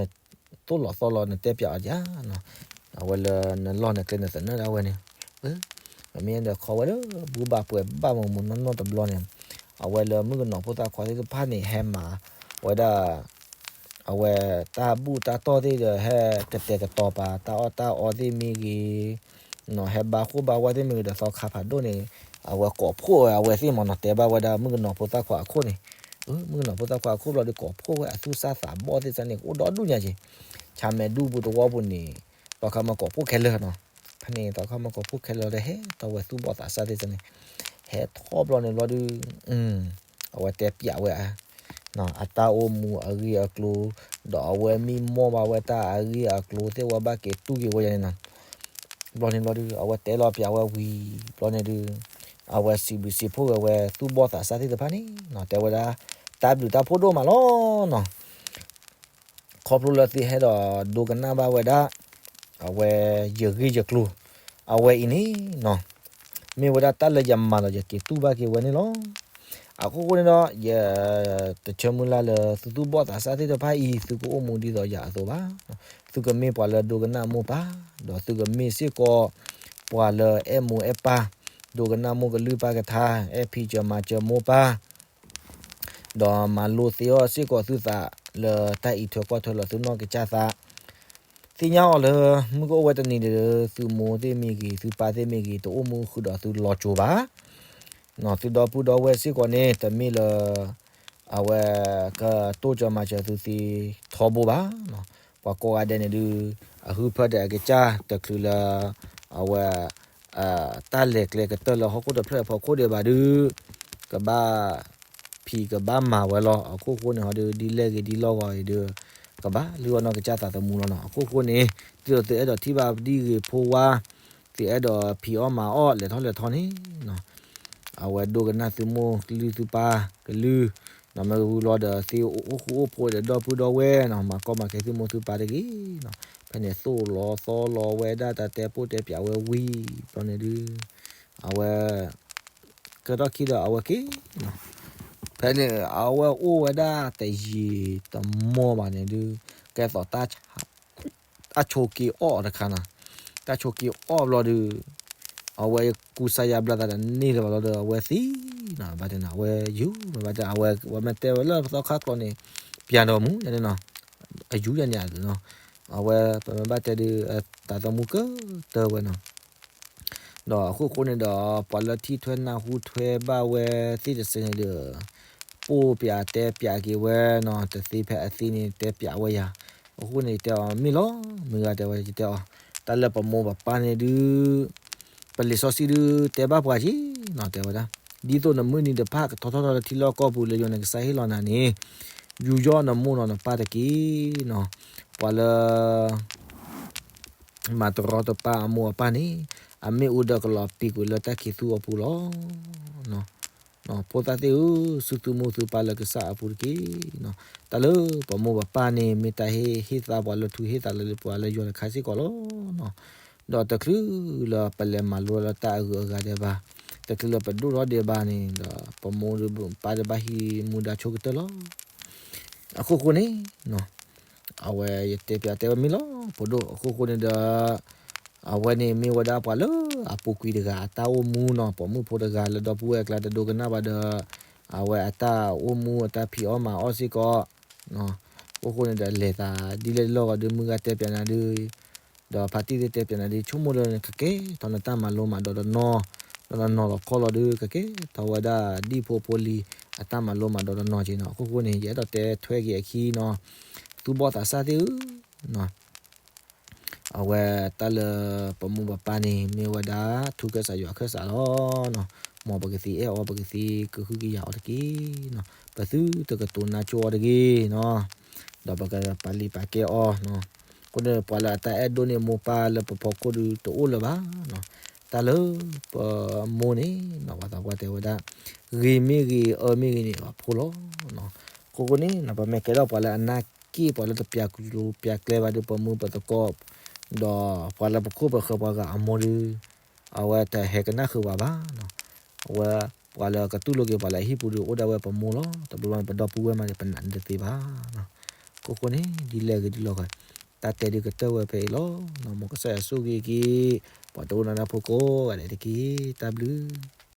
သိၣ်လီၤသီလီၤနတဲပၠးအီၤဒ်နီၤ, အဝဲလၢနလီၢ်နကျဲနသနၢၣ်ဒၣ်ဝဲန့ၣ်, ပမ့ၢ်ဒီးခီဝဲလၢ ဘူၣ်ဘၣ်ပှဲၤဘၣ်မုာ်မုာ်နီၢ်နီၢ်တဘျီန့ၣ်, အဝဲလၢမုၣ်ကနီၤဖိသၣ်ခွါသ့ၣ်တဖၣ်န့ၣ် ဟဲမၤဝဲဒၣ် အဝဲတၢ်ဘူၣ်တၢ်တီၢ်သ့ၣ်ဒီး ဟဲကတဲာ်ကတီၤပာ်တၢ်အီၣ်တၢ်အီသ့ၣ်မ့ၢ်ဂ့ၤ, ဟဲဘါဃိၣ်ဘါဝါသ့ၣ်မ့ၢ်ဂ့ၤဒီး သီခါဖးဒိၣ်န့ၣ် အဝဲကိးဖှိၣ်ဝဲအဝဲသ့ၣ်မးနီၤ, တဲဘၣ်ဝဲဒၣ်မုၣ်ကနီၤဖိသၣ်ခွါအခိၣ်န့ၣ်, မုၣ်ကနီၤဖိသၣ်ခွါအခိၣ်ဘျီဒီး ကိးဖှိၣ်ဝဲအသူၣ်စၢ်သးဘီၣ်သ့ၣ်တဖၣ်န့ၣ် ကအိၣ်ဒီဒူၣ်ညါက့ၤ, ဆၣ်မဲာ်ဒူပူၤတဝီပူၤန့ၣ် သီခါမ့ၢ်ကိးဖှိၣ်ခဲလၢာ်နီၤ, ဖဲန့ၣ် သီခါမ့ၢ်ကိးဖှိၣ်ခဲလၢာ်ဒီး ဟဲထီၣ်ဝဲသူၣ်ဘီၣ်သးစၢ်သ့ၣ်တဖၣ်န့ၣ်, ဟဲထီၣ်ဘျီန့ၣ်ဘျီဒီး အဝဲတဲပၠးဝဲ အတၢ်အိၣ်မူအဂ့ၢ်အကျိၤ, ဒီးအဝဲမံမီၢ်ဘၣ်ဝဲတၢ်အဂ့ၢ်အကျိၤသ့ၣ်ဝဲဘၣ်က့ၤတူၢ်က့ၤဝဲယၤန့ၣ်နီၤ, ဘျီန့ၣ်ဘျီဒီး အဝဲတဲလီၤပၠးဝဲဝံၤဘျီန့ၣ်ဒီး အဝဲစံးဘျုးစံးဖှိၣ်ဝဲဝဲသူၣ်ဘီၣ်သးစၢ်သ့ၣ်တဖၣ်န့ၣ်နီၤ, တဲဝဲဒၣ် တၢ်ဘျုးတၢ်ဖှိၣ်ဒိၣ်မးလီၤနီၤ ခီဖျိလၢသုဟဲဒီးဒိကနၣ်ဘၣ်ဝဲဒၣ် အဝဲယဂ့ၢ်ယကျိၤ အဝဲအံၤန့ၣ်နီၤ, မ့ၢ်ဝဲဒၣ်တၢ်လၢယမၤလီၤယက့ၤတူၢ်ဘၣ်က့ၤဝဲန့ၣ်လီၤ. အခိၣ်ဃိန့ၣ်ဒီး ယတဆၢမုၢ်လၢ်လၢသုသူၣ်ဘီၣ်သးစၢ်သ့ၣ်တဖၣ်အံၤ သုကအိၣ်မူဒ်သိးယၤအသိးဘၣ်. သုကမ့ၢ်ပှၤလၢဒိကနၣ်မိၢ်ပၢ်, ဒီးသုကမ့ၢ်စ့ၢ်ကီး ပှၤလၢအဲၣ်မိၢ်အဲၣ်ပၢ်, ဒိကနၣ်မိၢ်ကလုၢ်ပၢ်ကထါ, အဲၣ်ဖံးစၢၤမၤစၢၤမိၢ်ပၢ် ဒီးမၤလိသ့အီၣ်စ့ၢ်ကီးသုသးလၢတၢ်အံးထွဲကွၢ်ထွဲလီၤသုနီၢ်ကစၢ်သး, သ့ၣ်ညါအီၤလၢ မုၢ်ကအိၣ်ဝဲတနံၤဒီး သုမိၢ်သ့ၣ်မ့ၢ်ဂ့ၤ သုပၢ်သ့ၣ်မ့ၢ်ဂ့ၤ တအိၣ်မူဃုာ်ဒီးသုလီၤစိၤဘၣ်. သုဒီပုၢ်ဒီဝဲၢ်စ့ၢ်ကီးန့ၣ် တမ့ၢ်လၢ အဝဲကတိၢ်စၢၤမၤစၢၤသုသ့ထီဘိဘၣ်. ပှၤကိးဂၤဒဲးန့ၣ်ဒုး အဟုဖၢဒီးအကစၢ်တချုးလၢ အဝဲ တၢ်လဲၤကျဲကတၢၢ်လၢဟီၣ်ခိၣ်တဖျၢၣ်အဖီခိၣ်ဒံးဘၣ်ဒုး ကဘၣ်ဖံးကဘၣ်မၤဝဲလီၤ. အခိၣ်ဃိန့ၣ်ဟီဒုး ဒ်လဲၣ်ဂ့ၤဒ်လီၢ်ဂီၤဂ့ၤဒုး ကဘၣ်လုၢ်အီၣ်နီၢ်ကစၢ်သးသမူလီၤနီၤ. အခိၣ်ဃိန့ၣ် ဒ်သိးသုအဲၣ်ဒိးထံၣ်ဘၣ်ဒ်ဂ့ၤဖိဝါ, သုအဲၣ်ဒိးဖံးအီၣ်မၤအီၣ်လဲၤထီၣ်လဲၤထီန့ၣ် အဝဲဒိကနၣ်သုမိၢ်ကလုၢ်သုပၢ်ကလုၢ်, မ့ၢ်ဝံၤလီၤဒီးသ့အိၣ်ဃူအိၣ်ဖိးဒီးဒီပုၢ်ဒီဝဲၢ်နီၤ, မၤကီမၤခဲသုမိၢ်သုပၢ်တဂ့ၤနီၤ. ဖဲန့ၣ်သိၣ်လီၤသီလီၤဝဲဒၣ်တၢ်တဲပိၢ်တဲပၠးဝဲဝံၤဘျီန့ၣ်ဒုး အဝဲ ကဲထီၣ်ခံဒီးအဝဲက့ၤနီၤ. ဖဲန့ၣ်အဝဲအိၣ်ဝဲဒၣ်တယံာ်တမီၢ်ဘၣ်န့ၣ်ဒုး ကဲသိး တၢ်ဆိးက့ၤအီၣ်အီၤတခါနီၤ. တၢ်ဆိးက့ၤအီၣ်ဘျီဒုး အဝဲကူစါယါဘျါသးဒီးန့ၢ်လၢၤဘၣ်လီၤဒီး အဝဲသံနီၤ, ဘၣ်တဲနီၤ အဝဲယူၤဘၣ်တဲ အဝဲ ပမ့ၢ်တဲဝဲလၢပသီခါကျိာ်န့ၣ် ပၠးဒီးမူန့ၣ်နီၤ, အယူၤယၤန့ၣ်နီၤ, အဝဲပမ့ၢ်ဘၣ်တဲဒုး သးသမူကတၢၢ်ဝဲနီၤ. ဒီးအခိၣ်ဃိန့ၣ်ဒီး ပှၤလၢထံၣ်ထွဲနၢ်ဟူထွဲဘၣ်ဝဲသ့ၣ်တစဲးန့ၣ်ဒီး ပိၢ်ပၠးတဲပၠးက့ၤဝဲနီၤ, တသ့ဖဲအသ့န့ၣ်တဲပၠးဝဲယၤ. အဃိန့ၣ် ယတဲအီၤမ့ၢ်လီၤ, မုၢ်ဂၤတဲဝဲ ယတဲအီၤ တၢ်လၢပမိၢ်ပပၢ်န့ၣ်ဒုး ပလံာ်စီဆှံဒုးတဲဘၣ်ပှၤက့ၤနီၤ, တဲဝဲဒၣ် ဒ်သိးနမုၢ်နံၤတဖၣ်ကထီထီၣ်ထီလၢထံလီၢ်ကီၢ်ပူၤလၢယွၤနကစၢ်ဟ့ၣ်လီၤနၤန့ၣ် ယူးယီၣ်နမိၢ်နီၤနပၢ်တက့ၢ်နီၤ. ပှၤလၢ မၤတရီတပါအမိၢ်အပၢ်န့ၣ် အမ့ၣ်အူဒီးကလီၤပံာ်ကွံာ်လၢတၢ်ခံးသူအပူၤလီၤ. ဖိသၣ်သ့ၣ်ဧၢ, စူၢ်သုမိၢ်သုပၢ်လၢကစၢ်အပူၤတက့ၢ်. တၢ်လၢပမိၢ်ပပၢ်န့ၣ် မ့ၢ်တၢ်ဟ့ၣ်ဟ့ၣ်သါပှၤလၢထူဟ့ၣ်သါလၢပှၤလၢယွၤတခါစ့ၢ်ကီးလီၤ. ဒီးတချုးလၢပလဲၤမၤလိလၢတၢ်အဂုၤအဂၤဒဲးဘၣ်, တချုးလၢပဒိၣ်ထီၣ်ဒဲးဘၣ်န့ၣ်ဒီး ပမိၢ်ပပၢ်ဒဲးဘၣ်ဟံးမူဒါဆိကတၢၢ်လီၤ. အခိၣ်ဃိန့ၣ် အဝဲယတဲပၠးတဲဝဲမ့ၢ်လီၤ ဖိဒိၣ်. အခိၣ်ဃိန့ၣ်ဒီး အဝဲန့ၣ်မ့ၢ်ဝဲဒၣ်ပှၤလၢအပူၤကွံာ်တဂၤအတၢ်အိၣ်မူနီၤ, ပိာ်မုၣ်ဖိတဂၤလၢဒီပုၢ်ဝဲၢ်အကျါတဒိကနၣ်ဘၣ်ဒီး အဝဲအတၢ်အိၣ်မူအတၢ်ဖံးအီၣ်မၤအီၣ်စ့ၢ်ကီး အခိၣ်ဃိန့ၣ်ဒီးလဲၤသးဒ်လဲၣ်ဒ်လဲၣ်ဂီၤဒီး မုၢ်ဂၤတဲပၠးနၤဒုး ဒီးဖါတံၢ်သ့ၣ်တဲပၠးနၤဒုး ဆိကမိၣ်လၢနကကဲထီၣ်နတၢ်မၤလိမၤဒိးတနီၤ, ဒီးနနီၤလီၤခီလီၤဒုး ကကဲထီၣ်ဝဲဒၣ်ဒ်ဖိဖိလံၤအတၢ်မၤလိမၤဒိးတနီၤက့နီၤ. အခိၣ်ဃိန့ၣ် ယအဲၣ်ဒိးတဲထွဲက့ၤအခံနီၤ, သူၣ်ဘီၣ်သးစၢ်သ့ၣ်ဧၢ အဝဲတၢ်လၢပမိၢ်ပပၢ်န့ၣ် မ့ၢ်ဝဲဒၣ်ထူခၢၣ်စးယွၤခၢၣ်စးလီၤနီၤ. မ်ပကသ့အဲၣ်အီၤ ပကသ့ကဟုကယာ်အီၤတက့ၢ်နီၤ. ပသုတကတိၤနါကၠိအီၤတဂ့ၤနီၤ. ဒီးပကပာ်လုၢ်ပာ်ကဲအီၤနီၤ. အဃိန့ၣ် ပှၤလၢအတၢ်အဲၣ်ဒိးန့ၣ် မိၢ်ပၢ်လၢပဖီခိၣ်ဒုးတအိၣ်လၢၤဘၣ်နီၤ. တၢ်လၢပမိၢ်န့ၣ်နီၤ ပှၤသးပှၢ်တဲဝဲဒၣ် ဂ့ၤမ့ၢ်ဂ့ၤ အၢမ့ၢ်ဂ့ၤန့ၣ် အဖိလီၤနီၤ. အဃိဃိန့ၣ်နီၤ ပမ့ၢ်ကဲထီၣ်ပှၤလၢအနၢ်က့ၣ် ပှၤလၢတပျၢ်ကျိၤပျၢ်ကျဲဘၣ်ဒီး ပမုၢ်ပသကိး ဒီးပှၤလၢပခိၣ်ပဃၢၤပှၤဂၤအမိၢ်ဒီး အဝဲတဟဲကနၣ်ဃုာ်ပှၤဘၣ်နီၤ. အဝဲပှၤလၢကတူၢ်လိာ်က့ၤပှၤလၢအဟံၣ်ပူၤဒီး အိၣ်ဒၣ်ဝဲပမိၢ်လီၤ. တဘျီဘျီန့ၣ် ပဒီပုၢ်ဝဲၢ်မးန့ၣ် ပနာ်န့ၢ်တသ့ဘၣ်နီၤ. အဃိဃိန့ၣ် ဒ်လဲၣ်ဂ့ၤဒ်လဲၣ်ဂ့ၤ တၢ်တဲဒုးကတၢၢ်ဝဲဖဲအံၤလီၤနီၤ. မ်ကစၢ်ယွၤဆိၣ်ဂ့ၤက့ၤ ပှၤတအိၣ်နီတဂၤဖိကိးဂၤဒဲးတက့ၢ်. တၢ်ဘျုး